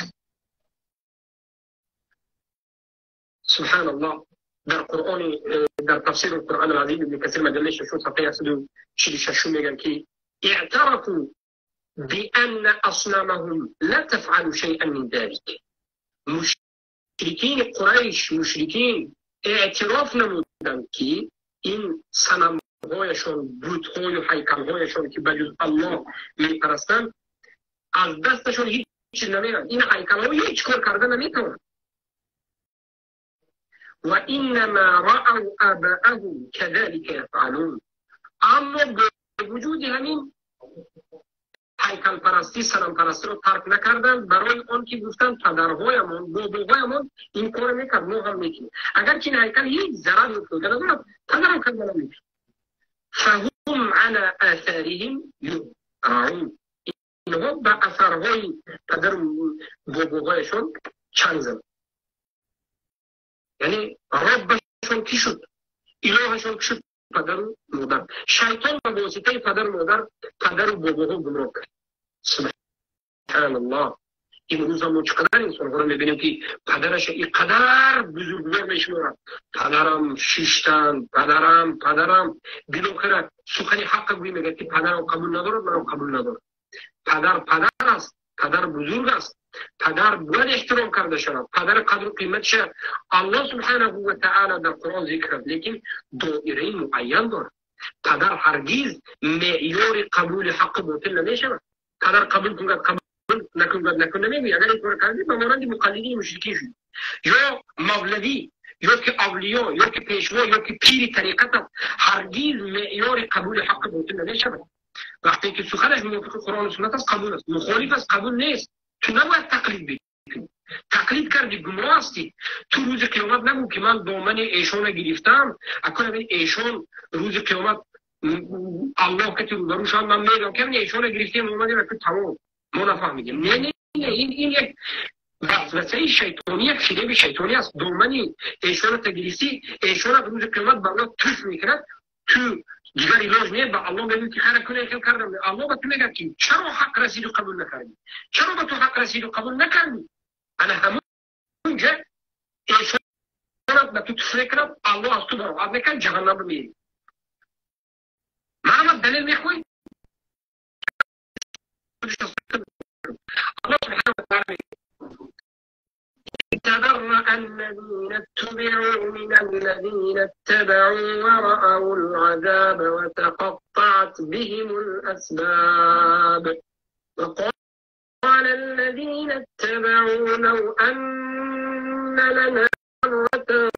سبحان الله. در قرآن، در تفسیر قرآن العظیم ابن کثیر مجله 6 صفحه 146 میگن که اعترفوا بأن أصنامهم لا تفعل شيئا من ذلك. مشرکین قریش، مشرکین اعتراف نمودند که این صنم هایشان، بت‌های و هیکل‌هایشان که بجز الله میپرستند، از دستشان هیچ چیز نمیرد، این هیکل‌ها هیچ کار کرده نمیتوانند. و انما رأوا آباءهم كذلك يفعلون. اما با وجود همین ҳайкалпарастӣ, санампарастиро тарк накарданд, барои он ки гуфтанд падарҳоямон, бобоҳоямон ин корро мекард, мо ҳам мекунем. Агар ки ин ҳайкал ҳеҷ зарар фоида надорад, падарам кард, манам мекунам. فهم على آثارهم يهرعون. اینها به اثرهای پدر باباهایشون چنگ زدند. یعنی ربشون کی شد؟ الهشون کی شد؟ پدر و مادر. شیطان به واسطه پدر و مادر، پدر و باباها گمراه کرد. سبحان الله. امروز هم چقدر انسان ها رو میبینیم که پدرش اینقدر بزرگوار میشمارد، پدرم شیشتن، پدرم پدرم، بالاخره سخن حق گویی میگه که پدرم قبول ندارد، منم قبول ندارم. پدر پدر است، پدر بزرگ است، پدر باید احترام کرده شود، پدر قدر و قیمتش الله سبحانه و تعالی در قرآن ذکر کرد، لیکن دایره معین دارد. پدر هرگز معیار قبول حق باطل نمیشود. پدر قبول کند قبول نکن نکن نمیگوی. اگر این کار کردی به مانند مقلدین مشرکین شدی، یا مولوی، یا که اولیا، یا که پیشوا، یا که پیر طریقت است، هرگز معیار قبول حق باطل نمیشود. وقتی که سخنش موافق قرآن و سنت است قبول است، مخالف است قبول نیست. تو نباید تقلید بکنی. تقلید کردی گمراه هستی. تو روز قیامت نگو که من دامن ایشان گرفتم، اکنون ایشان روز قیامت الله که تو روبرو شد من میگم که من ایشان گرفتیم اومدیم که تمام ما نفهمیدیم. نه نه نه، این یک وسوسه شیطانی، یک فریب شیطانی است. دامن ایشان تگریسی، ایشان روز قیامت به الله تف میکند، تو دیگر علاج نه، به الله میگه که خیر کنه، خیر کردم. الله به تو میگه که چرا حق رسید و قبول نکردی؟ چرا به تو حق رسید و قبول نکردی؟ انا همونجا ایشان به تو تف میکند، الله از تو برآورد میکند، جهنم میری. معنا دلیل میخوای؟ الله سبحانه وتعالى تبرأ الذين اتبعوا من الذين اتبعوا ورأوا العذاب وتقطعت بهم الأسباب وقال الذين اتبعوا لو أن لنا كرة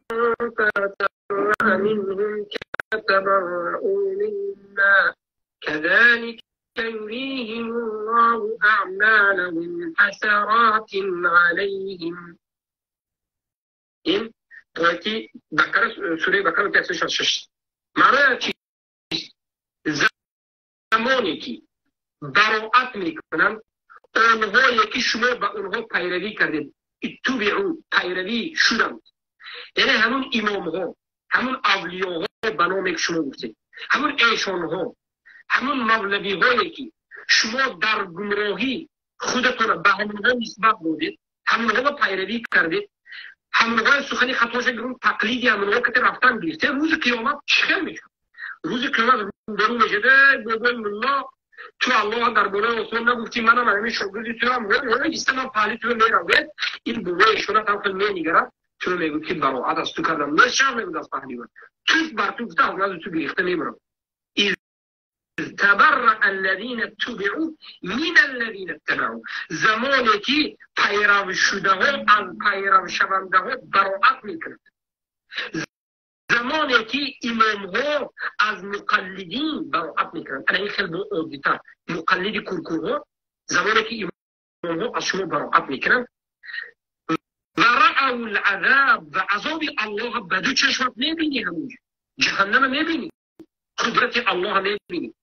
فنتبرأ منهم كما تبرؤوا منا كذلك يريهم الله أعمالهم حسرات عليهم. این آیتی بقره، سوره بقره 166. معنی چیست؟ زمانی که براعت میکنند آنهایی که شما به آنها پیروی کردید، اتبعوا، پیروی شدند، یعنی همون امام ها، همون اولیاها به نام که شما گفتید، همون ایشان ها، همون مولوی هایی که شما در گمراهی خودتون به همونها نسبت دادید، همونها پیروی کردید، همونها سخنی خطاش گرون تقلیدی همونها که رفتن گرفته، روز قیامت چه میشه؟ روز قیامت روبرو میشه بابای ملا تو الله در بالای آسمان نگفتی، منم همین شاگردی تو هم ایستم پهلی تو میرم. این بابای ایشون هم خیلی میگیره، تو میگه که براعت از تو کردم، نه شرم میگه از پهلی من تو بر تو گفته از نزد تو گریخته میبرم. تبرأ الذين اتبعوا من الذين اتبعوا، زمانی که پیرو شده ها از پیرو شونده ها براعت میکنند، زمانی که امام ها از مقلدین براعت میکنند. انا این خیلی عادی‌تر مقلد کورکورها، زمانی که امام ها از شما براعت میکنند و رأوا العذاب و عذاب الله به دو چشمت میبینی، همونجا جهنم میبینی، قدرت الله میبینی.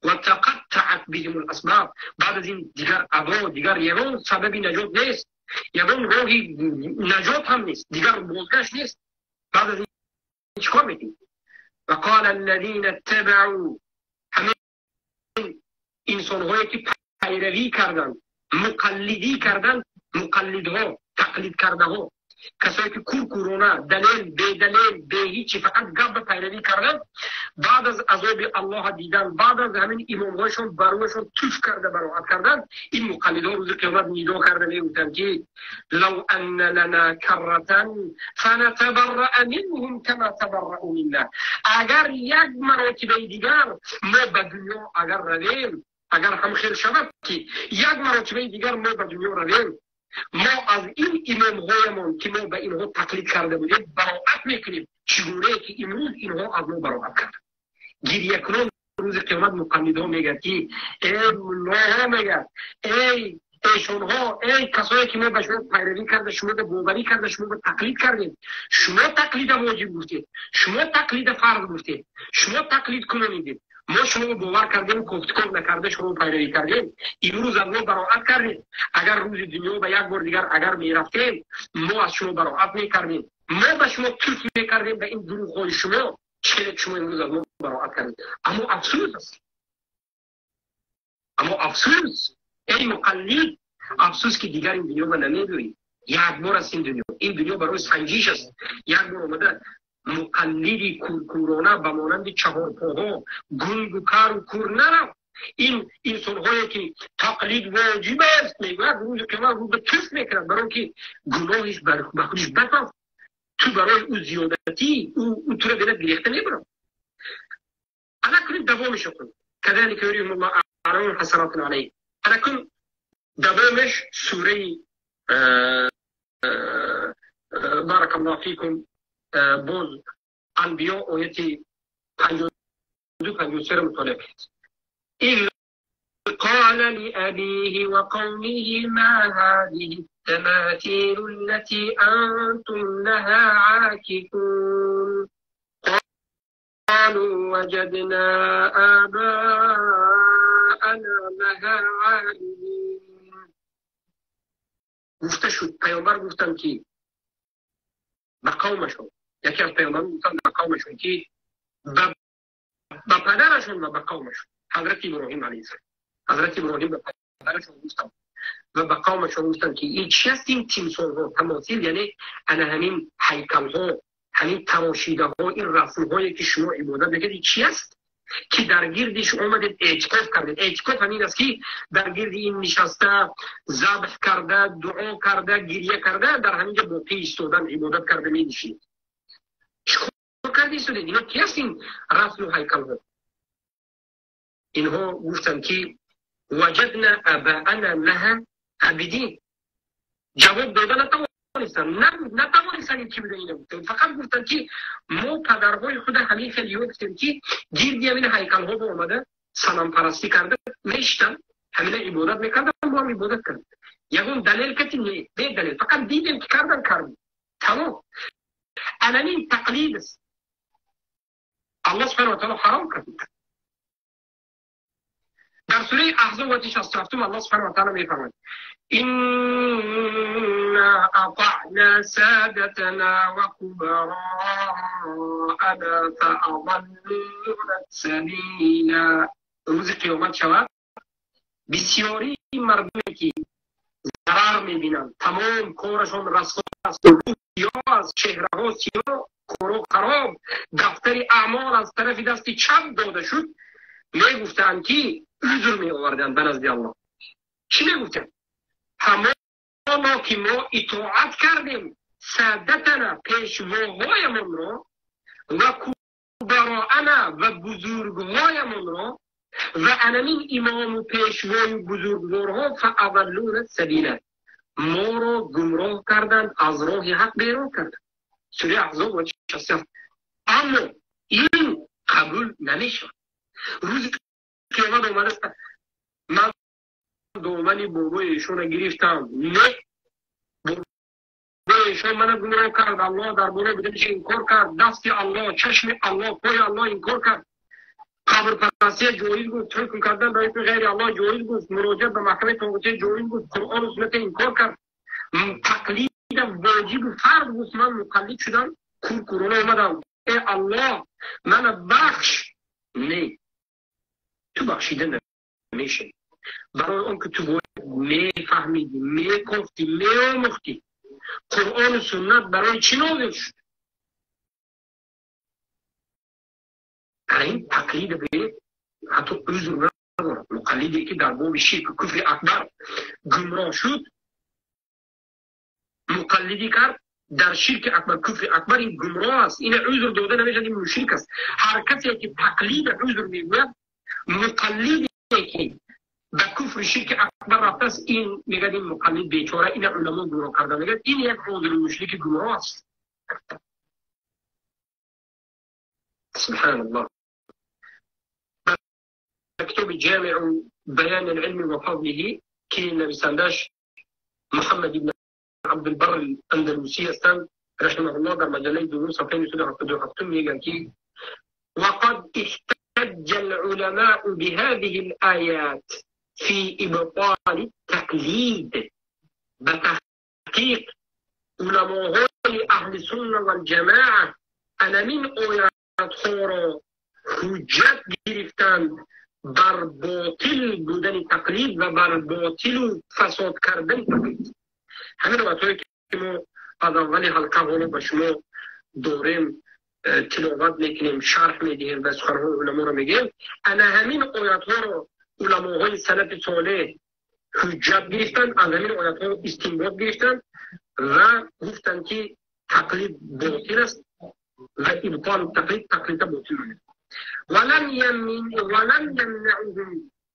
و تقطعت بهم الاسباب، بعد از این دیگر عذاب، دیگر یگان سبب نجات نیست، یگان راهی نجات هم نیست، دیگر بازگشت نیست. بعد از این چیکار میکنی؟ و قال الذين اتبعوا، همه انسانهایی که پیروی کردند، مقلدی کردند، مقلدها، تقلید کرده ها، کسایی که کورکورانه دلیل بی دلیل بی هیچی فقط گپ پیروی کردن، بعد از عذاب الله دیدن، بعد از همین امامهاشون بروشون توف کرده براعت کردن، این مقلدها روز قیامت ندا کرده میگفتن که لو ان لنا کرة فنتبرأ منهم كما تبرأوا منا. اگر یک مرتبه دیگر ما به دنیا اگر رویم، اگر هم خیر شود که یک مرتبه دیگر ما به دنیا رویم، ما از این امام هایمان که ما به اینها تقلید کرده بودیم براعت میکنیم، چگونه که امروز اینها از ما براعت کردند. گریه کنان рӯзи қиёмат муқаллидҳо мегӯяд ки эй муллоҳо, мегӯяд, эй эшонҳо, эй касое ки мо ба шумо пайравӣ карда, шумо боварӣ карда, шумо тақлид кардем, шумо тақлида воҷиб гуфтед, шумо тақлида фарз гуфтед, шумо тақлид кунонидед, мо шумо бовар кардем, кофтуков накарда шумо пайравӣ кардем, имрӯз аз мо бароат кардем. Агар рӯзи дунё ба як бор дигар агар мерафтем, мо аз шумо бароат мекардем, мо ба шумо туф мекардем ба ин дурӯғҳои шумо, чире шумо имрӯз аз мо бароат кардед. Аммо афсӯс, аммо афсӯс, эй муқаллид, афсӯс ки дигар ин дунё ба намедурӣ. Як бор аст ин дунё, ин дунё барои санҷиш аст. Як бор омада муқаллиди куркурона ба монанди чаҳорпоҳо гунгу кару кур нарав. Ин инсонҳое ки тақлид воҷиб аст мегӯяд, рӯзи қиёмат рӯ ба туф мекунад, барои ки гуноҳиш ба худиш бад аст. Ту барои ӯ зиёдатӣ, ӯ туро бинад гирехта мебарад. Ана кунем давомашо кун. Кадалика юриҳумуллоҳу аъмалаҳум ҳасаратун алайҳим. Ана кун давомаш сураи баракаллоҳу фикум боз Анбиё ояти 52-53 мутолиа кунед. إذ قال لأبيه وقومه ما هذه التماثيل التي أنتم لها عاكفون قالوا وجدنا آباءنا لها عابدين. گفته شد، پیامبر گفتن که به قومشون، یکی از پیامبران گفتن به قومشون که به پدرشون و به قومشون، حضرت ابراهیم علیه السلام، حضرت ابراهیم به پدرشون گفتن و به قومشون گفتن که این چی هست این تیمسارها، تماثیل، یعنی انا همین هیکل‌ها، همین تراشیده‌ها، این رسم‌هایی که شما عبادت می‌کنید چی است که در گردش آمدید اعتکاف کردید. اعتکاف همین است که در گرد این نشسته، ذبح کرده، دعا کرده، گریه کرده، در همینجا باقی ایستادن، عبادت کرده می نشینید. چیکار کرده ایستادید؟ اینا کی هست این رسم و هیکل‌ها؟ اینها گفتند که وجدنا اباءنا لها عابدین. جواب دادن نتوانستند، نتوانستند این کی بوده اینا گفتند. فقط گفتند که ما پدرهای خود همین خیلی گفتیم که گیردی همین هیکل‌ها با آمده صنم پرستی کرده میشتن، همین عبادت میکردن، با هم عبادت کردن. یگون دلیل کتی نه، بی دلیل، فقط دیدیم که کردن کردن، تمام. الان تقلید است. الله سبحانه و تعالی حرام کرد. در سوره احزاب آیه 67 الله سبحانه و تعالی میفرماید إنا أطعنا سادتنا وكبراءنا فأضلونا السبیلا. روز قیامت شود بسیاری مردمی که ضرر میبینند، تمام کارشان رسوا است، روح سیاه است، چهره‌ها سیاه، کارها خراب، دفتر اعمال از طرف دست چپ داده شد، میگفتند که عذر میآوردند به نزد الله. چی میگفتند؟ همانا که ما اطاعت کردیم سادتنا، پیشواهایمان را، و کبراءنا و بزرگهایمان را، و انمین امام و پیشوای و بزرگوارها، فاضلونا السبیل، ما را گمراه کردند، از راه حق بیرون کردند. سوره احزاب آیه 67. اما این قبول نمیشد. روز قیامت آمده است، من دامن بابای ایشون را گرفتم، نه بابای ایشان من گمراه کرد، الله در بالای بدنش انکار کرد، دست الله، چشم الله، پای الله انکار کرد، قبر پرستی جایز گفت، حکم کردن برای غیر الله جایز گفت، مراجعه به محکمه طاغوتی جایز گفت، قرآن و سنت انکار کرد، تقلید واجب و فرض گفت، من مقلد شدم، کور کرونا آمدم، ای الله من بخش. نه، تو بخشیده نمیشه، برای اون که تو باید میفهمیدی، میگفتی، میآموختی. قرآن و سنت برای چی نازل شد؟ این تقلید به حتی عذر ندارد. مقلدی که در باب شرک و کفر اکبر گمراه شد، مقلدی کرد در شرک اکبر، کفر اکبر، این گمراه است، این عذر داده نمیشد، این مشرک است. هر کسی که تقلید عذر میگوید، مقلدی که به کفر شرک اکبر رفته است، این میگه این مقلد بیچاره، این علما گمراه کرده، میگه این یک عذر مشرک گمراه است. سبحان الله. китоби Ҷамиу баёни алилми ва фазлиҳи, ки нависандааш Муҳаммад ибн Абдулбар Андалусӣ ҳастанд, раҳимаҳуллоҳ, дар маҷаллаи дуюм, сафҳаи 977 мегӯянд, ки وقد احتج العلماء بهذه الآيات في إبطال التقليد. بتحقيق علماء أهل السنة والجماعة أنا من آيات خورا حجت گرفتند بر باطل بودن تقلید و بر باطل و فساد کردن تقلید. همین روایت‌هایی که ما از اول حلقه حالا به شما داریم تلاوت میکنیم، شرح میدهیم و سخنهای علما رو میگیم، انا همین آیت ها رو علماهای سلف صالح حجت گرفتند، از همین آیت ها استنباط گرفتند و گفتند که تقلید باطل است و ابطال تقلید، تقلید باطل است. ولم يمنعهم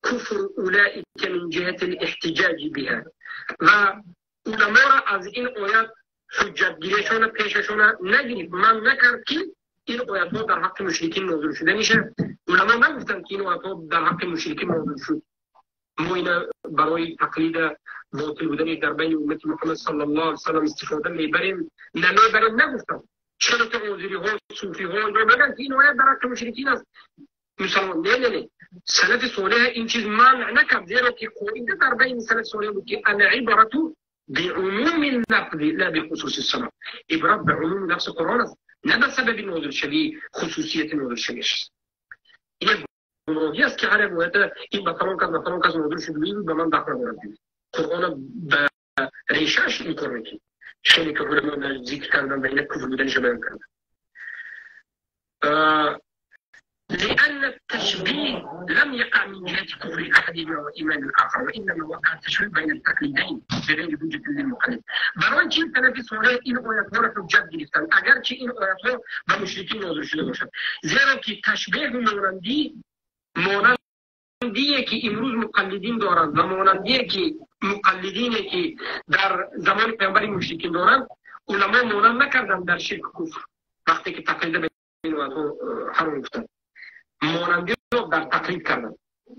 كفر اولئك من جهة الاحتجاج بها. و علما را از این آیات حجت گیریشون پیششون نگرفت، من نکرد که این آیات ها در حق مشرکین نازل شده میشه. علما نگفتند که این آیات ها در حق مشرکین نازل شد، ما اینا برای تقلید باطل بودن در بین امت محمد صلی الله علیه و سلم استفاده میبریم نمیبریم، نگفتند. چرا که آذری ها، صوفی ها اینا میگن که این آیات در حق مشرکین است، مسلمان نه نه نه. سلف صالح این چیز منع نکرد، زیرا که قاعده در بین سلف صالح بود که العبرة بعموم اللفظ لا بخصوص السبب. عبرت به عموم لفظ قرآن است، نه به سبب نازل شوی، خصوصیت نازل شویش. این گمراهی است که هر روایت این به فلان کس به فلان کس نازل شده بود به من دخل ندارد. قرآن به ریشه‌اش این کار میکنه. خیلی که علما ذکر کردن و اینا کفر بودنش بیان کردن. لأن التشبيه لم يقع من جهة كفر أحدهما وإيمان الآخر، وإنما وقع التشبيه بين التقليدين بغير حجة للمقلد. برای چی سلف صالح این آیت‌ها را حجت گرفتند اگرچه این آیت‌ها به مشرکین نازل شده باشد؟ زیرا که تشبیه مانندیه که امروز مقلدین دارند و مانندیه که مقلدینی که در زمان پیامبر مشرکین دارند، علما مانند نکردند در شرک کفر وقتی که تقلید به این آیت‌ها حرام گفتند. مانندی رو در تقلید کردن.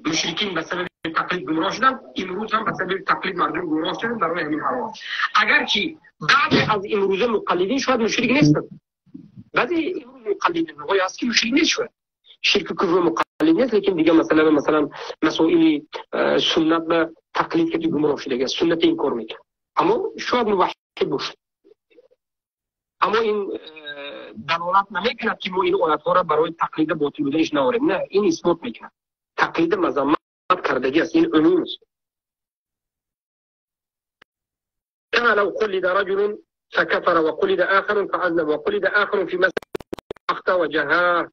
مشرکین به سبب تقلید گمراه شدن، امروز هم به سبب تقلید مردم گمراه شدن برای همین حرام. اگرچه بعضی از امروزه مقلدین شاید مشرک نیستند، بعضی امروز مقلدین های هست که مشرک نیست، شاید شرک کفر مقلد نیست، لیکن دیگه مثلا مسائل سنت به تقلید که گمراه شده، سنت این کار میکنه، اما شاید موحد باشه. اما این دلالت نمیکند که ما این آیت‌ها را برای تقلید باطل بودنش نآوریم، نه، این اثبات میکند تقلید مذمت کردگی است، این عموم است. كما لو قلد رجل فكفر وقلد آخر فأذنب وقلد آخر في مسجد أخطأ وجهاه.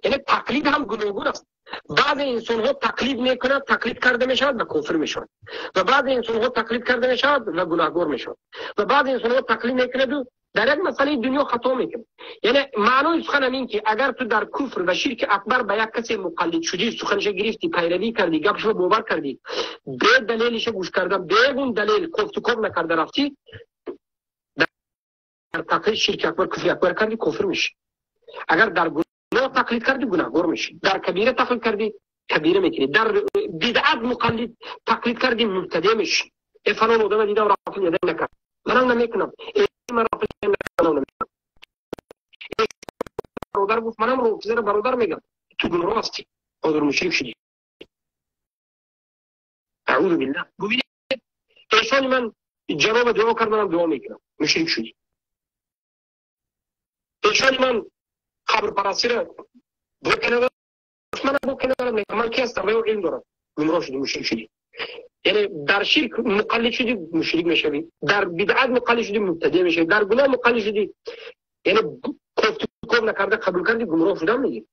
یعنی تقلید هم گوناگون است. بعضی انسان ها تقلید میکنند، تقلید کرده میشود و کافر میشود، و بعضی انسان ها تقلید کرده میشود و گناهگار میشود، و بعضی انسان ها تقلید میکند و در یک مسئله دنیا خطا میکنه. یعنی معنای سخنم این که اگر تو در کفر و شرک اکبر به یک کسی مقلد شدی، سخنش گرفتی، پیروی کردی، گپش رو باور کردی، به دلیلش گوش کردن، به اون دلیل کوفت و کوب نکرده رفتی، در تقلید شرک اکبر کفر اکبر کردی، کافر میشی. اگر در گناه تقلید کردی، گناهگار میشی. در کبیره تقلید کردی، کبیره میکنی. در بدعت مقلد تقلید کردی، مبتدع میشی. ای فلان آدم دیدم رفت یادم نکرد، منم نمیکنم. ای من رفت نمیکنم. برادر گفت منم رو برادر میگم، تو گناه هستی، حاضر مشرک شدی. اعوذ بالله. ببینید ایشان من جواب دعا کرد، منم دعا میکنم، مشرک شدی. ایشان من قبر پرستی را بکنه، من بکنه، من کی هستم؟ من علم دارم. گمراه شدی، مشرک شدی. یعنی در شرک مقلد شدی، مشرک میشوی. در بدعت مقلد شدی، مبتدع میشوی. در گناه مقلد شدی، یعنی کوفت کوب نکرده قبول کردی، گمراه شدن میگی.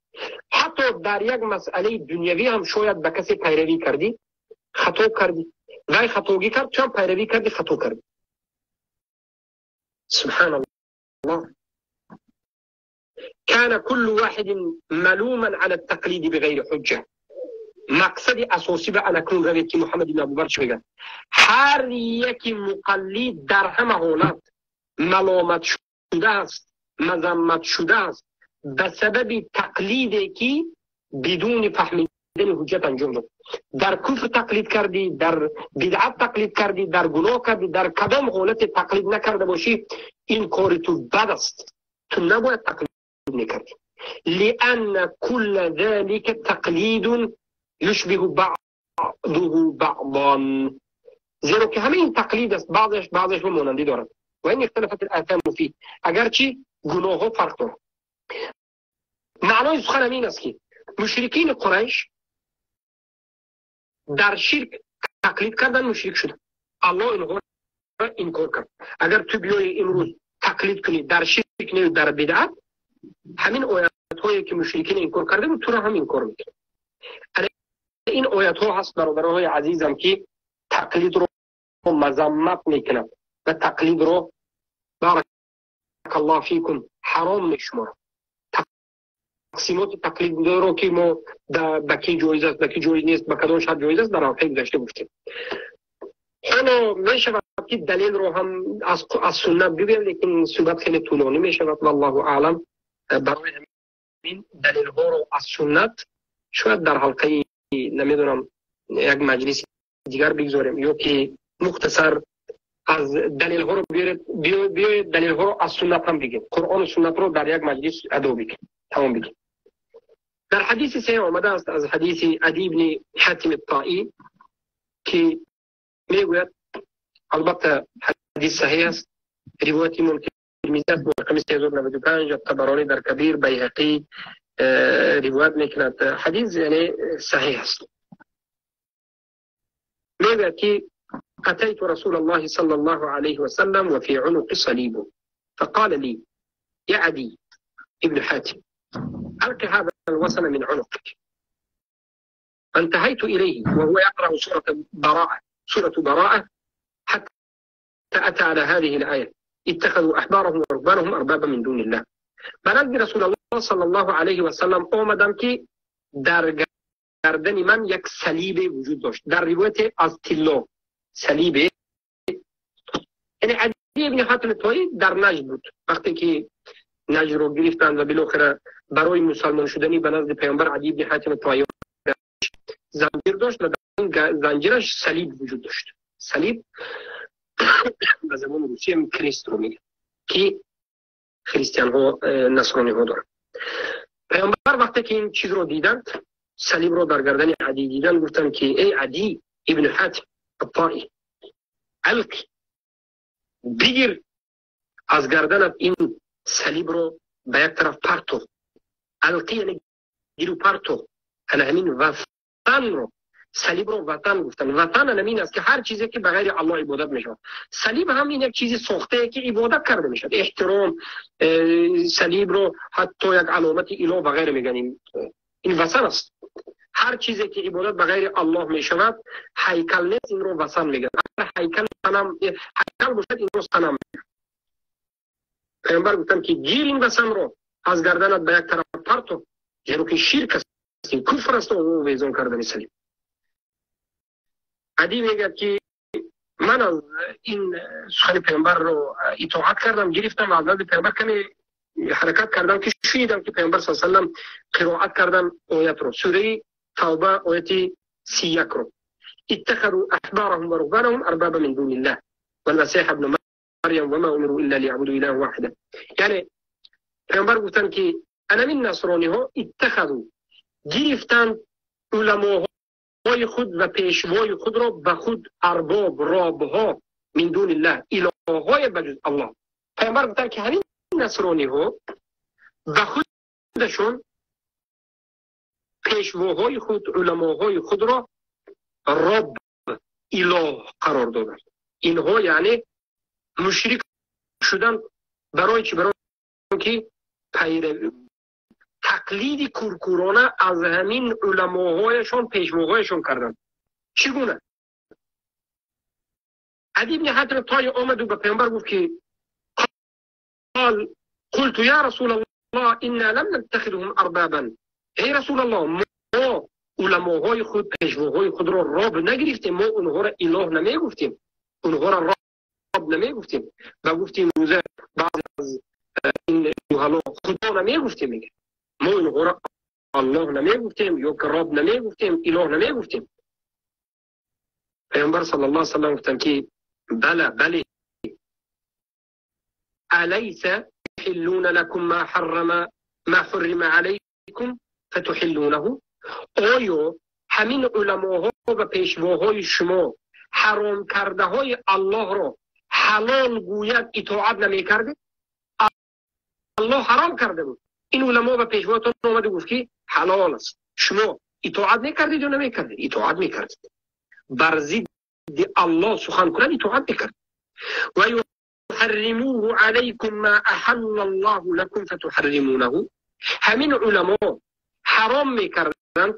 حتی در یک مسئله دنیوی هم شاید به کسی پیروی کردی، خطا کردی، وای خطاگی کرد، چون پیروی کردی خطا کردی. سبحان الله. كان كل واحد ملوما على التقليد بغير حجة. مقصد اساسی به انکون روید که محمد بن ابوبکر چی میگه؟ هر یک مقلد در همه حالت ملامت شده است، مذمت شده است به سبب تقلیدی که бидуни фаҳмидани ҳуҷҷат анҷом дод. Дар куфр тақлид кардӣ, дар бидъат тақлид кардӣ, дар гуноҳ кардӣ, дар кадом ҳолате тақлид накарда бошӣ, ин кори ту бад аст. Ту набояд тақлид мекардӣ. لأن كل ذلك تقليد يشبه بعضه بعضا. زیرا که همه این تقلید است، بعضش بعضش مانندی دارد. و این اختلافت الآثام فيه، اگرچه گناه ها فرق دارد. معنای سخن این است که مشرکین قریش در شرک تقلید کردن، مشرک شدن. الله اینها را انکار کرد. اگر تو بیای امروز تقلید کنی در شرک نه در بدعت، همین آیت هایی که مشرکین انکار کرده بود تو را هم انکار میکنه. این آیت ها هست برادرهای عزیزم که تقلید رو مذمت میکنه و تقلید رو بارک الله فیکم حرام میشماره. تقسیمات تقلید رو که ما به کی جایز است، به کی جایز نیست، به کدام شرط جایز است در حلقه گذشته گفتیم. حالا میشود که دلیل رو هم از سنت بگویم، لیکن صحبت خیلی طولانی میشود. والله اعلم. برای همین دلیل ها رو از سنت شاید در حلقه نمیدونم یک مجلس دیگر بگذاریم، یا که مختصر از دلیل ها رو بیاید دلیل ها رو از سنت هم بگیم. قرآن و سنت رو در یک مجلس ادا بگیم، تمام بگیم. در حدیث سه آمده است از حدیث عدی بن حاتم الطائی که میگوید، البته حدیث صحیح است، روایت امام ترمذی است با رقم 3095، طبرانی در کبیر، بیهقی روایت میکند. حدیث یعنی صحیح است. میگوید که أتيت رسول الله صلى الله عليه وسلم وفي عنق صليب، فقال لي يا عدي ابن حاتم ألق هذا الوصل من عنقك. فانتهيت إليه وهو يقرأ سورة براءة حتى أتى على هذه الآية اتخذوا أحبارهم ورهبانهم أربابا من دون الله. بلد رسول الله صلى الله عليه وسلم آمدم که در گردن من یک صلیب وجود داشت، در روایت از طلا صلیب، یعنی عدی ابن حاتم طایی در نجد بود. وقتی که نجد رو گرفتند و بالاخره برای مسلمان شدنی به نزد پیامبر عدی ابن حاتم طایی زنجیر داشت و در این زنجیرش صلیب وجود داشت. صلیب به زبان روسی هم کریست رو میگه که خریستیان ها نصرانی ها دارن. پیامبر وقتی که این چیز رو دیدند، صلیب رو در گردن عدی دیدند، گفتند که ای عدی ابن حاتم الطائی الق، بگیر از گردنت این صلیب رو به یک طرف پرتو. القی یعنی گیر و پرتو. انا همین وطن رو، صلیب رو وطن گفتن. وطن همین است که هر چیزی که بغیر الله عبادت میشود. صلیب هم این یک چیزی ساخته که عبادت کرده میشود. احترام صلیب رو حتی یک علامت اله و غیره میگن. این وطن است. هر چیزی که عبادت بغیر الله میشود هیکل نیست، این رو وثن میگن. اگر هیکل صنم، هیکل باشد این رو صنم میگن. پیامبر گفتن که گیر این وثن رو از گردنت به یک طرف پرتو، زیرا که شرک است، این کفر است و ویزون کردن صلیب. عدی میگه که من از این سخن پیامبر رو اطاعت کردم، گرفتم و از نزد پیامبر کمی حرکت کردم که شنیدم که پیامبر صلی الله علیه و سلم قرائت کردن آیت رو، سوره توبه آیت 31 رو، اتخذوا احبارهم ورهبانهم اربابا من دون الله والمسيح ابن مريم وما امروا الا ليعبدوا اله واحدا. یعنی پیامبر گفتن که انا من نصرانی ها اتخذوا، گرفتند علماهای خود و پیشوای خود را به خود ارباب، رابها من دون الله، الههای بجز الله. پیامبر گفتن که همین نصرانی ها به خودشون پیشواهای خود، علماهای خود را رب، اله قرار دادند. اینها یعنی مشرک شدن. برای چی؟ برای که تقلید کورکورانه از همین علماهایشان، پیشواهایشان کردند. چگونه؟ عدی بن حاتم طایی آمد و به پیامبر گفت که قال قلت یا رسول الله انا لم نتخذهم اربابا. ای رسول الله، ما علماهای خود، پیشواهای خود را رب نگرفتیم، ما اونها را اله نمیگفتیم، اونها را رب نمیگفتیم و گفتیم روزه بعضی از این جهلا خدا نمیگفتیم، میگه ما اونها را Аллоҳ намегуфтем, ё ки Раб намегуфтем, илоҳ намегуфтем? Паёмбар саллаллоҳу алайҳи васаллам гуфтанд ки бала, бале, алайса юҳиллуна лакум ма ҳаррама ма ҳуррима алайкум фатуҳиллунаҳу, оё ҳамин уламоҳо ва пешвоҳои шумо ҳаром кардаҳои Аллоҳро ҳалол гӯяд итоат намекардед? Аллоҳ ҳаром карда буд, ин уламо ва пешвоятон омада гуфт ки ҳалол аст, шумо итоат мекардед ё намекардед? Итоат мекардед. Бар зидди Аллоҳ сухан кунад итоат мекард. Ва юҳарримуҳу алайкум ма аҳалла Аллоҳу лакум фатуҳарримунаҳу, ҳамин уламо ҳаром мекарданд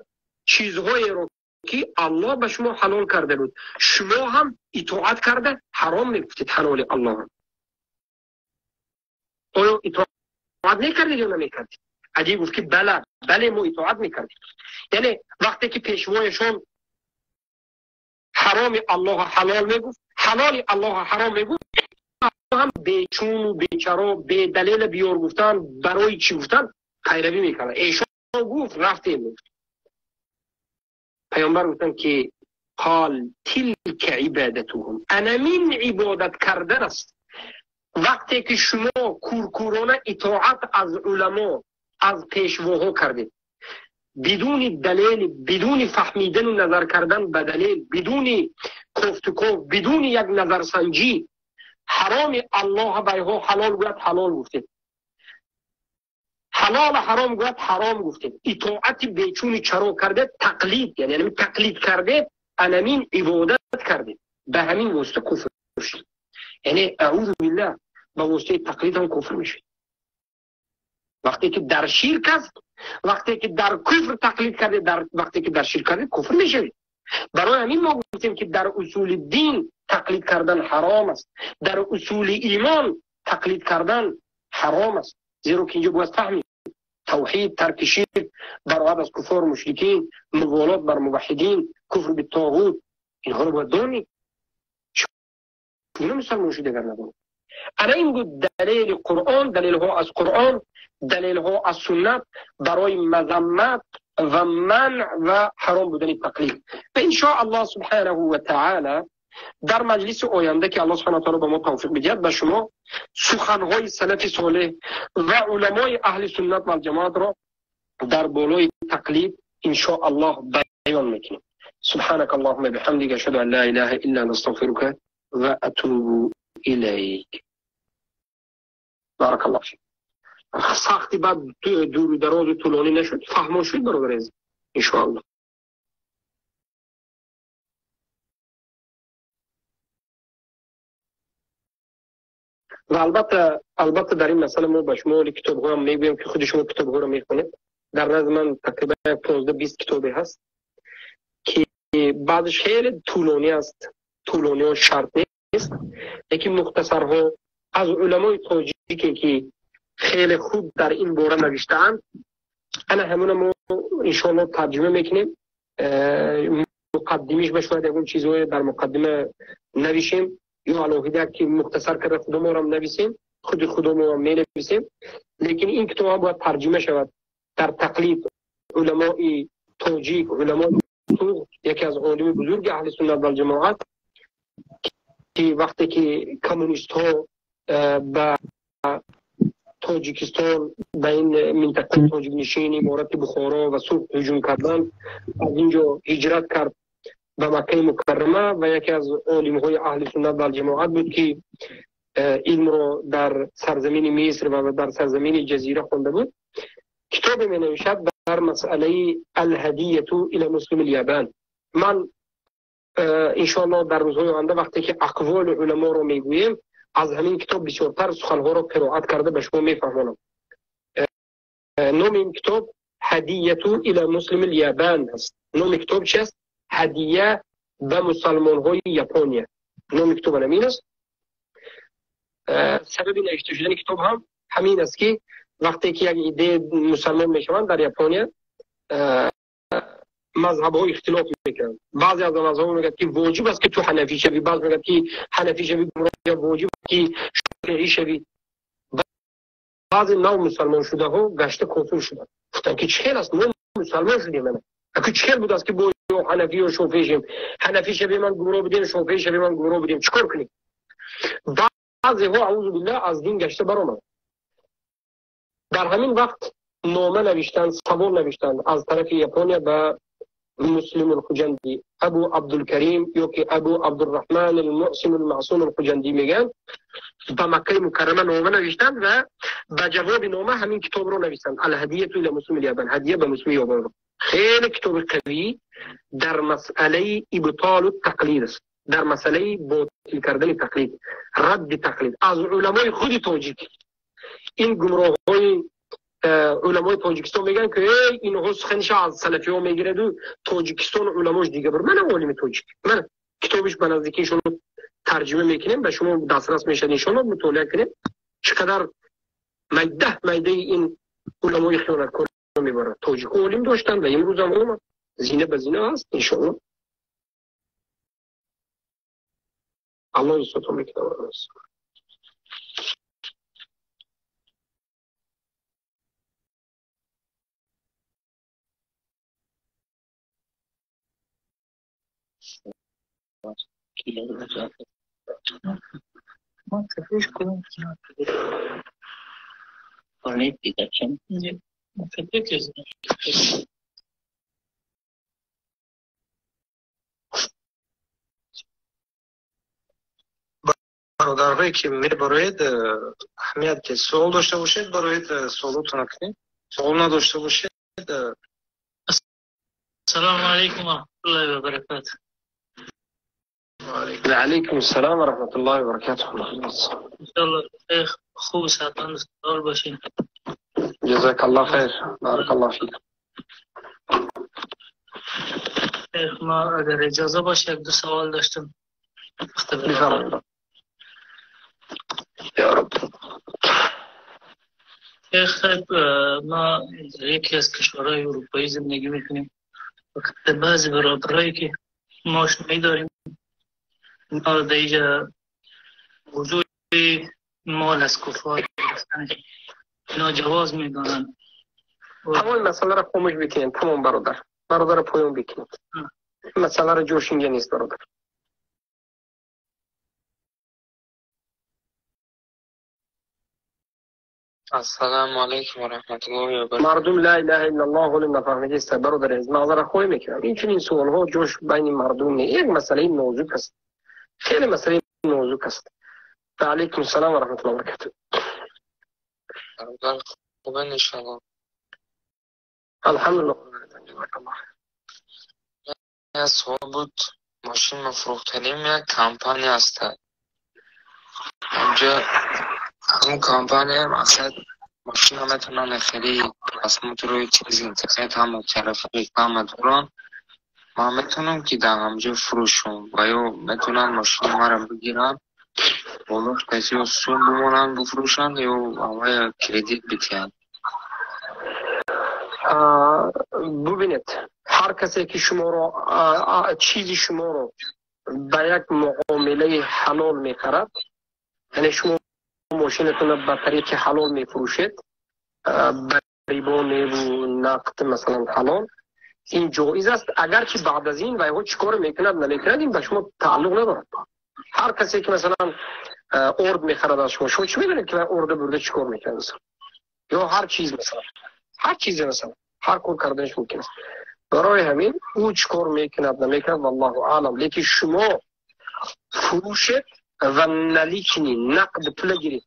чизҳоеро ки Аллоҳ ба шумо ҳалол карда буд, шумо ҳам итоат карда ҳаром мегуфтед ҳалоли Аллоҳро. Оё итоат мекардед ё намекардед? Адӣ гуфт ки бала, бале, мо итоат мекардем. Яъне вақте ки пешвояшон ҳароми Аллоҳ ҳалол мегуфт, ҳалоли Аллоҳ ҳаром мегуфт, ҳам бечуну бечаро, бедалел биёр гуфтан, барои чӣ гуфтан пайравӣ мекарданд. Эшон гуфт, рафтем гуфт. Паёмбар гуфтанд ки қол тилка ибадатуҳум, анамин ибодат кардан аст. Вақте ки шумо куркурона итоат аз уламо, аз пешвоҳо кардед, бидуни далел, бидуни фаҳмидану назар кардан ба далел, бидуни кофтуков, бидуни як назарсанҷӣ, ҳароми Аллоҳ байҳо ҳалол гӯяд ҳалол гуфтед, ҳалол ҳаром гӯяд ҳаром гуфтед, итоати бечуни чаро кардед, тақлид, яъне тақлид кардед, анамин ибодат кардед, ба ҳамин восита куфр шуд. Яъне аузу биллаҳ, ба воситаи тақлид ҳам куфр мешавед. Вақте ки дар ширк аст, вақте ки дар куфр тақлид кардед, вақте ки дар ширк кардед куфр мешавед. Барои ҳамин мо гуфтем ки дар усули дин тақлид кардан ҳаром аст, дар усули имон тақлид кардан ҳаром аст. Зеро ки инҷо бояд фаҳмид тавҳид, тарки ширк, бароат аз куфор, мушрикин, муволот бар муваҳҳидин, куфр битоғут, инҳоро бояд донид. Чуна мусалмон шуд агар надонед? Ана ин буд далели Қуръон, далелҳо аз Қуръон, далелҳо аз суннат барои мазаммат ва манъ ва ҳаром будани тақлид. Ва иншоаллоҳ субҳанаҳу ва таъала дар маҷлиси оянда ки Аллоҳ субҳанаҳу ва таъала ба мо тавфиқ бидиҳад, ба шумо суханҳои салафи солеҳ ва уламои аҳли суннат вал ҷамоатро дар болои тақлид иншоаллоҳ баён мекунем. سبحانك اللهم بحمدك أشهد أن لا إله إلا أنت أستغفرك وأتوب إليك. بارك الله فيك. سختی بعد دور دراز و طولانی نشد، فهمان شد برادر عزیز انشاءالله. و البته در این مسئله ما به شما کتاب ها هم میگویم که خود شما کتاب ها رو میخونید. در نظر من تقریبا 15-20 کتابی هست که بعضش خیلی طولانی است، طولانی ها شرط نیست، لیکن مختصرها از علمای تاجیکی که خیلی خوب در این باره نوشته‌اند، انا همون ما انشاءالله ترجمه میکنیم. مقدمیش بشوید اون چیزهای در مقدمه نویشیم یا علاوه که مختصر کرده خودمون رو نویسیم، خود خودمون رو می نویسیم. لیکن این کتاب باید ترجمه شود در تقلید علمای تاجیک، علمای سوق، یکی از عالم بزرگ اهل سنت و جماعت که وقتی که کمونیست ها به تاجیکستان، به این منطقه تاجیک نشین امارت بخارا و سوق هجوم کردند، از اینجا هجرت کرد به مکه مکرمه و یکی از عالم های اهل سنت و جماعت بود که علم را در سرزمین مصر و در سرزمین جزیره خوانده بود. کتاب می نوشد در مسئله الهدیه الی مسلم الیابان. من انشاءالله در روزهای آینده وقتی که اقوال علما رو میگوییم از همین کتاب بسیارتر سخنها را قرائت کرده به شما میفهمانم. نام این کتاب هدیه الی مسلم الیابان است. نام کتاب چی است؟ هدیه به مسلمان های ژاپنیا. نام کتاب همین است. سبب نوشته شدن کتاب هم همین است که وقتی که یک ایده مسلمان میشوند در ژاپنیا، مذهب ها اختلاف میکنند. بعضی از مذهب ها میگن که واجب است که تو حنفی شوی، بعضی میگن که حنفی شوی یا واجب که شافعی شوی. بعضی نو مسلمان شده ها گشته کافر شدند، گفتند که چه است ما мусулмон шудем. Аку чӣ хел будаст ки бо ё ҳанафӣ ё шофеӣ шем? Ҳанафӣ шавем ман гумроҳ будем, шофеӣ шавем ман гумроҳ будем. Чӣ кор кунем? Баъзеҳо аъузу биллаҳ аз дин гашта баромад. Дар ҳамин вақт нома навиштанд, савол навиштанд аз тарафи Япония ба Муслим ал-Хуҷандӣ, Абу Абдулкарим ё ки Абу Абдурраҳман ал-Муъсим ал-Маъсум ал-Хуҷандӣ мегӯянд. Ба Маккаи Мукаррама нома навиштанд ва ба ҷавоби нома ҳамин китобро навиштанд. Ал-Ҳадияту ила Муслими ал-Ябан, ҳадия ба Муслими Ябанро. Хеле китоби қавӣ дар масъалаи ибтолу тақлид аст, дар масъалаи ботил кардани тақлид, радди тақлид аз уламои худи тоҷик. Ин гумроҳҳои уламои Тоҷикистон мегӯянд ки эй инҳо суханиша аз салафиҳо мегираду Тоҷикистон уламош дига бур. Мана олими тоҷик, мана китобиш ба наздикӣ иншоалло тарҷима мекунем, ба шумо дастрас мешавад, иншоалло мутолиа кунем. Чӣ қадар майда майдаи ин уламои хиёнаткор мебарад. Тоҷикҳо олим доштанд ва имрӯзам омад, зина ба зина аст иншоалло. Аллоҳ исотон мекунад. Бародарҳое ки мебароед, аҳамият ки суол дошта бошед, бароед суолотонро кунед. Суол надошта бошед. Ассалому алайкум ва раҳматуллоҳи ва баракатуҳ. Ва алайкум ассалом ва раҳматуллоҳи ва баракатуҳ. Иншоаллоҳ хуб саҳатманд устод бошед. Ҷазакаллоҳ хайр. Баракаллоҳ фик. Шейх, ма агар иҷоза бошад як ду савол доштам. Бифармоед. Я раб. Шейх, ма дар яке аз кишварҳои аврупоӣ зиндагӣ мекунем. Баъзе бародарое ки мо ошноӣ дорем, инҳо дар инҷа вуҷуди мол аз куффор гирифтанаш ино ҷавоз медонанд. Тамоми масъаларо хомӯш бикунед, тамом бародар. Бародарро поён бикунед. Масъаларо ҷош инҷа нест бародар. Ассалому алайкум ва раҳматуллоҳи ва баракатуҳ. Мардум ла илаҳа иллаллоҳ ҳоло нафаҳмидааст бародар азиз. Маъзарат хоҳӣ мекунам. Инчунин суолҳо ҷош байни мардум не. Як масъалаи нозук аст. Хеле масъалаи нозук аст. Ва алайкум ассалом ва раҳматуллоҳи ва баракатуҳ. Бародар хубен иншоаллоҳ. Алҳамдулиллоҳ. Ҷазакаллоҳ. Як суол буд. Мошин ма фурӯхтанем як компания аст. Онҷо ҳамун компания мақсад мошина метавонанд хеле просмотрҳои чиз интернет ҳама тараф реклама доранд. Ман метавонам ки дар ҳамҷо фурӯшам ва ё метавонанд мошини маро бигиранд, болош каси ё сум бимонанд бифурӯшанд ё ҳамая кредит бидиҳанд. Бубинед, ҳар касе ки шуморо чизи шуморо ба як муомилаи ҳалол мехарад, яъне шумо мошинатонро ба тариқи ҳалол мефурӯшед, ба рибо неву нақд масалан ҳалол, ин ҷоиз аст. Агарчи баъд аз ин вайҳо чӣ кор мекунад намекунад, ин ба шумо тааллуқ надорад. Ҳар касе ки масалан орд мехарад аз шумо, шумо чӣ медонед ки вай ордро бурда чӣ кор мекунад масалан? Ё ҳар чиз масалан, ҳар чизе масалан, ҳар кор карданаш мумкин аст. Барои ҳамин ӯ чӣ кор мекунад намекунад валлоҳу аълам, лекин шумо фурӯшед ва налични нақд пула гиред.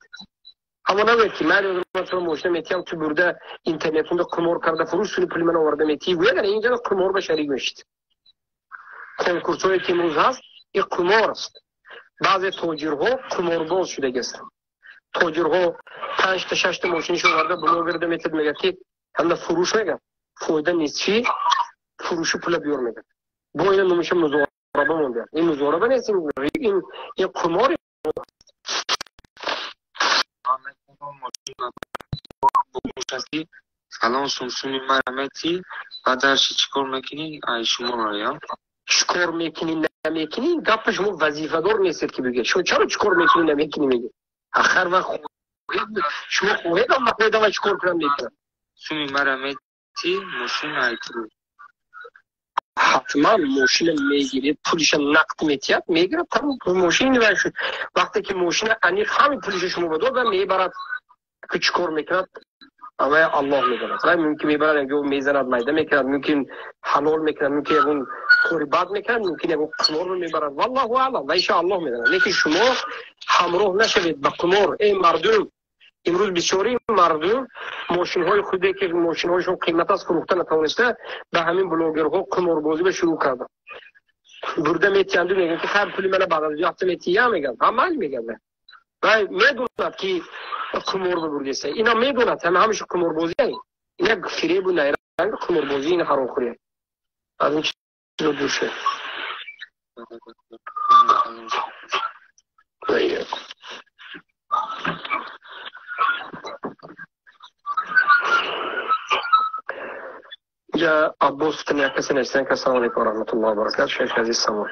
Аммо нагӯед ки ман туро мошина метиҳам, ту бурда интернетунда қумор карда фурӯш, суни пули ман оварда метиҳӣ. Гӯяд инҷо қумор ба шарик мешид. Конкурсҳое ки имрӯз ҳаст, ин қумор аст. Баъзе тоҷирҳо қуморбоз шудагӣ ҳастанд. Тоҷирҳо 5 та 6 та мошинашо оварда блогерда метиҳад, мегӯяд ки ҳамда фурӯш мегӯяд, фоида нест, чӣ фурӯши пула биёр мегӯяд. Бо ина номиша музораба мондаанд. Ин музораба нест, ин қумор. Фалон сумсуми мара метӣ, баъд дарши чӣ кор мекунӣ? Ай шуморо я? Чӣ кор мекунӣ, намекунӣ? Гапа шумо вазифадор нестед ки бигӯед. Шумо чаро чӣ кор мекунӣ, намекунӣ мегӯед? Ахар ва шумо хоҳед ам нахоҳед ама чӣ кор кунам мекунам. Суми мара метӣ, Ти мошин айтру. Ҳатман мошина мегиред, пулиша нақд метиҳад, мегирад, тамом мошин шуд. Вақте ки мошина аниқ ҳамин пулиша шумо ба дод ва мебарад, ки чӣ кор мекунад, вай Аллоҳ медонад. Вай мумкин мебарад, ягон мезанад, майда мекунад, мумкин ҳалол мекунад, мумкин ягон кори бад мекунад, мумкин ягон қиморро мебарад. Валлоҳу аълам, вай иша Аллоҳ медонад. Лекин шумо ҳамроҳ нашавед ба қимор. Эй мардум, имрӯз бисёри мардум мошинҳои худе ки мошинҳояшон қимат аст фурӯхта натавониста, ба ҳамин блогерҳо қиморбозӣ ба шурӯъ карданд. Бурда метиҳанду мегӯянд ки хайр, пули мана баъд аз ду ҳафта метиҳя, мегӯянд. Ҳамаи мегӯянд. Вай медонад ки қимор бибурдеста. Ина медонад, ҳамаша қиморбозӣ. Ина фиребу найранг қиморбозӣ, ина ҳаромхӯрӣ. Аз ин чизо дур шавед. Я Аббос касе навиштан ки ассалому алайкум ва раҳматуллоҳи ва баракатуҳ. Шайх азиз, савол.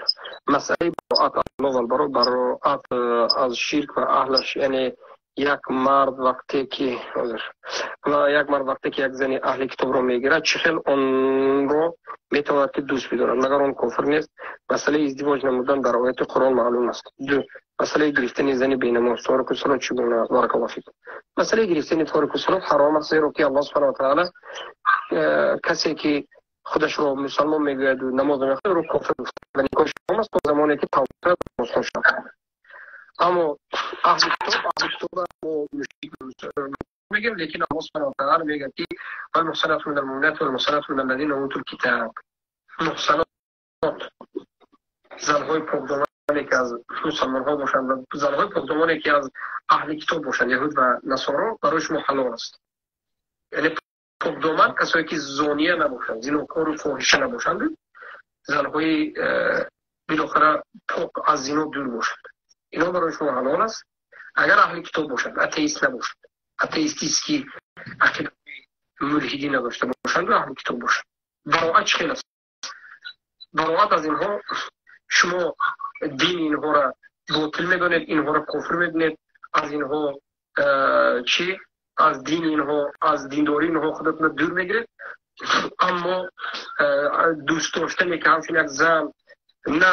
Масъалаи бароат Аллоҳ вал баро, бароат аз ширк ва аҳлаш, яъне як мард вақте ки ҳозир ва як мард вақте ки як зани аҳли китобро мегирад, чӣ хел онро метавонад ки дӯст бидорад, магар он кофир нест? Масъалаи издивоҷ намудан дар ояти Қуръон маълум аст. Ду, масъалаи гирифтани зани бенамоз, торику салот чӣ гуна аст? Баракаллоҳу фикум. Масъалаи гирифтани торику салот ҳаром аст, зеро ки Аллоҳ субҳанаҳу ва таъала касе ки худашро мусалмон мегӯяду намоз намехонад, ӯро кофир гуфта ва никоҳ ҳаром аст то замоне ки тавба кунад, намозхон шавад. Аммо аҳли китоб мо мушрик мегӯем, лекин Аллоҳ субҳанаҳу ва таъала мегӯяд ки валмуҳсанату минал муъминати валмуҳсанату минал лазина утул китаб. Муҳсанот, занҳои покдомане ки аз мусалмонҳо бошанд ва занҳои покдомане ки аз аҳли китоб бошанд, яҳуд ва насоро, барои шумо ҳалол аст. Яъне покдоман касое ки зония набошанд, зинокору фоҳиша набошанд, занҳои билохира пок аз зино дур бошанд. Ино барои шумо ҳалол аст, агар аҳли китоб бошанд, атеист набошанд, атеистический ақидаи мулҳидӣ надошта бошанд ва аҳли китоб бошанд. Бароат чӣ хел аст? Бароат аз инҳо шумо дини инҳоро ботил медонед, инҳоро кофир медонед, аз инҳо чӣ? Аз дини инҳо, аз диндории инҳо худатонро дур мегиред, аммо дӯст доштане ки ҳамчун як зан, на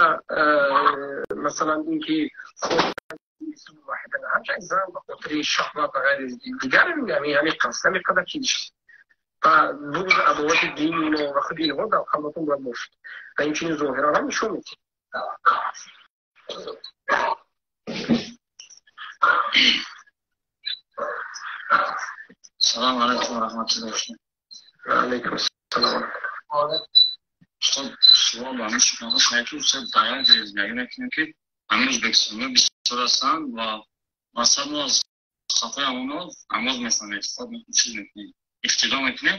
масалан ин ки ҳамчун як зан ба хотири шаҳват ва ғайри дигар, ҳамин қасд, ҳамин қадар чиз ва буғзи адовати дини инҳо ва худи инҳо дар қалбатон бояд бошад ва инчунин зоҳиран ҳам нишон медиҳед. Салом алайкум ва раҳматуллоҳ. Ва алайкум ассалом. Устод, шумо ба ҳамин шукрона шояд ки устод дар як ҷой зиндагӣ мекунем ки ҳамин ӯзбекистониҳо бисёр ҳастанд ва масалан мо аз хафаи ҳамонҳо намоз мехонем, ифтор мекунем, чиз мекунем, иқтидо мекунем,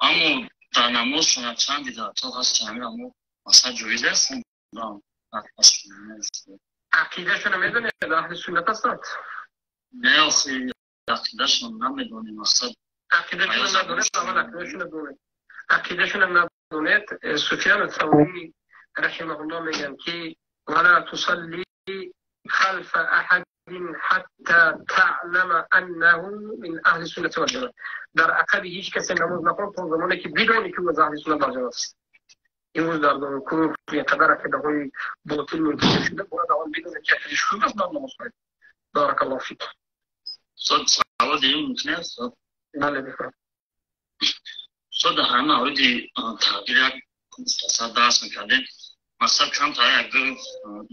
аммо дар намоз шояд чанд бидъатҳо ҳаст ки ҳамин ҳамо масалан ҷоиз аст. Ақидашонро медонед, аҳли суннат ҳастанд? Не, охи ақидашон намедонем, мақсад ақидашонро надонед, аввал ақидашонро донед. Ақидашонро надонед, Суфён Саврӣ раҳимаҳуллоҳ мегӯянд ки вала тусалли халфа аҳадин ҳатта таълама аннаҳу мин аҳли суннати вал ҷамоа. Дар ақаби ҳеҷ касе намоз нахон то замоне ки бидонӣ ки ӯ аз аҳли суннат вал ҷамоа аст. Имрӯз дар куфр инқадар ақидаҳои ботил мунташир шуда, бояд аввал бидонед ки ақидааш хуб аст, баъд намоз хонед. Баракаллоҳу фик. Устод, савол дигар мумкин аст? Бале, бифармоед. Устод, дар ҳамин мавриди тақдир як мухтасар дарс мекардем. Масалан, камтар як ду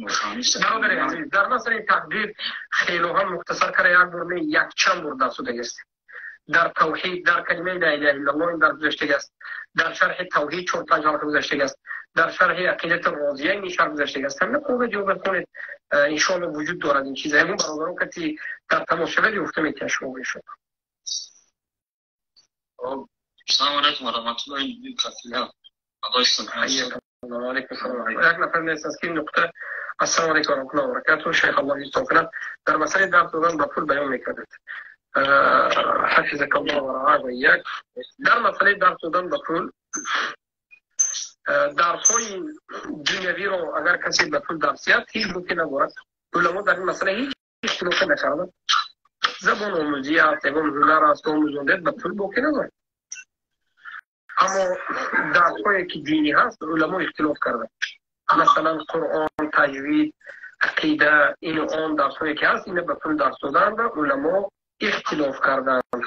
нофаҳмӣ. Бародари азиз, дар масъалаи тақдир хело ҳам мухтасар карда як бор не, якчанд бор дарс додагист. Дар тавҳид, дар калимаи ла илаҳа иллаллоҳ ин дарс гузаштагиаст. Дар шарҳи тавҳид 4-5 ҳалқа гузаштагиаст. Дар шарҳи ақидати розия ин шарҳ гузаштагиаст. Ҳамин қувва ҷавоб хонед, иншоаллоҳ вуҷуд дорад ин чиз. Ягон бародарон кати дар тамос шавад, ёфта метиҳад шумо иншоаллоҳ. Ассалому алайкум ва раҳматуллоҳи ва баракатуҳ. Як нафар нест аст ки нуқта. Ассалому алайкум ва раҳматуллоҳи ва баракатуҳ. Шайх Аллоҳ ҳифз кунад. Дар масъалаи дарс додан ба пул баён мекардед. Ҳафизакаллоҳ ва раъа ва ияк. Дар масъалаи дарс додан ба пул, дарсҳои дунявиро агар касе ба пул дарс диҳад, ҳеҷ боке надорад. Уламо дар ин масъала ҳеҷ ихтилофе накарданд. Забон омӯзӣ аст, ягон ҳунар аст, омӯзондед, ба пул боке надорад. Аммо дарсҳое ки динӣ ҳаст, уламо ихтилоф карданд. Масалан, Қуръон, таҷвид, ақида, ину он дарсҳое ки ҳаст, ина ба пул дарс доданд, уламо ихтилоф карданд.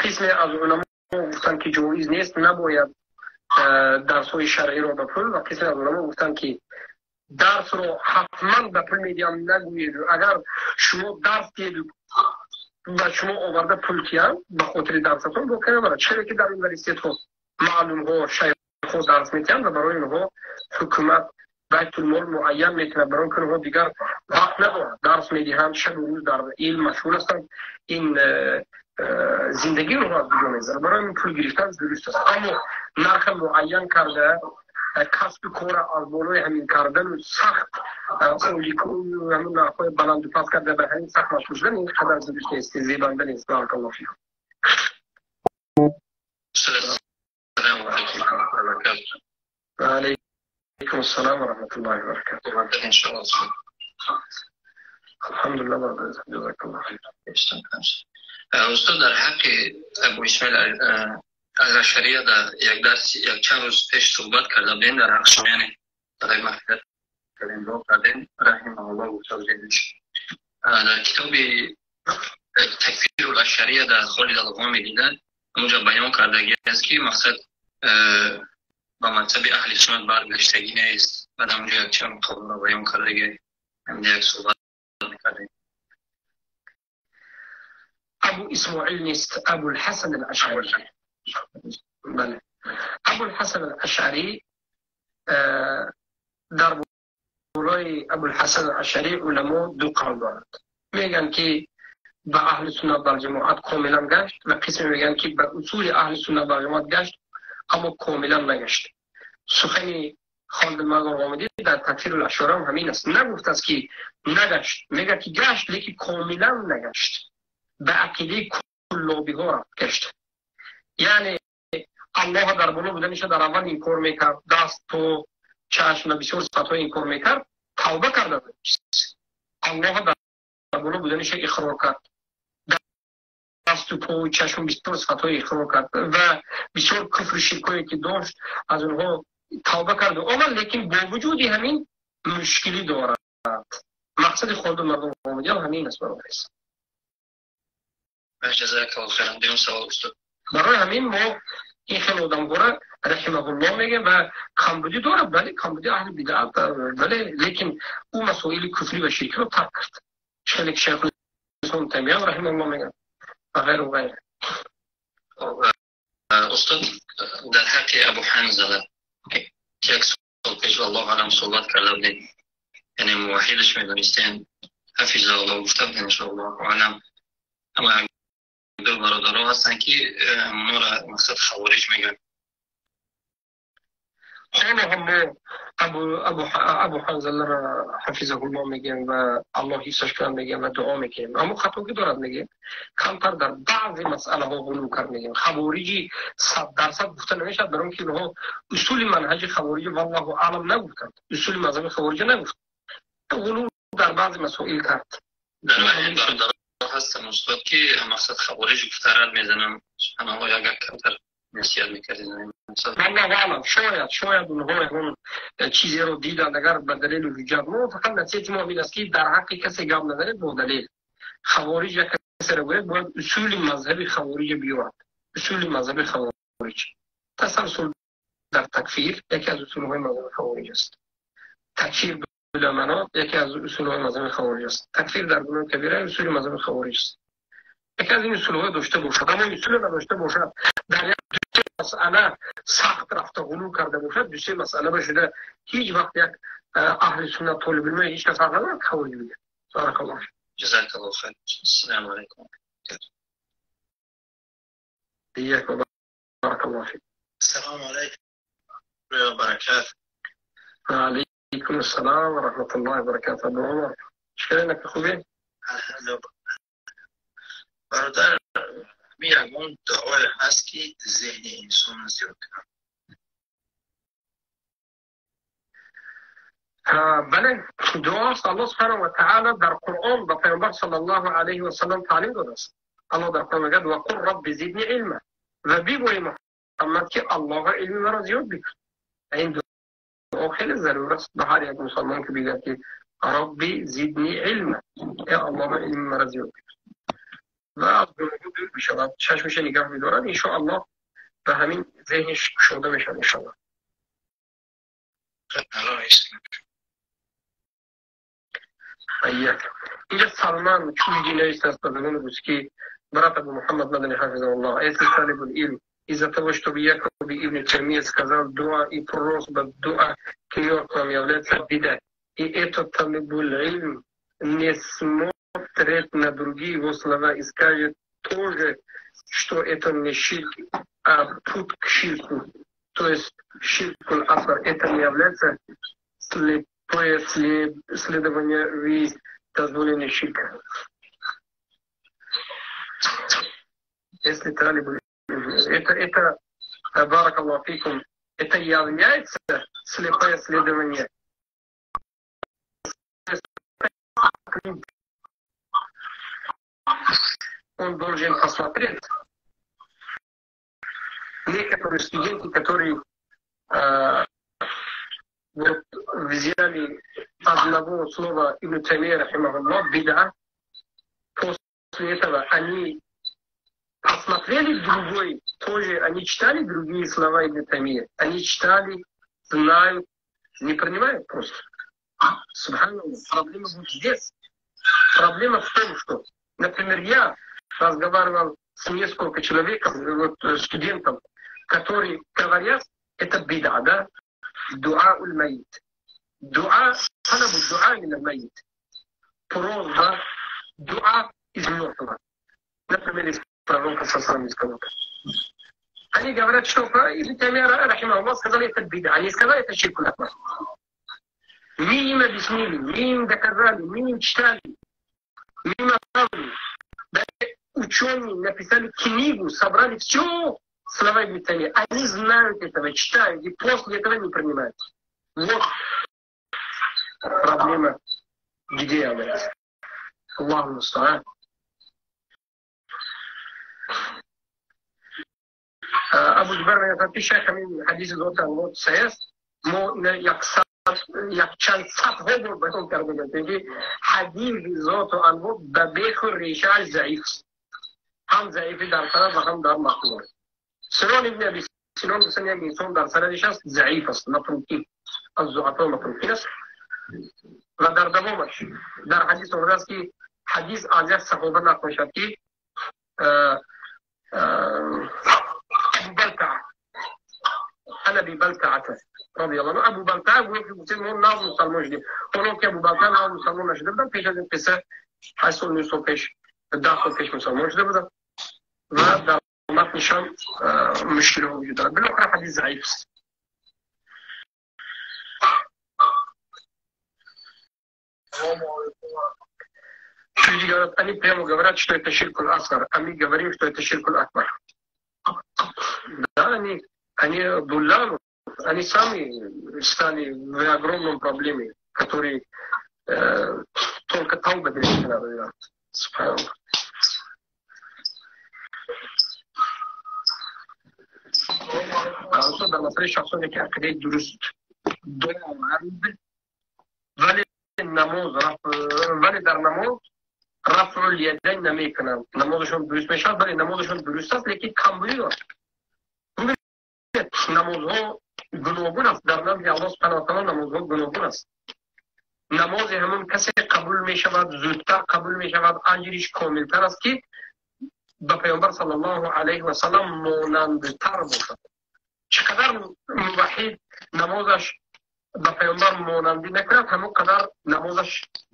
Қисме аз уламо гуфтанд, ки ҷоиз нест, набояд дарсҳои шаръиро ба пул, ва қисме аз уламо гуфтанд, ки дарсро ҳатман ба пул медиҳам нагӯед. Агар шумо дарс диҳед ва шумо оварда пул киям ба хотири дарсатон, боке надорад. Чаро ки дар университетҳо маълумҳо, шайхҳо дарс медиҳанд ва барои онҳо ҳукумат байтулмол муайян мекунад, барои ки онҳо дигар вақт надоранд, дарс медиҳанд, шабу рӯз дар илм машғул ҳастанд. Ин зиндагии онҳо аз куҷо мегузарад? Барои ин пул гирифтан дуруст аст, аммо нарха муайян карда, касби кора аз болои ҳамин кардану сахт ҳамин нархҳои баланду паст карда ба ҳамин сахт машғул шудан ин қадар дуруст нест, зебанда нест. Баракаллоҳу фикум. Алайкум ассалом ва раҳматуллоҳи ва баракатуҳ. Алҳамдулиллоҳ, ҷазакаллоҳу хайр. Устод, дар ҳаққи Абу Исмоил ал-Ашария дар як дарс як чанд рӯз пеш суҳбат карда будем, дар ҳаққшон, яъне барои мағфират кардем, дуо кардем, раҳимаҳуллоҳ гуфта будем. Дар китоби Такфирул Ашария дар Холид ал-Ғомидӣ онҷо баён кардагӣ аст, ки мақсад ба мазҳаби аҳли суннат баргаштагӣ нест. Баъд онҷо якчанд қавлро баён кардагӣ, ҳамин як суҳбат мекардем. Абу Исмоил нест, Абулҳасан ал-Ашъарӣ. Бале, Абулҳасан ал-Ашъарӣ. Дар болои Абулҳасан ал-Ашъарӣ уламо ду қавл доранд. Мегӯянд, ки ба аҳли суннат валҷамоат комилан гашт, ва қисме мегӯянд, ки ба усули аҳли суннат валҷамоат гашт, аммо комилан нагашт. Сухани Холид Ғомидӣ дар Такфирул Ашъарӣ ҳам ҳамин аст. Нагуфтааст, ки нагашт, мегӯяд, ки гашт, лекин комилан нагашт, ба ақидаи куллобиҳо рафт гашт. Яъне Аллоҳ дар боло буданиша дар аввал инкор мекард, даст, по, чашм ва бисёр сифатҳои инкор мекард, тавба карда, Аллоҳ дар боло буданиша иқрор кард, дасту по, чашм, бисёр сифатҳои иқрор кард ва бисёр куфру ширкое ки дошт, аз онҳо тавба карду омад, лекин бо вуҷуди ҳамин мушкилӣ дорад. Мақсади Холид мардум Ғомидиам ҳамин аст, бародар. Ҷазакаллоҳу хайран. Дуюм савол, устод. Барои ҳамин мо ин хеле одамҳоро раҳимаҳуллоҳ мегӯем ва камбудӣ дорад, бале, камбудӣ аҳли бидаат, бале, лекин ӯ масоили куфрӣ ва ширкиро тарк кард. Хеле ки Шайхулислом Таймия раҳимаҳуллоҳ мегӯяд ва ғайру ғайр. Устод, дар ҳаққи Абу Ҳанзала як сол пеш, валлоҳу аълам, суҳбат карда будем, яъне муваҳҳидаш медонистем, ҳафизаҳуллоҳ гуфта будем, иншоаллоҳу аълам. Аммо ду бародаро ҳастанд, ки онҳоро мақсад хавориҷ мегӯянд. Ҳоло ҳам мо Абу Ҳанзаларо ҳафизаҳуллоҳ мегӯем ва Аллоҳ ҳифзаш кунад мегӯем ва дуо мекунем. Аммо хатогӣ дорад мегӯем, камтар дар баъзе масъалаҳо ғулӯ кард мегӯем. Хавориҷи 100% гуфта намешавад, барои он ки инҳо усули манҳаҷи хавориҷи, валлоҳу аълам, нагуфтанд, усули мазҳаби хавориҷа нагуфт, ғулӯ дар баъзе масоил кард. Ҳастам, устод, ки мақсад хавориҷ гуфта рад мезанам. Субҳаналлоҳ, агар камтар насиҳат мекардед. Аллоҳу аълам, шояд онҳо ягон чизеро диданд, агар ба далелу ҳуҷҷат. Мо фақат насиҳати мо ҳамин аст, ки дар ҳаққи касе гап назанед бо далел. Хавориҷ як касеро гӯяд, бояд усули мазҳаби хавориҷа биёрад. Усули мазҳаби хавориҷ, тасалсул дар такфир яке аз усулҳои мазҳаби хавориҷ аст. Такфир биламанот яке аз усулҳои мазҳаби хавориҷ аст. Такфир дар гуноҳи кабира усули мазҳаби хавориҷ аст. Яке аз ин усулҳо дошта бошад, аммо усуле надошта бошад, дар як ду масъала сахт рафта ғулӯ карда бошад, ду се масъала башуда, ҳеҷ вақт як аҳли суннат толибилмои ҳеҷ кас ҳақ надорад хавориҷ бигӯяд. Баракаллоҳ. Ҷазакаллоҳу хайр. Ассалому алайкум. Ияк ва баракаллоҳу фик. Ассалому алайкум ва баракатуҳ. Ва алайкум ассалом ва раҳматуллоҳи ва баракатуҳ. Абу Умар, чӣ хубӣ? Алҳамдулиллоҳ. Бародар, ягон дуое ҳаст, ки зеҳни инсонро зиёд кунад? Бале, дуост. Аллоҳ субҳанаҳу ва таъала дар Қуръон ба Паёмбар саллаллоҳу алайҳи васаллам таълим додааст. Аллоҳ дар Қуръон мегӯяд: ва қул рабби зидни илма, ва бигӯ, Муҳаммад ки Аллоҳ илми маро зиёд бикун. Ин дуо хеле зарур аст ба ҳар як мусалмон ки бигӯяд ки Рабби зидни илма, э Аллоҳ илми маро зиёд бикун ва аз гуноҳ дур бишавад, чашмаша нигаҳ бидорад, иншоаллоҳ ба ҳамин зеҳниш кушода мешавад иншоаллоҳ. Инҷа Салман чужди навиштааст ба забони русӣ: брат Абу Мухаммад Мадани ҳафизаҳуллоҳ, если талибул илм из-за того, чтобы якобы Ибн Таймия сказал дуа и просьба дуа к мертвым является беда, и этот талибул илм не смотрит на другие его слова и скажет тоже, что это не ширк, а путь к ширку, то есть ширкул асгар, это не является слепое следование в дозволение ширка. Если талиб, это баракаллаху фикум, это является слепое следование. Он должен посмотреть. Некоторые студенты, которые вот взяли одного слова Ибн Таймия, рахимахуллах, бида, после этого они посмотрели другой, тоже они читали другие слова Ибн Таймия, они читали, знают, не принимают просто. Субханаллах, проблема вот здесь. Проблема в том, что, например, я разговаривал с несколько человеком, вот, студентом, которые говорят, это бида, да? Дуа уль майит. Дуа, талабу дуа мин аль майит. Просьба, дуа из мертвого. Например, из пророка саллаллаху из кого-то. Они говорят, что Ибн Таймия, рахимахуллах, сказали, это бида. Они сказали, это ширкуль акбар. Мы им объяснили, мы им доказали, мы им читали, мы им отправили. Даже ученые написали книгу, собрали все слова Ибн Таймии. Они знают этого, читают, и после этого не принимают. Вот проблема, где является. Аллаху мустаан. Абу Джабар пишет, ҳадиси зоти Аллоҳ саҳеҳ аст. Мо якчанд садҳо бор баён карда будем, ки ҳадиси зоту Аллоҳ ба беху решааш заиф аст. Ҳам заифи дар санад ва ҳам дар матн. Синон ибн Аби Синон гуфтан як инсон дар санадиш аст, заиф аст, матрукин, аз зуафо матрукин аст. Ва дар давомаш дар ҳадис омадааст, ки ҳадис аз як саҳоба нақл мешавад, ки Абу Балтаа, ан Аби Балтаата радиаллоҳу анҳу, Абу Балтаа гӯё ки гуфтем мо нав мусалмон шудем. Оно ки Абу Балтаа нав мусалмон нашуда буданд, пеш аз ин қисса 8 сол, 9 сол пеш, 10 сол пеш мусалмон шуда буданд ва дар матнишам мушкилҳо вуҷуд дорад. Билохира ҳадис заиф аст. Люди говорят, они прямо говорят, что это ширкуль асгар, а мы говорим, что это ширкуль акбар. Да, они дуллану, они сами стали в огромном проблеме, которые только тауба для них надо делать. Субханаллах. Дар масъалаи шахсоне ки ақидаи дуруст доранд, вале намоз, вале дар намоз рафъул ядайн намекунанд, намозашон дуруст мешавад, вале намозашон дуруст аст, лекин камбудӣ дорад. Бубинед, намозҳо гуногун аст, дар назди Аллоҳ субҳанаҳу ва таъоло намозҳо гуногун аст. Намози ҳамон касе қабул мешавад, зудтар қабул мешавад, аҷриш комилтар аст, ки ба Паёмбар саллаллоҳу алайҳи васаллам монандтар бошад. Чӣ қадар муваҳҳид намозаш ба Паёмбар монандӣ накунад, ҳамон қадар намозаш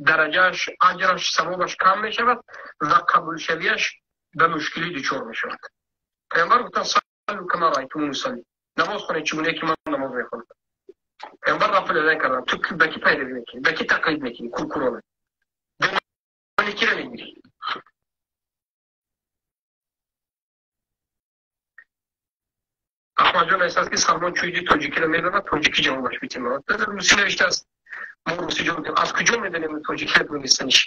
дараҷааш, аҷраш, савобаш кам мешавад ва қабулшавиаш ба мушкилӣ дучор мешавад. Паёмбар гуфтанд: саллу кама раайтумуни усалли, намоз хонед чӣ гуна ки ман намоз мехонам. Паёмбар рафъ ядайн карданд. Ту ба кӣ пайравӣ мекунӣ? Ба кӣ тақлид мекунӣ? Куркурона домани киро мегирӣ? Аҳмадҷон эҳсос ки Салмон чӯйди тоҷикиро медонад, тоҷикӣ ҷавобаш метимад. Русӣ навиштааст, мо русӣ ҷавоб медиҳем. Аз куҷо медонем тоҷикиро донистаниш?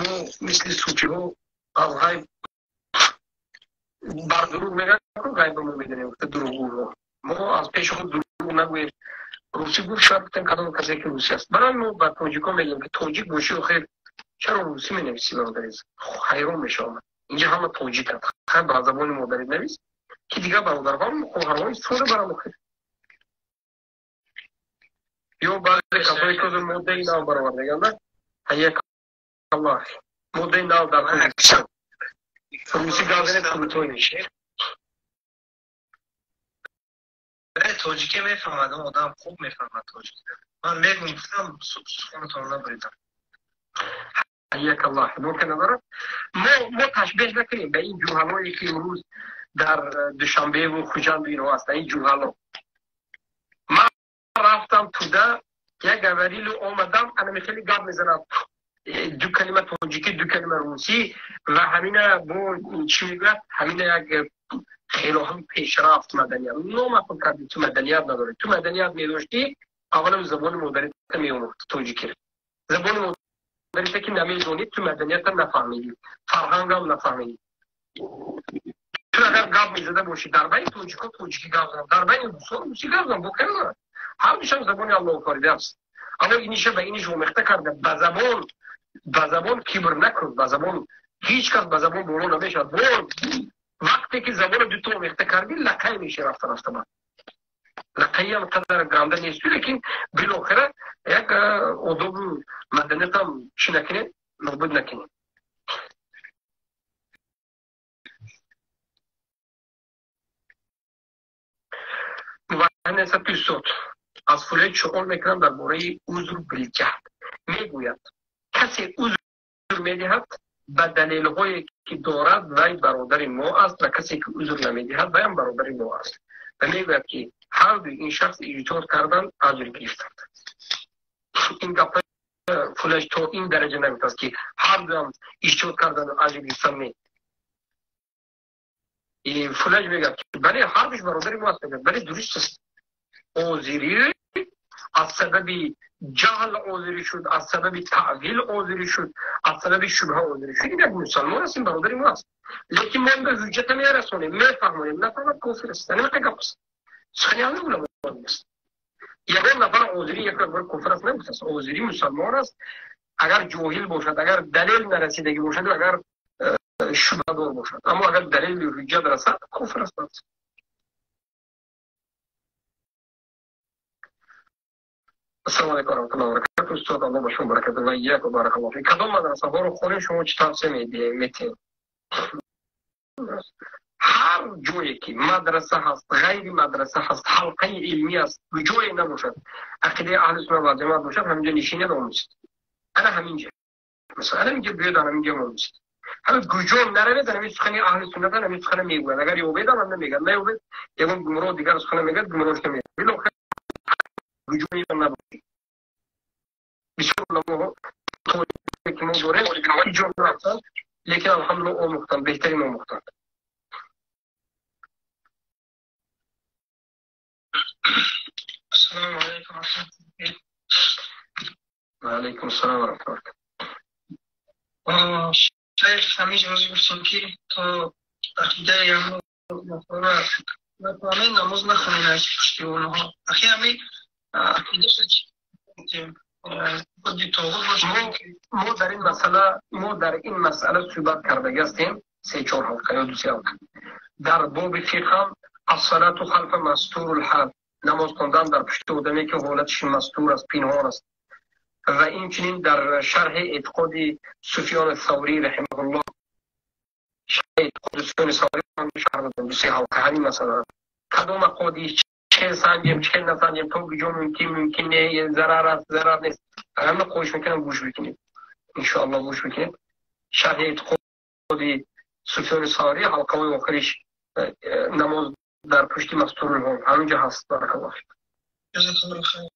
Мо мисли суфиҳо аз ғайб бар дурӯғ мегӯянд, накун, ғайба мо медонем, гуфта дурӯғгӯҳо. Мо аз пеши худ дурӯғ нагӯем. Русӣ гуфт, шояд гуфтем кадом касе ки русӣ аст. Барои мо ба тоҷикон мегӯем, ки тоҷик бошӣ, охир чаро русӣ менависӣ, бародари азиз? Ҳайрон мешавам. Инҷа ҳама тоҷиканд. Хайр, ба забони модарӣ навис, ки дигар бародарҳо, хоҳарҳо истифода баранд охир. Ё баъзе касое ки ҳозир моддаи нав баровардаганд, ҳайяк Аллоҳ, моддаи нав дар Тоҷикистон. Русӣ гап занед, крутой мешавед. Тоҷикӣ мефаҳмад, он одам хуб мефаҳмад тоҷикӣ. Ман мегӯм, гуфтам, суханатон набуридам. Ҳайяк Аллоҳ, боке надорад. Мо ташбеҳ накунем ба ин ҷуҳалое ки имрӯз дар Душанбеву Хуҷанду инҳо ҳастанд, ин ҷуҳало. Ман рафтам туда, як говорилу омадам, анами хеле гап мезанад. Ду калима тоҷикӣ, ду калима русӣ ва ҳамина бо чӣ мегӯяд? Ҳамина як хело ҳам пешрафт маданият. Номаъқул кардӣ, ту маданият надорӣ. Ту маданият медоштӣ, аввалан забони модарита меомӯхт тоҷикиро. Забони модарита ки намедонӣ, ту маданиятам нафаҳмидӣ, фарҳангам нафаҳмидӣ. Ту агар гап мезада бошӣ, дар байни тоҷикҳо тоҷикӣ гап зан, дар байни русҳо русӣ гап зан, боке надорад. Ҳар душам забони Аллоҳ офарида аст. Аммо иниша ба иниш омехта карда, ба забон кибр накун, ба забон ҳеҷ кас ба забон боло намешавад. Бо вақте ки забонро дуто омехта кардӣ, лақай меши рафта рафта баъд. Лақайам қадар ганда несту, лекин билохира як одобу маданиятам чӣ накунем, нобуд накунем. Муваҳҳид аз Фулайд суол мекунам дар бораи узр билҷаҳл. Мегӯяд, касе узр медиҳад ба далелҳое ки дорад, вай бародари мо аст, ва касе ки узр намедиҳад, вайам бародари мо аст. Ва мегӯяд, ки ҳар дуи ин шахс иҷтиҳод карданд, аҷр гирифтанд. Ин гап Фулайд то ин дараҷа нагуфтааст, ки ҳар дуам иҷтиҳод карданду аҷр гирифтан, не. Фулайд мегӯяд, ки бале, ҳар душ бародари мо аст, мегӯяд, бале, дуруст аст. Озирӣ аз сабаби ҷаҳл озирӣ шуд, аз сабаби таъвил озирӣ шуд, аз сабаби шубҳа озирӣ шуд. Ин як мусалмон аст, ин бародари мо аст. Лекин мо ба ҳуҷҷата мерасонем, мефаҳмонем, нафаҳмад, кофир аст. Ҳамин гап аст. Сухани ҳамин уламо аст. Ягон нафар озирӣ як бор кофир аст нагуфтааст. Озирӣ мусалмон аст, агар ҷоҳил бошад, агар далел нарасидагӣ бошад, агар шубҳадор бошад. Аммо агар далели ҳуҷҷат расад, кофир аст. Ассалому алайкум ва раҳматуллоҳи ва баракатуҳ. Устод, Аллоҳ ба шумо баракат ва ияк ва баракаллоҳ фик. Кадом мадрасаҳоро хонем, шумо чӣ тавсия метиҳед? Ҳар ҷое ки мадраса ҳаст, ғайри мадраса ҳаст, ҳалқаи илмӣ аст, ҷое набошад, ақидаи аҳли суннат ва ҷамоат бошад, ҳаминҷо нишинед, омӯзед. Ана ҳаминҷа. Масалан, ҳаминҷа биёед, ҳаминҷа омӯзед. Ҳамин куҷо наравед, ҳамин сухани аҳли суннат ҳамин сухана мегӯяд. Агар ёбед, ҳам намегӯяд. Наёбед, ягон гумроҳ дигар сухана мегӯяд, гумроҳш намегӯяд. Билохир куҷое набошед. Бисёр уламоҳо ки мо дорем, ҳеҷ ҷо нарафтанд, лекин алҳамдулиллоҳ омӯхтанд, беҳтарин омӯхтанд. Ассалому алайкум ва раҳматуллоҳ. Ва алайкум ассалом ва раҳматуллоҳ. Шайх, ҳамин рӯз гуфтем, ки то ақидаи нафаҳмем, намоз нахонем аз пушти онҳо. Ахи, ҳамин ақидаша чӣ худи тоғут бошад? Мо дар ин масъала суҳбат кардагӣ ҳастем, се чор ҳалқа ё ду се ҳалқа. Дар боби фиқҳ ҳам الصلاة خلف مستور الحال, намоз хондан дар пушти одаме ки ҳолаташ мастур аст, пинҳон аст. Ва инчунин дар шарҳи эътиқоди Суфёни Саврӣ раҳимаҳуллоҳ, шарҳи эътиқоди Суфёни Саврӣ шарҳ додем, ду се ҳалқа ҳамин масъала. Кадом ақоди чӣ санҷем, чӣ насанҷем, то куҷо мумкин, не, зарар аст, зарар нест. Ҳама хоҳиш мекунам, гӯш бикунед. Иншоаллоҳ, гӯш бикунед. Шарҳи эътиқоди Суфёни Саврӣ, ҳалқаҳои охириш, намоз дар пушти мастурулҳол ҳаминҷо ҳаст. Баракаллоҳ фик. Ҷазакаллоҳу хайр.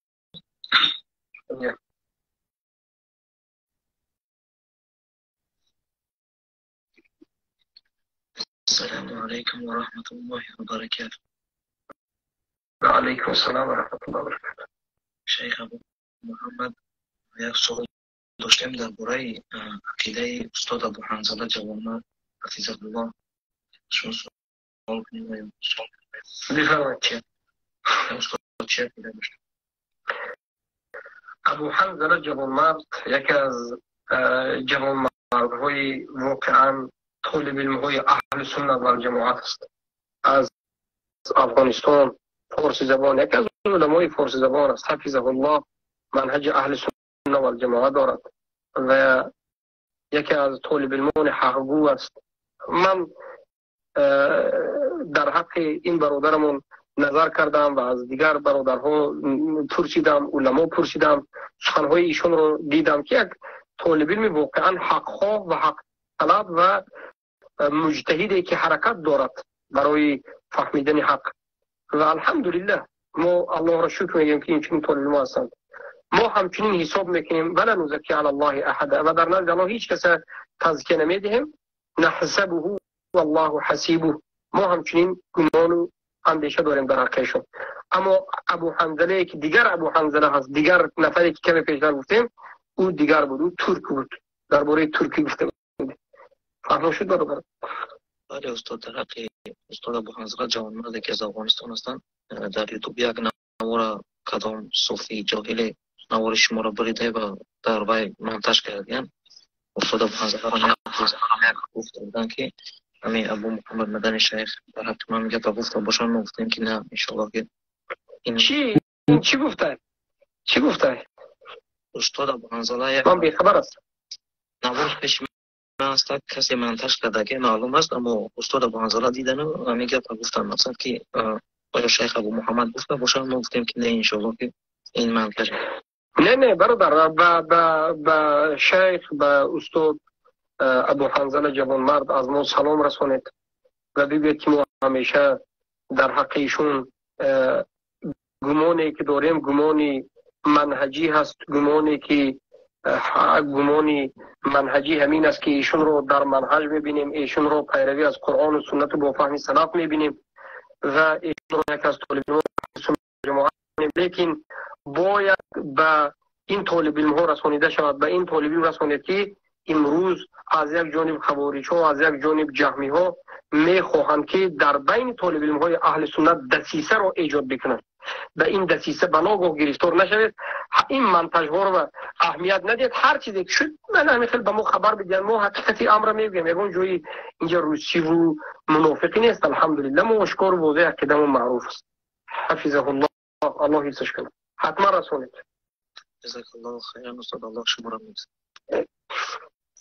السلام عليكم ورحمة الله وبركاته. وعليكم السلام ورحمة الله وبركاته. Шейх Абу Муҳаммад, як суол доштем дар бораи ақидаи устод Абу Ҳанзала Ҷавонмард ҳафизаҳуллоҳ. Шумо سوال کنیم. بفرمایید. ابو حنظله جوانمرد، یکی از جوانمردهای واقعا طالب علمهای اهل سنت و جماعت است، از افغانستان، فارسی زبان، یکی از علمای فارسی زبان است. حفظه الله، منهج اهل سنت و جماعت دارد و یکی از طالب علمان حقگو است. من در حق این برادرمون نظر کردم و از دیگر برادرها پرسیدم، علما پرسیدم، سخنهای ایشون رو دیدم که یک طالب علم واقعا حقخواه و حق طلب و مجتهدی که حرکت دارد برای فهمیدن حق. و الحمدلله ما الله را شکر میگیم که این چنین طالب علم هستند. ما همچنین حساب میکنیم ولا نزکی علی الله احد، و در نزد الله هیچ کس تزکیه نمیدهیم. نحسبه والله حسیبه. ما همچنین گمان و اندیشه داریم در حقشون. اما ابو حنظله که دیگر ابو حنظله هست، دیگر نفری که کمی پیشتر گفتیم، او دیگر بود، او ترک بود. درباره ترکی گفته بود. فهم شد برادر؟ بله استاد، در حق استاد ابو حنظله جوانمرد که از افغانستان هستند، در یوتیوب یک نوار کدام صوفی جاهل نوار شما را بریده و در وی монтаж کردن. استاد ابو حنظله گفته بودند که همین ابو محمد مدنی شیخ در حق من گپ گفته باشن، ما گفتیم که نه انشالله که این چی این چی گفته؟ چی گفته؟ استاد ابو حنظله من بی خبر هستم. نوار پیش من است، کسی монтаж کرده که معلوم است، اما استاد ابو حنظله دیدن و همین گپ گفتن، مثلا که آیا شیخ ابو محمد گفته باشن، ما گفتیم که نه انشالله که این монтаж. نه نه برادر، با شیخ، با استاد ابو حنظله جوانمرد از ما سلام رسانید و بگوید که ما همیشه در حق ایشون گمانی که داریم گمانی منهجی هست، گمانی که گمانی منهجی همین است که ایشون رو در منهج میبینیم، ایشون رو پیروی از قرآن و سنت و با فهم سلف میبینیم و ایشون رو یک از طالب علم جماعت. لیکن باید به این طالب علم ها رسانیده شود، به این طالب علم رسانید که امروز از یک جانب خوارج ها، از یک جانب جهمی ها میخواهند که در بین طالب علم های اهل سنت دسیسه را ایجاد بکنند. به این دسیسه بناگاه گرفتار نشوید، این منتج ها رو اهمیت ندید. هر چیزی که شد من همین خیلی به ما خبر بدین، ما حقیقت امر میگیم. یگان جایی اینجا روسی و منافقی نیست، الحمدلله ما اشکار و واضح عقیدمون معروف است. حفظه الله، الله حفظش کنه. حتما رسونید. جزاک الله خیرا استاد، الله شما را می‌بخشد.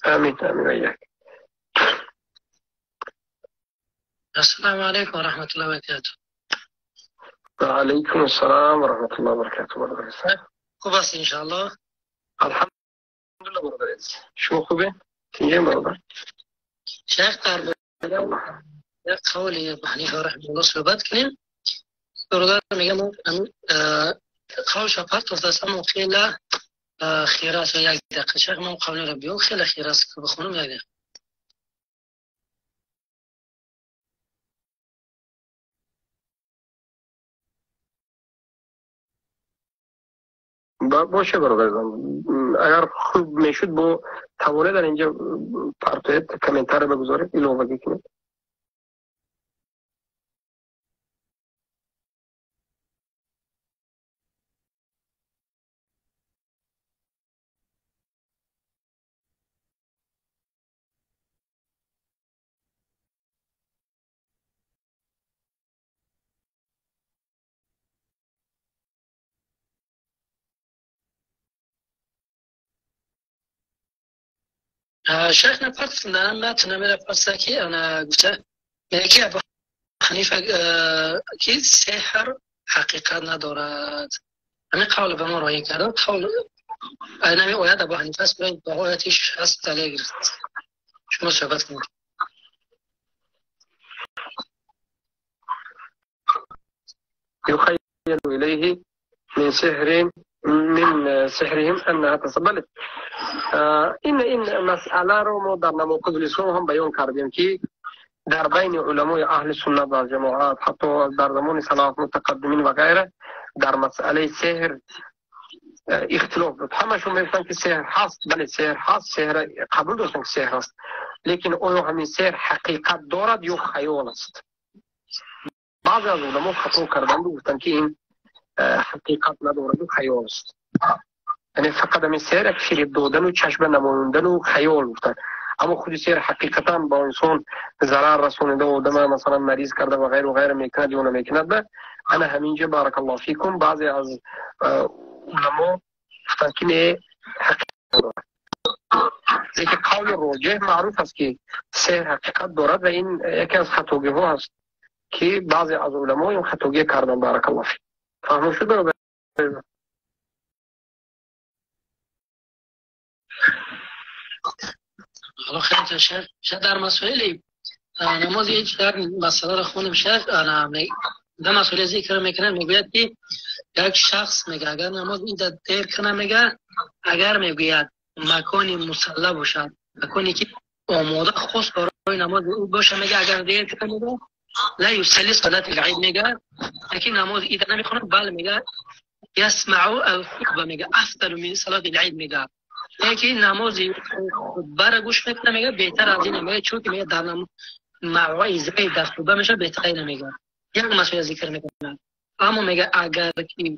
آمین آمین وإياك. السلام علیکم و رحمت الله و برکاته. و علیکم السلام و رحمت الله و برکاته. خوب است انشاءالله. الحمدلله برادر عزیز، شما خوبه؟ تنجیم برادر. شیخ در قول ابو حنیفه رحمه الله صحبت کنیم. برادر میگم قولش پرت افتاد، اما خیلی خیره است. یک دقیقه شیخ، من قول را بیام، خیلی خیره است که بخونم یک دقیقه. باشه برادر، اگر خوب میشد با توانه در اینجا پرتویت کامنتار بگذارید، علاوه کنید. شیخ نپرس نه متن میره پرسه که انا گفته میگه که ابو حنیفه که سحر حقیقت ندارد. همین قول به ما رأی کرد. قول انا آیت ابو حنیفه است، به آیتش هست دلیل گرفت. شما صحبت کنید. يخيل إليه من سحر من سحرهم أنها تصبلت. این مسئله رو ما در نواقض الاسلام هم بیان کردیم که در بین علمای اهل سنت و جماعت حتی در زمان سلف متقدمین و غیره در مسئله سحر اختلاف بود. همشون میگفتن که سحر هست، بله سحر هست، سحر قبول داشتن که سحر هست، لیکن آیا همین سحر حقیقت دارد یا خیال است؟ Баъзе аз уламо хато карданд, гуфтанд, ки ин ҳақиқат надорад ва хаёл аст. Яъне фақат ҳамин сеҳр як фиреб додан ва чашма намояндан ва хаёл гуфтанд. Аммо худи сеҳр ҳақиқатан ба инсон зарар расонида, одама масалан мариз карда ва ғайр ва ғайр мекунад ё намекунад. Ба ана ҳаминҷа баракаллоҳу фикум баъзе аз уламо гуфтанд, ки не, ҳақиқат надорад. Лекин қавли роҷеҳ маъруф аст, ки сеҳр ҳақиқат дорад ва ин яке аз хатогиҳо аст, ки баъзе аз уламо ин хатогӣ карданд. Баракаллоҳу фик. Фаҳмо шуд, бародар? حالا خیلی شیخ در مسائل نماز هیچ در مسئله را خونم شیخ در مسئله ذکر میکنه، میگوید که یک شخص میگه اگر نماز این در دیر کنه، میگه اگر میگوید مکانی مصلی باشد، مکانی که آماده خاص برای نماز او باشه، میگه اگر دیر کنه میگه لا یصلی صلاه العید، میگه لیکن نماز عید نمیخونه، بل میگه یسمع الخطبه، میگه افضل من صلاه العید، میگه یکی نماز خطبه را گوش میکنه، میگه بهتر از اینه، میگه چون که میگه در موعظه در خطبه میشه بهتر اینه، میگه یک مسئله ذکر میکنه. اما میگه اگر که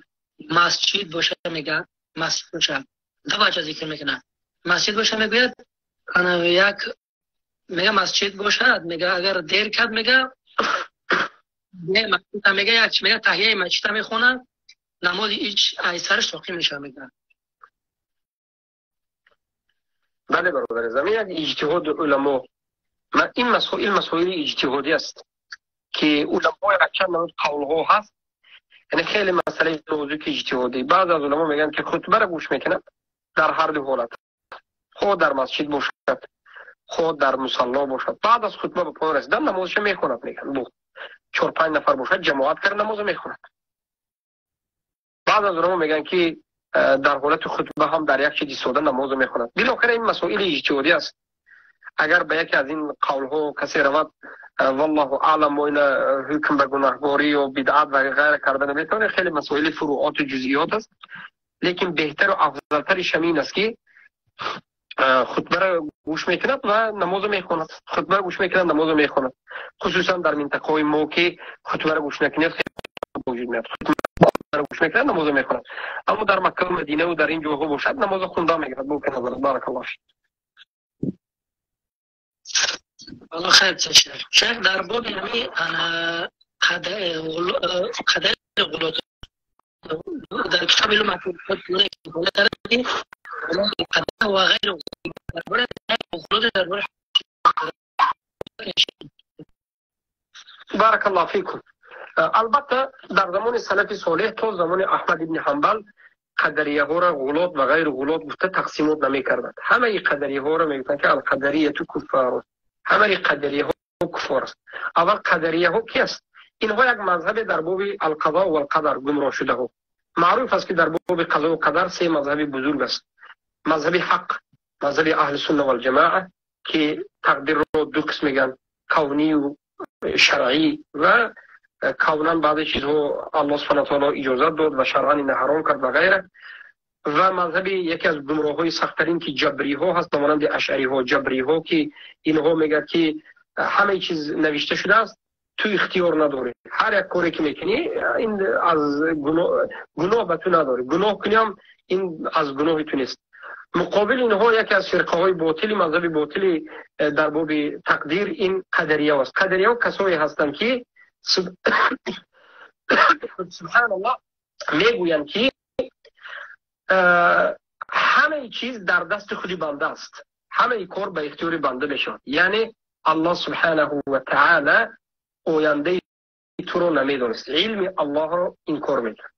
مسجد باشه، میگه مسجد باشه دو بچه ذکر میکنه، مسجد باشه میگوید انا یک میگه مسجد باشد، میگه اگر دیر کرد میگه میگه یک میگه تحیه مسجد میخونه، نماز هیچ ایسرش ساقی میشه میگه. بله برادر زمین یک اجتهاد علما، این مسائل مسائل اجتهادی است که علما چند نوع قول‌ها هست، یعنی خیلی مسئله موضوع که اجتهادی. بعض از علما میگن که خطبه را گوش میکنن در هر دو حالت، خود در مسجد باشد خود در مصلی باشد، بعد از خطبه به پایان رسیدن نمازش میخوند، میگن بو 4-5 نفر باشد جماعت کرد نماز میخوند. بعض از علما میگن که در حالت خطبه هم در یک چیز ایستاده نماز میخوند. بالاخره این مسائل اجتهادی است. اگر به یکی از این قولها کسی رود والله اعلم و این حکم به گناهگاری و بدعت و غیره کرده نمیتونه، خیلی مسائل فروعات و جزئیات است. لیکن بهتر و افضلترش همین است که خطبه را گوش میکند و نماز میخوند، خطبه را گوش میکند نماز میخوند. خصوصا در منطقه های ما که خطبه را گوش نکنید خیلی وجود میاد، خطبه را گوش میکند نماز میخوند. اما در مکه و مدینه و در این جاها باشد نماز خونده میگیرد. بو کنه بارک الله فیک. الله خیر شیخ. شیخ در باب همی قدر غلط در کتاب علوم قدر و غیر غلط. بارک الله فیکم. البته در زمان سلف صالح تا زمان احمد ابن حنبل قدریه ها را غلط و غیر غلط گفته تقسیمات نمی‌کردند. همه قدریه ها را میگفتند که القدریه کفار، همه قدریه ها کفار است. اول قدریه ها کی است؟ اینها یک مذهب در باب القضاء و القدر گمراه شده ها. معروف است که در باب قضا و قدر سه مذهب بزرگ است: مذهب حق، مذهب اهل سنت و الجماعه که تقدیر رو دو قسم میگن، کونی و شرعی، و کوناً بعضی چیزها الله سبحانه و تعالی اجازه داد و شرعاً این حرام کرد و غیره. و مذهب یکی از گمراه‌های سخت‌ترین که جبری ها هست، مانند اشعری ها، جبری ها که اینها میگه که همه چیز نوشته شده است، تو اختیار نداری، هر یک کاری که میکنی این از گناه به تو نداری، گناه کنی هم این از گناه تو نیست. مقابل اینها یکی از فرقه های باطلی، مذهب باطلی در باب تقدیر این قدریه است. قدریه ها کسایی هستند که سبحان الله میگویند که همه چیز در دست خودی بنده است، همه کار به اختیار بنده میشود. یعنی الله سبحانه و تعالی آینده تو رو نمیدونست، علم الله رو انکار میکرد.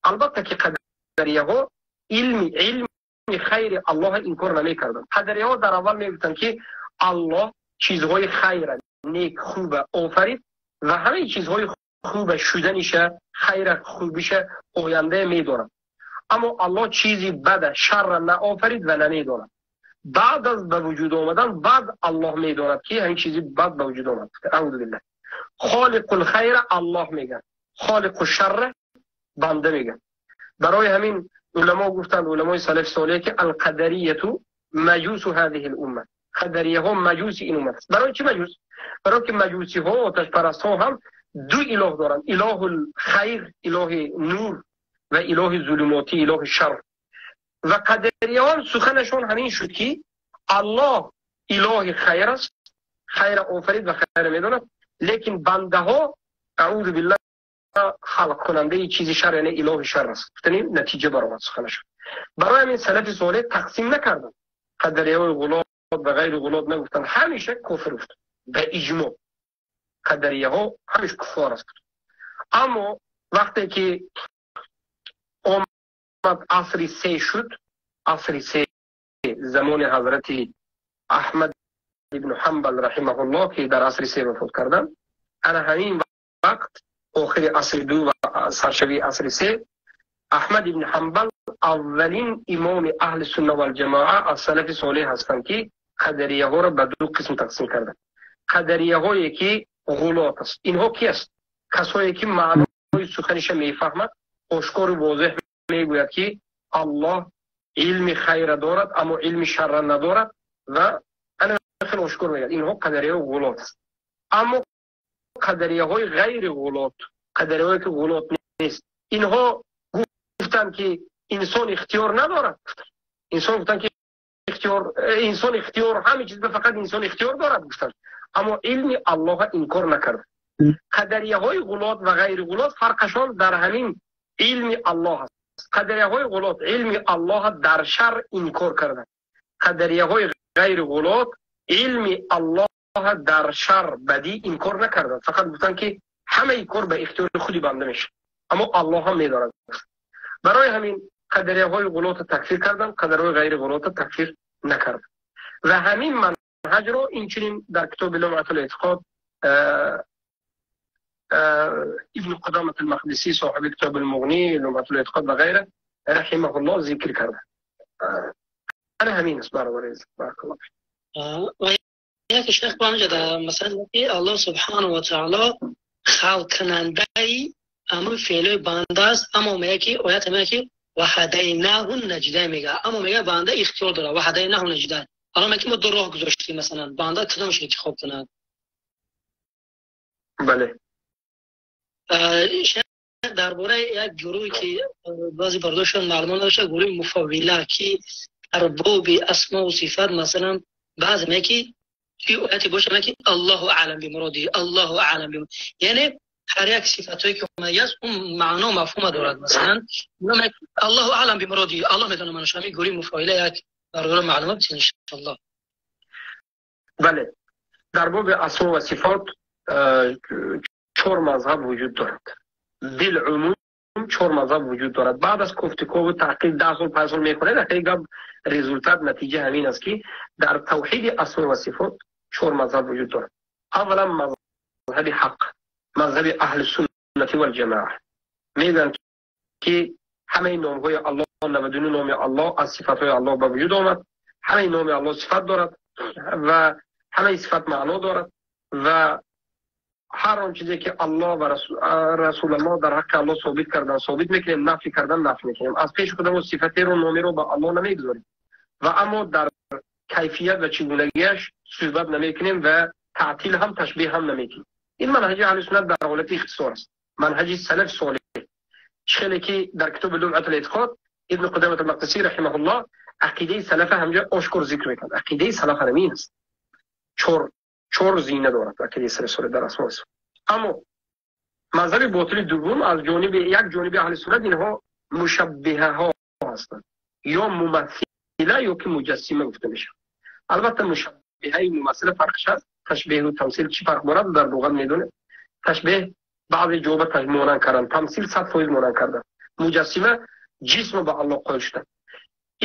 البته که قدریه ها علم خیر الله انکار نمیکردند. قدریه ها در اول میگفتند که الله چیزهای خیر نیک خوب آفرید و همه چیزهای خوب شدنش، خیر خوبیش آینده میدارد، اما الله چیزی بد شر نآفرید و نمیدارد. بعد از به وجود آمدن بعد الله میداند که همین چیزی بد به وجود آمد. اعوذ بالله. خالق الخیر الله میگه، خالق الشر بنده میگه. برای همین علما گفتند، علمای سلف صالح، که القدریه مجوس هذه الامه. Қадариҳо маҷуси ин уммат аст. Барои чӣ маҷус? Барои ки маҷусиҳо, оташпарастҳо ҳам ду илоҳ доранд: илоҳул хайр, илоҳи нур, ва илоҳи зулумотӣ, илоҳи шар. Ва қадариҳо суханашон ҳамин шуд, ки Аллоҳ илоҳи хайр аст, хайр офарид ва хайр медонад, лекин бандаҳо, аъузу биллаҳ, халқ кунандаи чизи шар, яъне илоҳи шар аст. Гуфтанем, натиҷа баромад суханашон. Барои ҳамин салафи солеҳ тақсим накарданд. Қадариҳои ғулот ва ғайри ғулот нагуфтанд, ҳамеша кофир гуфтанд. Ба иҷмоъ қадариҳо ҳамеша куффор аст. Аммо вақте ки омад асри се шуд, асри се, замони ҳазрати Аҳмад ибн Ҳанбал раҳимаҳуллоҳ, ки дар асри се вафот карданд, ана ҳамин вақт, охири асри ду ва саршавии асри се, Аҳмад ибн Ҳанбал аввалин имоми аҳли сунна валҷамоа аз салафи солеҳ ҳастанд, ки қадарияҳоро ба ду қисм тақсим карданд. Қадарияҳое ки ғулот аст. Инҳо ки аст? Касое ки маънои суханиша мефаҳмад, ошкору возеҳ мегӯяд, ки Аллоҳ илми хайра дорад, аммо илми шарра надорад, ва ана хеле ошкор мегӯяд. Инҳо қадарияҳои ғулот аст. Аммо қадарияҳои ғайри ғулот, қадарияҳое ки ғулот нест, инҳо гуфтанд, ки инсон ихтиёр надорад. Инсон гуфтанд, ки ихтиёр, инсон ихтиёр, ҳама чиз фақат инсон ихтиёр дорад гуфтанд, аммо илми Аллоҳ инкор накард. Қадарияҳои ғулот ва ғайри ғулот фарқашон дар ҳамин илми Аллоҳ аст. Қадарияҳои ғулот илми Аллоҳ дар шар инкор карданд. Қадарияҳои ғайри ғулот илми Аллоҳ дар шар, бадӣ инкор накарданд, фақат гуфтанд, ки ҳамаи кор ба ихтиёри худи банда мешавад, аммо Аллоҳ ҳам медорад. Барои ҳамин қадарияҳои ғулотро такфир карданд, қадарияҳои ғайри ғулотро такфир накарданд. Ва ҳамин манҳаҷро инчунин дар китоби Лумъатул эътиқод ибн Қудамат ал-Мақдисӣ, соҳиби китоби Муғнӣ, Лумъатул эътиқод ва ғайра, раҳимаҳуллоҳ, зикр карда. Ана ҳамин аст, бародари азиз, баракаллоҳ. Яке шайх бо ҳаминҷа дар масъала, ки Аллоҳ субҳанаҳу ва таъоло халқ кунандаи ҳамаи феълҳои банда аст, аммо мегӯяд, ки оят мегӯяд, ки ва ҳадайнаҳу наҷдайн мегӯяд, аммо мегӯяд, банда ихтиёр дорад. Ва ҳадайнаҳу наҷдайн, ҳоло мегӯяд, ки мо ду роҳ гузоштем, масалан, банда кадомаш интихоб кунад? Бале. Дар бораи як гурӯҳе, ки баъзе бардоштан маълумот надошта, гурӯҳи муфаввила, ки дар боби асмо ва сифат, масалан, баъзе мегӯяд, ки توی ояте боша, мегӯяд, ки Аллоҳу аълам бимуродиҳ, Аллоҳу аълам бим, яъне ҳар як сифатҳое ки омадааст, он маъно мафҳума дорад. Масалан, Аллоҳу аълам бимуродиҳ, Аллоҳ медонад маънош. Ҳамин гурӯҳи муфаввила як бародаро маълумот бидиҳед, иншоаллоҳ. Бале, дар боби асмо ва сифот чор мазҳаб вуҷуд дорад. Билумум чор мазҳаб вуҷуд дорад. Баъд аз кофтукову таҳқиқ, 10 сол, 5 сол мехонед, ахири гап, результат, натиҷа ҳамин аст, ки дар тавҳиди асмо ва сифот чор мазҳаб вуҷуд дорад. Аввалан, мазҳаби ҳақ, мазҳаби аҳли суннати валҷамоа, мегӯянд, ки ҳамаи номҳои Аллоҳ, 99 номи Аллоҳ аз сифатҳои Аллоҳ ба вуҷуд омад, ҳамаи номи Аллоҳ сифат дорад ва ҳамаи сифат маъно дорад, ва ҳар он чизе ки Аллоҳ ва Расулаллоҳ дар ҳаққи Аллоҳ собит кардан, собит мекунем, нафи кардан, наф мекунем. Аз пеши худамо сифатеро, номеро ба Аллоҳ намегузорем ва аммо дар кайфият ва чигунагиаш суҳбат намекунем ва таътил ҳам, ташбеҳ ҳам намекунем. Ин манҳаҷи аҳли суннат дар ҳолати ихтисор аст, манҳаҷи салаф солеҳ. Хеле ки дар китоби Лумъат эътиқод ибн Қудамат ал-Мақдисӣ раҳимаҳуллоҳ ақидаи салафа ҳамҷо ошкор зикр мекунад. Ақидаи салаф ҳамин аст, чор зина дорад ақидаи салаф солеҳ дар асмо. Аммо мазҳаби ботили дуввум аз ҷониби як ҷониби аҳли суннат, инҳо мушаббиҳаҳо ҳастанд, ё мумассила, ё ки муҷассима гуфта мешавад. Албатта, мушаббиҳаи мумассила фарқш аст. Ташбеҳу тамсил чӣ фарқ дорад? Дар луғат медонед, ташбеҳ баъзе ҷоба монанд кардан, тамсил 100% монанд кардан, муҷассима ҷисмро ба Аллоҳ қоил шудан.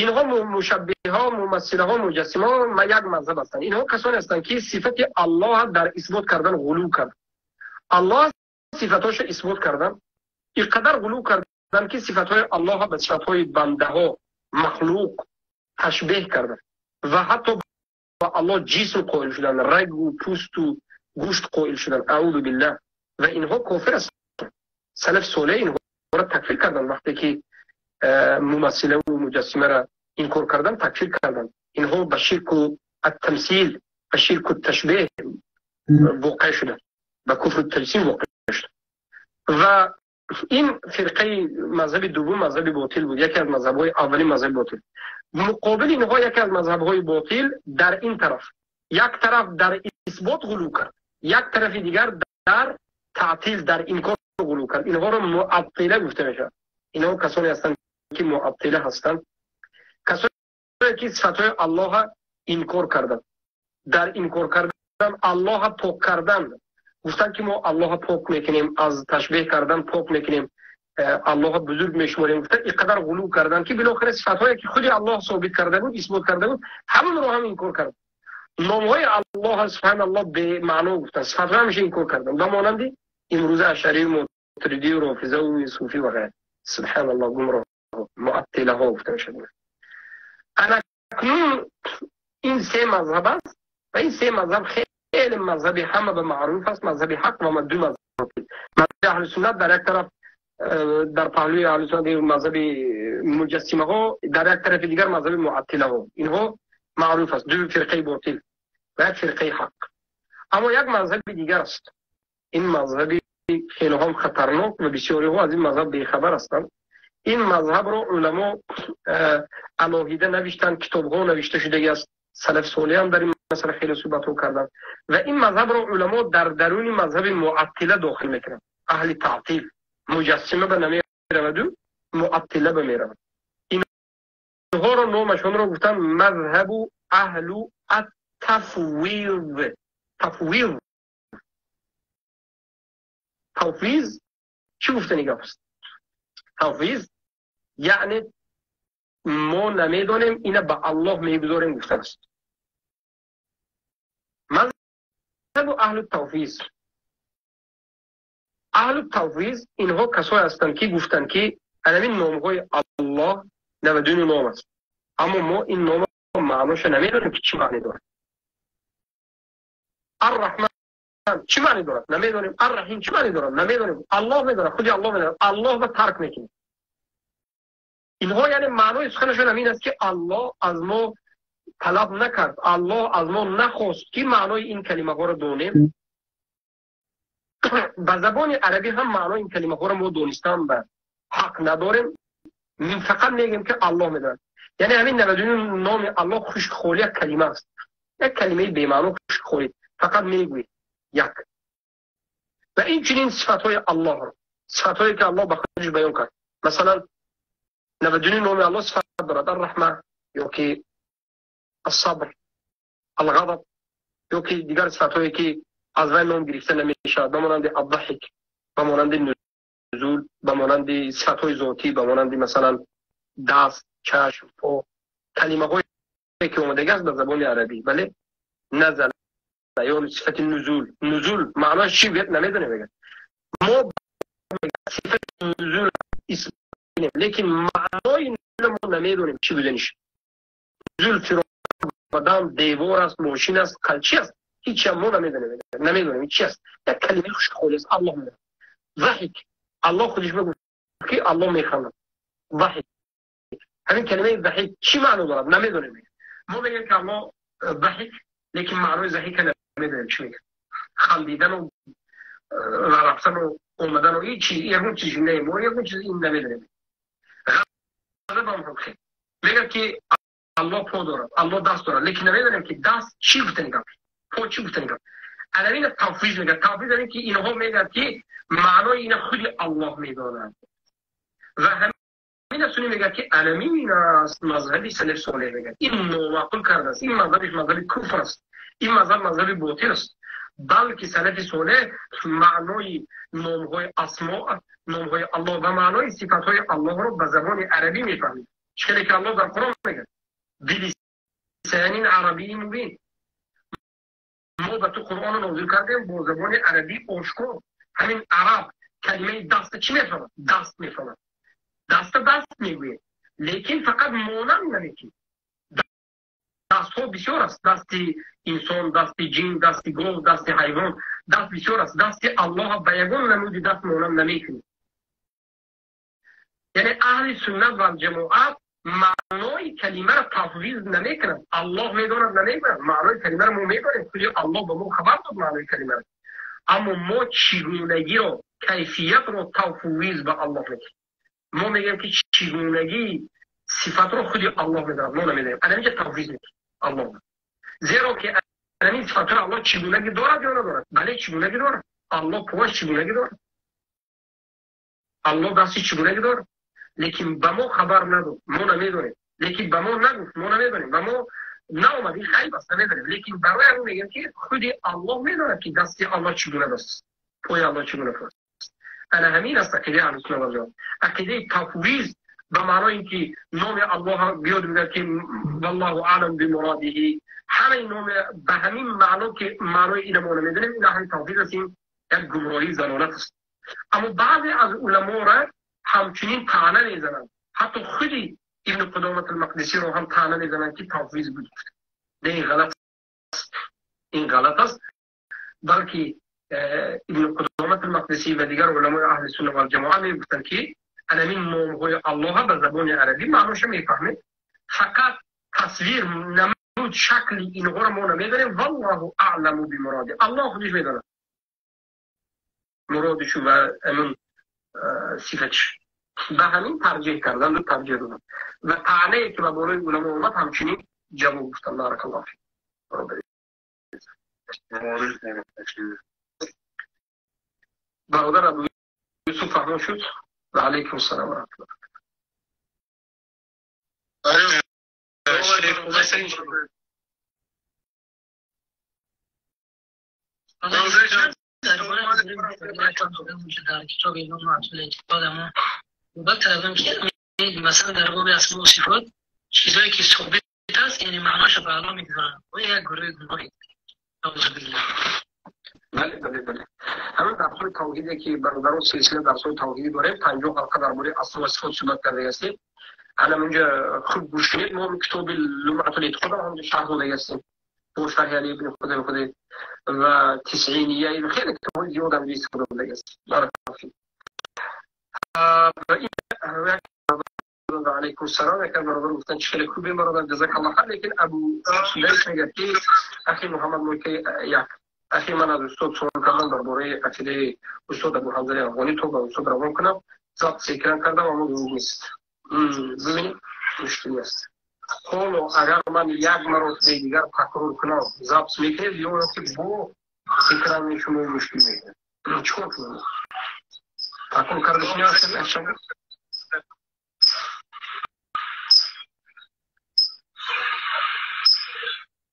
Инҳо мушаббиҳо, мумассилаҳо, муҷассимаҳо як мазҳаб ҳастанд. Инҳо касоне ҳастанд, ки сифати Аллоҳ дар исбот кардан ғулув кард. Аллоҳ сифатҳошо исбот кардан, инқадар ғулув кардан, ки сифатҳои Аллоҳ ба сифатҳои бандаҳо, махлуқ ташбеҳ кардан ва ҳатто ба Аллоҳ ҷисм қоил шудан, рагу пӯсту гӯшт қоил шудан, аъузу биллаҳ. Ва инҳо кофир ҳастанд. Салаф солеҳ инҳоро такфир карданд. Вақте ки мумассилаву муҷассимаро инкор кардан, такфир карданд, инҳо ба ширку التمثیل و شرک التشبیه واقع شده، به کفر التجسیم واقع شده. و این فرقه مذهب دوم مذهب باطل بود، یکی از مذهب‌های اولی مذهب باطل. مقابل اینها یکی از مذهب‌های باطل در این طرف، یک طرف در اثبات غلو کرد، یک طرف دیگر در تعطیل، در انکار غلو کرد. اینها رو معطله گفته میشه. اینها کسانی هستند که معطله هستند، کسانی که صفات‌های الله انکار کردند، در انکار کردن الله پاک کردن، گفتن که ما الله پاک میکنیم، از تشبیه کردن پاک میکنیم، الله بزرگ میشماریم. گفتن اینقدر غلو کردن که بالاخره صفات‌هایی که خود الله ثابت کرده بود، اثبات کرده بود، همون رو هم انکار کردن. نام‌های الله سبحان الله به معنا گفتن، صفات‌ها همیشه انکار کردن، به مانند امروز اشعری و ماتریدی و رافضه و صوفی و غیره. سبحان الله، گمراه معطله ها گفته میشد. اکنون این سه مذهب است و این سه مذهب خیلی مذهب همه به معروف است، مذهب حق و دو مذهب. مذهب اهل سنت در یک طرف، در پهلوی اهل سنت مذهب مجسمه ها، در یک طرف دیگر مذهب معطله ها. اینها معروف است، دو فرقه باطل و یک فرقه حق. اما یک مذهب دیگر است، این مذهب خیلی هم خطرناک و بسیاری ها از این مذهب بیخبر هستند. این مذهب رو علما علاهیده نوشتن، کتاب ها نوشته شده است، سلف صالح هم در این مسئله خیلی صحبت ها کردن و این مذهب رو علما در درون مذهب معطله داخل میکنن. اهل تعطیل، مجسمه به نمیرود و معطله به میرود. اینها رو نامشون رو گفتن مذهب اهل التفویض. تفویض، تفویض چی گفته نگاه است؟ تفویض یعنی ما نمیدانیم، اینا به الله میگذاریم گفتن است. مذهب اهل التفویض، اهل التفویض اینها کسایی هستند که گفتند که همین نامهای الله 99 نام است، اما ما این نام معناش نمیدونیم که چی معنی داره. الرحمن چی معنی دارد؟ نمیدونیم. الرحیم چی معنی دارد؟ نمیدونیم. الله میدونه، خودی الله میدونه. الله رو ترک میکنیم. اینها یعنی معنای سخنشون همین است که الله از ما طلب نکرد، الله از ما نخواست که معنای این کلمه ها رو دونیم. به زبان عربی هم معنای این کلمه ها رو ما دونستن به حق نداریم، فقط میگیم که الله میدونه. یعنی همین 99 نام الله خشک خالی یک کلمه است، یک کلمه بی معنا خشک خالی، فقط میگویی یک. و این چنین صفات های الله رو، صفات هایی که الله به خودش بیان کرد، مثلا 99 نام الله صفات دارد، الرحمه یا که الصبر، الغضب، یا که دیگر صفات هایی که از وی نام گرفته نمیشود، به مانند الضحک، به مانند نزول، به مانند صفات های ذاتی، به مانند مثلا دست، چشم، پا، کلمه هایی که اومده است در زبان عربی. بله، نزل یا صفت نزول، نزول معناش چی بود نمیدونه. میگه ما صفت نزول اسم، لیکن معنای نزول ما نمیدونیم چی بودنش. نزول فرآمدن، دیوار است، ماشین است، چی است، هیچ هم ما نمیدونیم، نمیدونیم چی است. یک کلمه خوش خالص الله میدونه. ضحک، الله خودش میگه که الله میخندد. ضحک، همین کلمه ضحک چی معنا دارد نمیدونیم. ما میگیم که الله ضحک، لیکن معنای ضحک نمیدونیم چی میگه. خندیدن و رفتن و اومدن و هیچ چیز، یه چیز نه، ما یه چیز این نمیدونیم. غضب هم خیلی میگه که الله پا دارد، الله دست دارد، لیکن نمیدونیم که دست چی گفته نگاه، پا چی گفته نگاه. الان تفویض میگه. تفویض یعنی که اینها میگن که معنای این خود الله میداند. و همین سنی میگه که الامین است مذهبی سلف صالح. میگه این نامعقول کرده است، این مذهبش مذهب کفر است، این مذهب مذهب باطل است. بلکه سلف صالح معنای نامهای اسماء، نامهای الله و معنای صفاتهای الله رو به زبان عربی میفهمید. چه که الله در قرآن میگه بلسان عربی مبین، ما به تو قرآن نازل کردیم با زبان عربی آشکار. همین عرب کلمه دست چی میفهمد؟ دست میفهمد، دست دست میگوید، لیکن فقط مانند نمیکنه. دست ها بسیار است، دست انسان، دست جن، دست گاو، دست حیوان، دست بسیار است. دست الله به یگان نمودی دست مانند نمیکنه. یعنی اهل سنت و جماعت Маънои калимаро тафвиз намекунад. Аллоҳ медонад, намегӯяд. Маънои калимаро мо медонем, худи Аллоҳ ба мо хабар дод маънои калимаро. Аммо мо чигунагиро, кайфиятро тафвиз ба Аллоҳ мекунем. Мо мегӯем ки чигунагии сифатро худи Аллоҳ медонад, мо намедонем. Ана инҷа тафвиз мекунем Аллоҳ. Зеро ки ҳамин сифатро Аллоҳ чигунагӣ дорад ё надорад? Бале, чигунагӣ дорад. Аллоҳ пояш чигунагӣ дорад. Аллоҳ дасти чигунагӣ дорад. Лекин ба мо хабар надод, мо намедонем. Лекин ба мо нагуфт, мо намедонем. Ба мо наомад, ин ғайб аст, намедонем. Лекин барои ҳамин мегӯем ки худи Аллоҳ медонад ки дасти Аллоҳ чигуна даст, пои Аллоҳ чигуна пост. Ана ҳамин аст ақидаи аҳли суннат вал ҷамоат. Ақидаи тафвиз ба маънои ин ки номи Аллоҳ биёд мегӯяд ки валлоҳу аълам бимуродиҳи, ҳамаи номи ба ҳамин маъно ки маънои инро мо намедонем, ин аҳли тафвиз аст, ин як гумроҳии залолат аст. Аммо баъзе аз уламоро ҳамчунин таъна мезананд, ҳатто худи ибни Қудомат ал-Мақдисиро ҳам таъна мезананд ки тафвиз буд. Не, ин ғалат аст, ин ғалат аст, балки ибни Қудомат ал-Мақдисӣ ва дигар уламои аҳли сунна вал ҷамоа мегуфтанд ки ҳамин номҳои Аллоҳ ба забони арабӣ маъноша мефаҳмем, фақат тасвир намуд шакли инҳоро мо намедонем. Валлоҳу аъламу бимуроди, Аллоҳ худиш медонад муродишу ва ҳамин сифатиш. Ба ҳамин тарҷеҳ кардан ду тарҷеҳ додам ва таънае ки ба болои уламо омад ҳамчунин ҷавоб гуфтам. Баракаллоҳу фик. Бародар Абу Юсуф фаҳмо шуд? Ва алайкум ассалом ва раҳматуллоҳ. در کتاب علوم اعتقاد ما صحبت کردم که مثلا در باب اسماء و صفات چیزایی که ثابت است یعنی معناش به الله میگذارن و یک گروه گمراهی. اعوذ بالله. بله بله بله. همین درس‌های توحیدی که برادران سلسله درس‌های توحیدی داریم، 50 حلقه درباره اسماء و صفات صحبت کرده هستیم. الان اونجا خوب گوش کنید، ما کتاب لمعة الاعتقاد هم شرح داده هستیم. با شرح علی ابن خود خود و تسعینیه خیلی کتاب‌های زیاد هم استفاده کرده هستیم. بارک الله فیک. و علیکم السلام. یک برادر گفتن چه خیلی خوبه برادر، جزاک الله خیر. لیکن ابو سلیس میگه که اخی محمد ملکی یک اخی من از استاد سوال کردم درباره عقیده استاد ابو حنظله افغانی تو با استاد روان کنم، ضبط اکران کردم اما دروغ نیست. ببینید مشکلی است. حالا اگر من یک مرتبه دیگر تکرار کنم ضبط میکنید یا که با اکران شما مشکل میکنه؟ چیکار کنم؟ تکرار کردش نیست.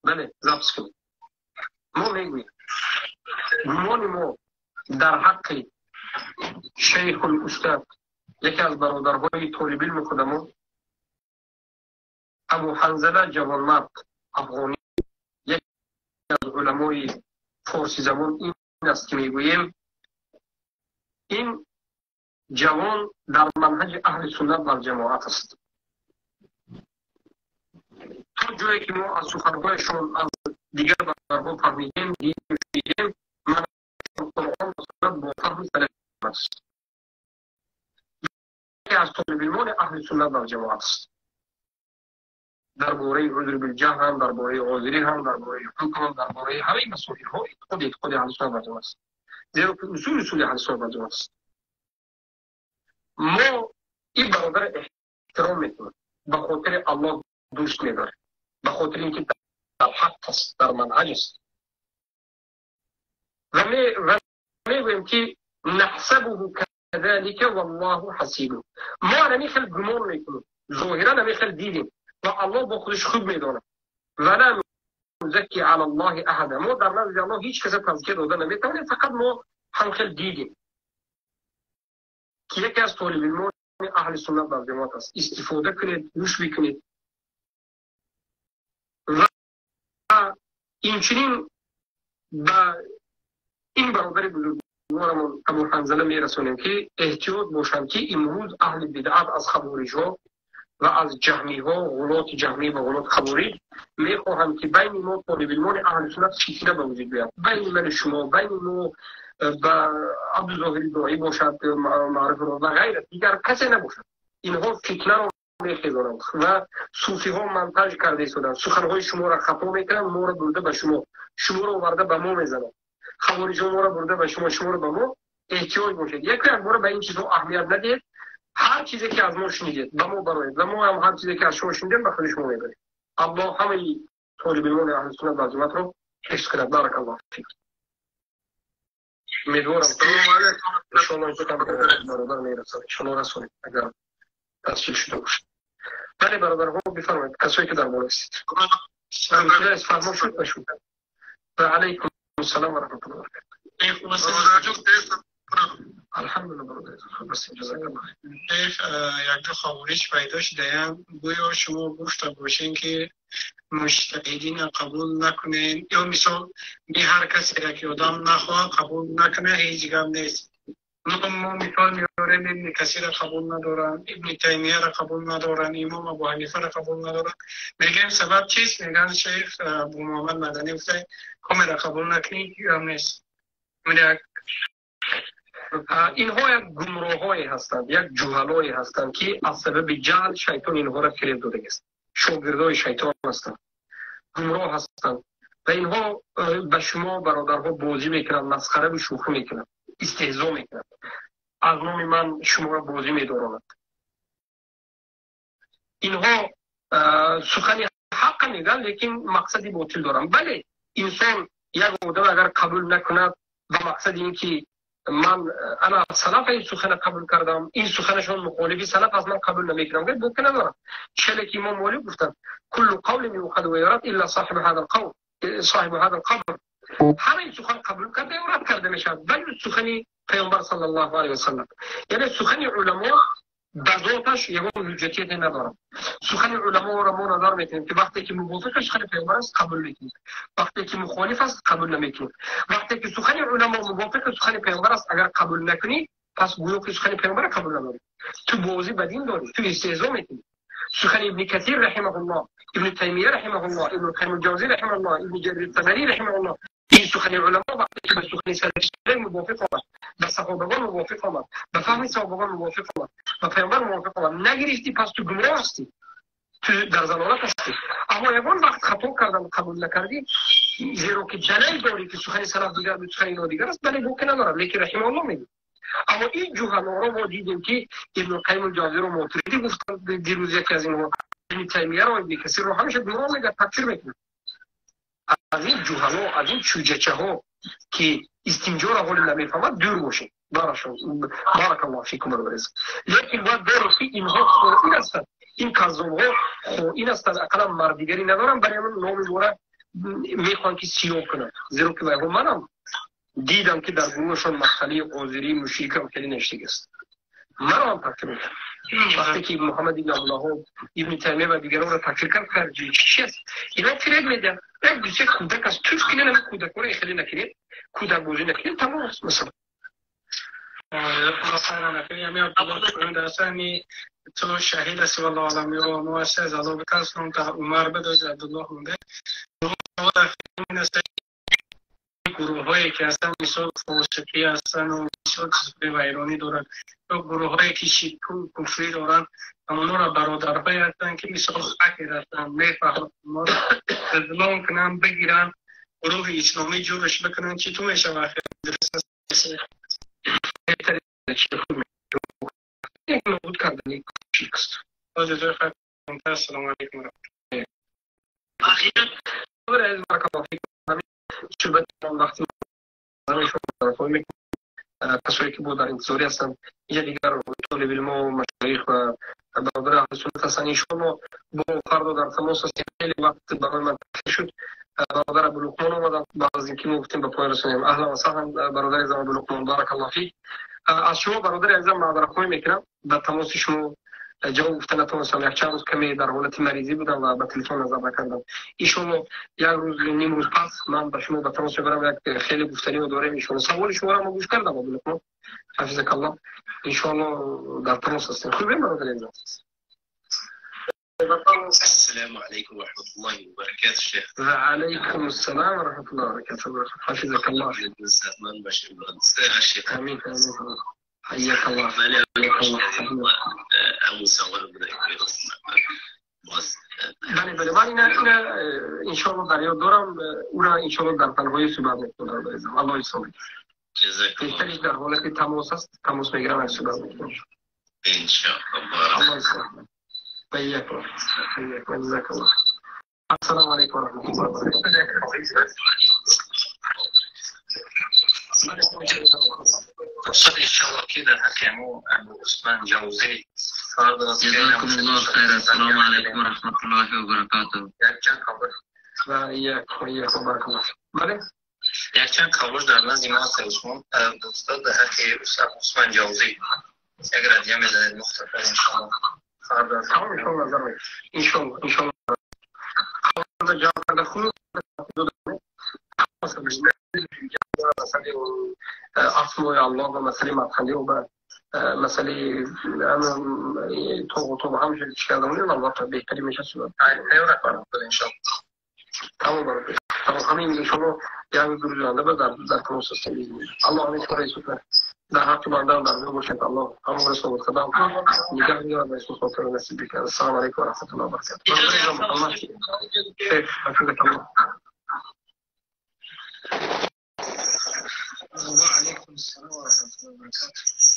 بله ضبط کنید. ما میگوییم گمان ما در حق شیخ الاستاد یکی از برادرهای طالب علم خودمون ابو حنظله جوانمرد افغانی، یکی از علمای فارسی زبان این است که میگوییم این جوان در منهج اهل سنت و جماعت است. تا جایی که ما از سخنهایشون از دیگر برادرها فهمیدیم دیدیم، من قرآن و سنت با فهم سلف است. یکی از طالب علمان اهل سنت و جماعت است. درباره عذر بالجهل هم، درباره عذری هم، درباره حکم هم، درباره همه مسائل ها خود اهل سنت و جماعت است. زیرا که اصول اهل سنت و جماعت است. ما این برادر احترام میکنیم، به خاطر الله دوست میداریم، به خاطر اینکه در حق است، در منهج است. و میگوییم که نحسبه كذلك والله حسیبه. ما همی خیلی گمان میکنیم، ظاهرا همی خیلی دیدیم و الله با خودش خوب میداند. ولا نزکی علی الله احدا. ما در نزد الله هیچ کس تزکیه داده نمیتوانیم، فقط ما هم خیلی دیدیم که یکی از طالب علمان اهل سنت و جماعت است. استفاده کنید، گوش بکنید. و اینچنین به این برادر بزرگوارمون ابو حنظله میرسونیم که احتیاط باشند که امروز اهل بدعت از خوارج‌ها و از جهمی‌ها، غلات جهمی و غلات خوارج میخواهند که بین ما طالب علمان اهل سنت فتنه به وجود بیاید، بین من شما، بین ما و عبدالظاهر داعی باشد معرف و غیره، دیگر کسی نباشد. اینها فتنه را Мехезонанд ва суфиҳо монтаж карда истоданд, суханҳои шуморо хато мекунанд, моро бурда ба шумо, шуморо оварда ба мо мезананд, хавориҷо моро бурда ба шумо, шуморо ба мо. Эҳтиёҷ бошед, яку якбора ба ин чизҳо аҳамият надиҳед. Ҳар чизе ки аз мо шунидед, ба мо бароед ва мо ҳам ҳар чизе ки аз шумо шунидем, ба худи шумо мебарем. Аллоҳ ҳамаи толибилмони аҳли суннат ва ҷамоатро ҳифз кунад. Баракаллоҳу фик. Умедворам, иншоаллоҳ бародар мерасад, иншоаллоҳ расонед, агар тасҷил шуда бошад. Бале, бародарҳо, бифармоед, касое ки дар боло ҳастед. Фармо шуд ба шуд. Ва алайкум ассалом ва раҳматуллоҳи ва баракатуҳ. Алҳамдулилла, бародар, хуб ҳастем, ҷазакаллоҳ. Шейх, якду хавориҷ пайдо шудаям, гӯё шумо гуфта бошем, ки муҷтаҳидина қабул накунем, ё мисол ҳар касеро ки одам нахоҳад, қабул накунад, ҳеҷ гап нест. Мо мисол меорем: Ибни Касира қабул надоранд, Ибни Таймияро қабул надоранд, Имом Абу Ҳанифаро қабул надоранд. Мегӯем, сабаб чист? Мегӯянд, шейх Абу Муҳаммад Маданӣ гуфта, комера қабул накунӣ, гап нест. Инҳо як гумроҳое ҳастанд, як ҷуҳалое ҳастанд, ки аз сабаби ҷаҳл шайтон инҳоро фиреб додагист. Шогирдои шайтон ҳастанд, гумроҳ ҳастанд ва инҳо ба шумо бародарҳо бозӣ мекунанд, масхараву шӯхӣ мекунанд, истеҳзо мекунанд, аз номи ман шуморо бозӣ медоронанд. Инҳо сухани ҳаққа мегӯянд, лекин мақсади ботил доранд. Бале, инсон, як одам агар қабул накунад ба мақсади ин ки ман ана салафа ин сухана қабул кардам, ин суханашон мухолифи салаф аст, ман қабул намекунам, боке надорам. Челе ки Имом Молик гуфтанд: كل قول يؤخذ ويرد إلا صاحب هذا القول، صاحب هذا القبر. Ҳамаи сухан қабул карда ё рад карда мешавад, баҷуз сухани Паёмбар саллаллоҳу алайҳи васаллам. Яъне сухани уламо ба зоташ ягон ҳуҷҷатияте надорад. Сухани уламоро мо назар мекунем, ки вақте ки мувофиқи сухани Паёмбар аст, қабул мекунем, вақте ки мухолиф аст, қабул намекунем. Вақте ки сухани уламо мувофиқи сухани Паёмбар аст, агар қабул накунӣ, пас гӯё ки сухани Паёмбарро қабул надорӣ, ту бозӣ ба дин дорӣ, ту истеҳзо мекунӣ. Сухани Ибни Касир раҳимаҳуллоҳ, Ибни Таймия раҳимаҳуллоҳ, Ибни Қайим Ҷавзӣ раҳимаҳуллоҳ, Ибни Ҷарир Табарӣ раҳимаҳуллоҳ, ин сухани уламо вақте ки ба сухани салафи мувофиқ омад, ба саҳобагон мувофиқ омад, ба фаҳми саҳобагон мувофиқ омад, ба Паёмбар мувофиқ омад, нагирифтӣ, пас ту гумроҳ ҳастӣ, ту дар залолат ҳастӣ. Аммо ягон вақт хато кардам, қабул накардӣ, зеро ки далел дорӣ, ки сухани салаф дигар, сухани ино дигар аст, бале, боке надорад, лекин раҳимааллоҳ мегӯяд. Аммо ин ҷуҳалоро мо дидем, ки Ибну Қайим Ҷавзиро Мотуридӣ гуфтанд дирӯз яке аз инҳо, Ибни Таймияро, Ибни Касирро ҳамеша гумроҳ мегӯяд, такфир мекунад. Аз ин ҷуҳало, аз ин чӯҷачаҳо, ки истинҷоро ҳоли намефаҳмад, дур бошед. Баракаллоҳу фикум, бародариз. Лекин бояд доред, ки инҳо хоин ҳастанд, ин каззобҳо хоин ҳастанд, ақаллан мардигарӣ надоранд, барои ҳамин номи моро мехоҳанд, ки сиёҳ кунанд, зеро ки вайҳо манам дидам, ки дар гурӯҳашон масъалаи озирӣ мушрикам хеле навиштагиаст. Маро ҳам такфир мекард. Вақте ки Муҳаммад ибн Абдулваҳҳоб, Ибни Таймия ва дигаронро такфир кард, чи аст? Инҳо фиреб медиҳанд. Як дусе кӯдак аст, туф кинен, ҳамин кӯдакҳоро хеле накунед, кӯдакбозӣ накунед, тамом аст масалан. То шаҳид аст, валлоҳу аълам, ё мо аз Аллоҳ битарсонам, та Умар бидоз, Абдуллоҳ монда. Гурӯҳҳое ки ҳастанд, мисол фосиқӣ ҳастанд ва бисёр чизҳои вайронӣ доранд, ё гурӯҳҳое ки ширку куфрӣ доранд, ҳамонҳоро бародарҳое ҳастанд, ки мисол хакер ҳастанд, мефаҳманд, моро излом кунанд, бигиранд, гурӯҳи исломӣ ҷурш бикунанд, чӣ ту мешавад? Нобуд кардани ширк аст. Ассалому алайкум. Вақти касое ки бо дар интизорӣ ҳастанд, инҷа дигар толибилмо, машоих ва бародари аҳли суннат ҳастанд. Иншоалло бо фардо дар тамос ҳастем. Хеле вақт барои ман таъхир шуд. Бародар Абулуқмон омаданд, баъд аз ин ки мо гуфтем, ба поён расонем. Аҳлан ва саҳлан, бародари азизам Абулуқмон, баракаллоҳу фик. Аз шумо, бародари азизам, маъзаратхоҳӣ мекунам, ба тамоси шумо ҷавоб гуфта натавонистам. Якчанд рӯз каме дар ҳолати маризӣ будам ва ба телефон назар накардам. Иншоалло як рӯз, ним рӯз пас ман ба шумо ба тамос мебарам, як хеле гуфтаниҳо дорем. Иншоалло саволи шуморо мо гӯш кардам, Абулуқмон, ҳафизакаллоҳ. Иншоалло дар тамос ҳастем. Хубем, бародари азизам. السلام عليكم ورحمة الله وبركاته شيخ. وعليكم السلام ورحمة الله وبركاته، حفظك الله. الشيخ. آمين آمين، حياك الله، حياك الله. أبو سوال. иншоалло дар ёд дорам, ӯра иншоалло дар танҳоӣ суҳбат мекунам. Аллоҳ ҳисоб. Беҳтариш дар ҳолати тамос аст, тамос мегирам, як суҳбат мекунам. Иншоалло. Аллоҳ ҳисоб. وإياكم وإياكم، جزاك الله. السلام عليكم ورحمة الله وبركاته. استاد انشالله که در حق امو عثمان جوزی جزاكم الله خير. السلام عليكم ورحمة الله وبركاته. یک چند خبر و إياكم، بارك الله. بله. یک چند خبر در نزد ما هست عثمان استاد، در حق عثمان جوزی یک ردیه میزنید مختصر انشالله. تمام، انشالله نظر انشالله انشالله جواب خود مسئله اسماء الله و مسئله مدخلی و مسئله تو هم چی کردم، البته بهتری میشه صورت. انشالله. تمام برادر، تمام. همین انشالله یک روز آینده در تماس هستیم. الله همین کار کنه، در حق بنده هم در باشد. الله همون رسول قدم نگه می‌دارد و اسم خاطر نصیب بکرد. السلام علیکم و رحمت الله و برکاته. شیخ حفظك الله. وعليكم السلام ورحمة الله وبركاته.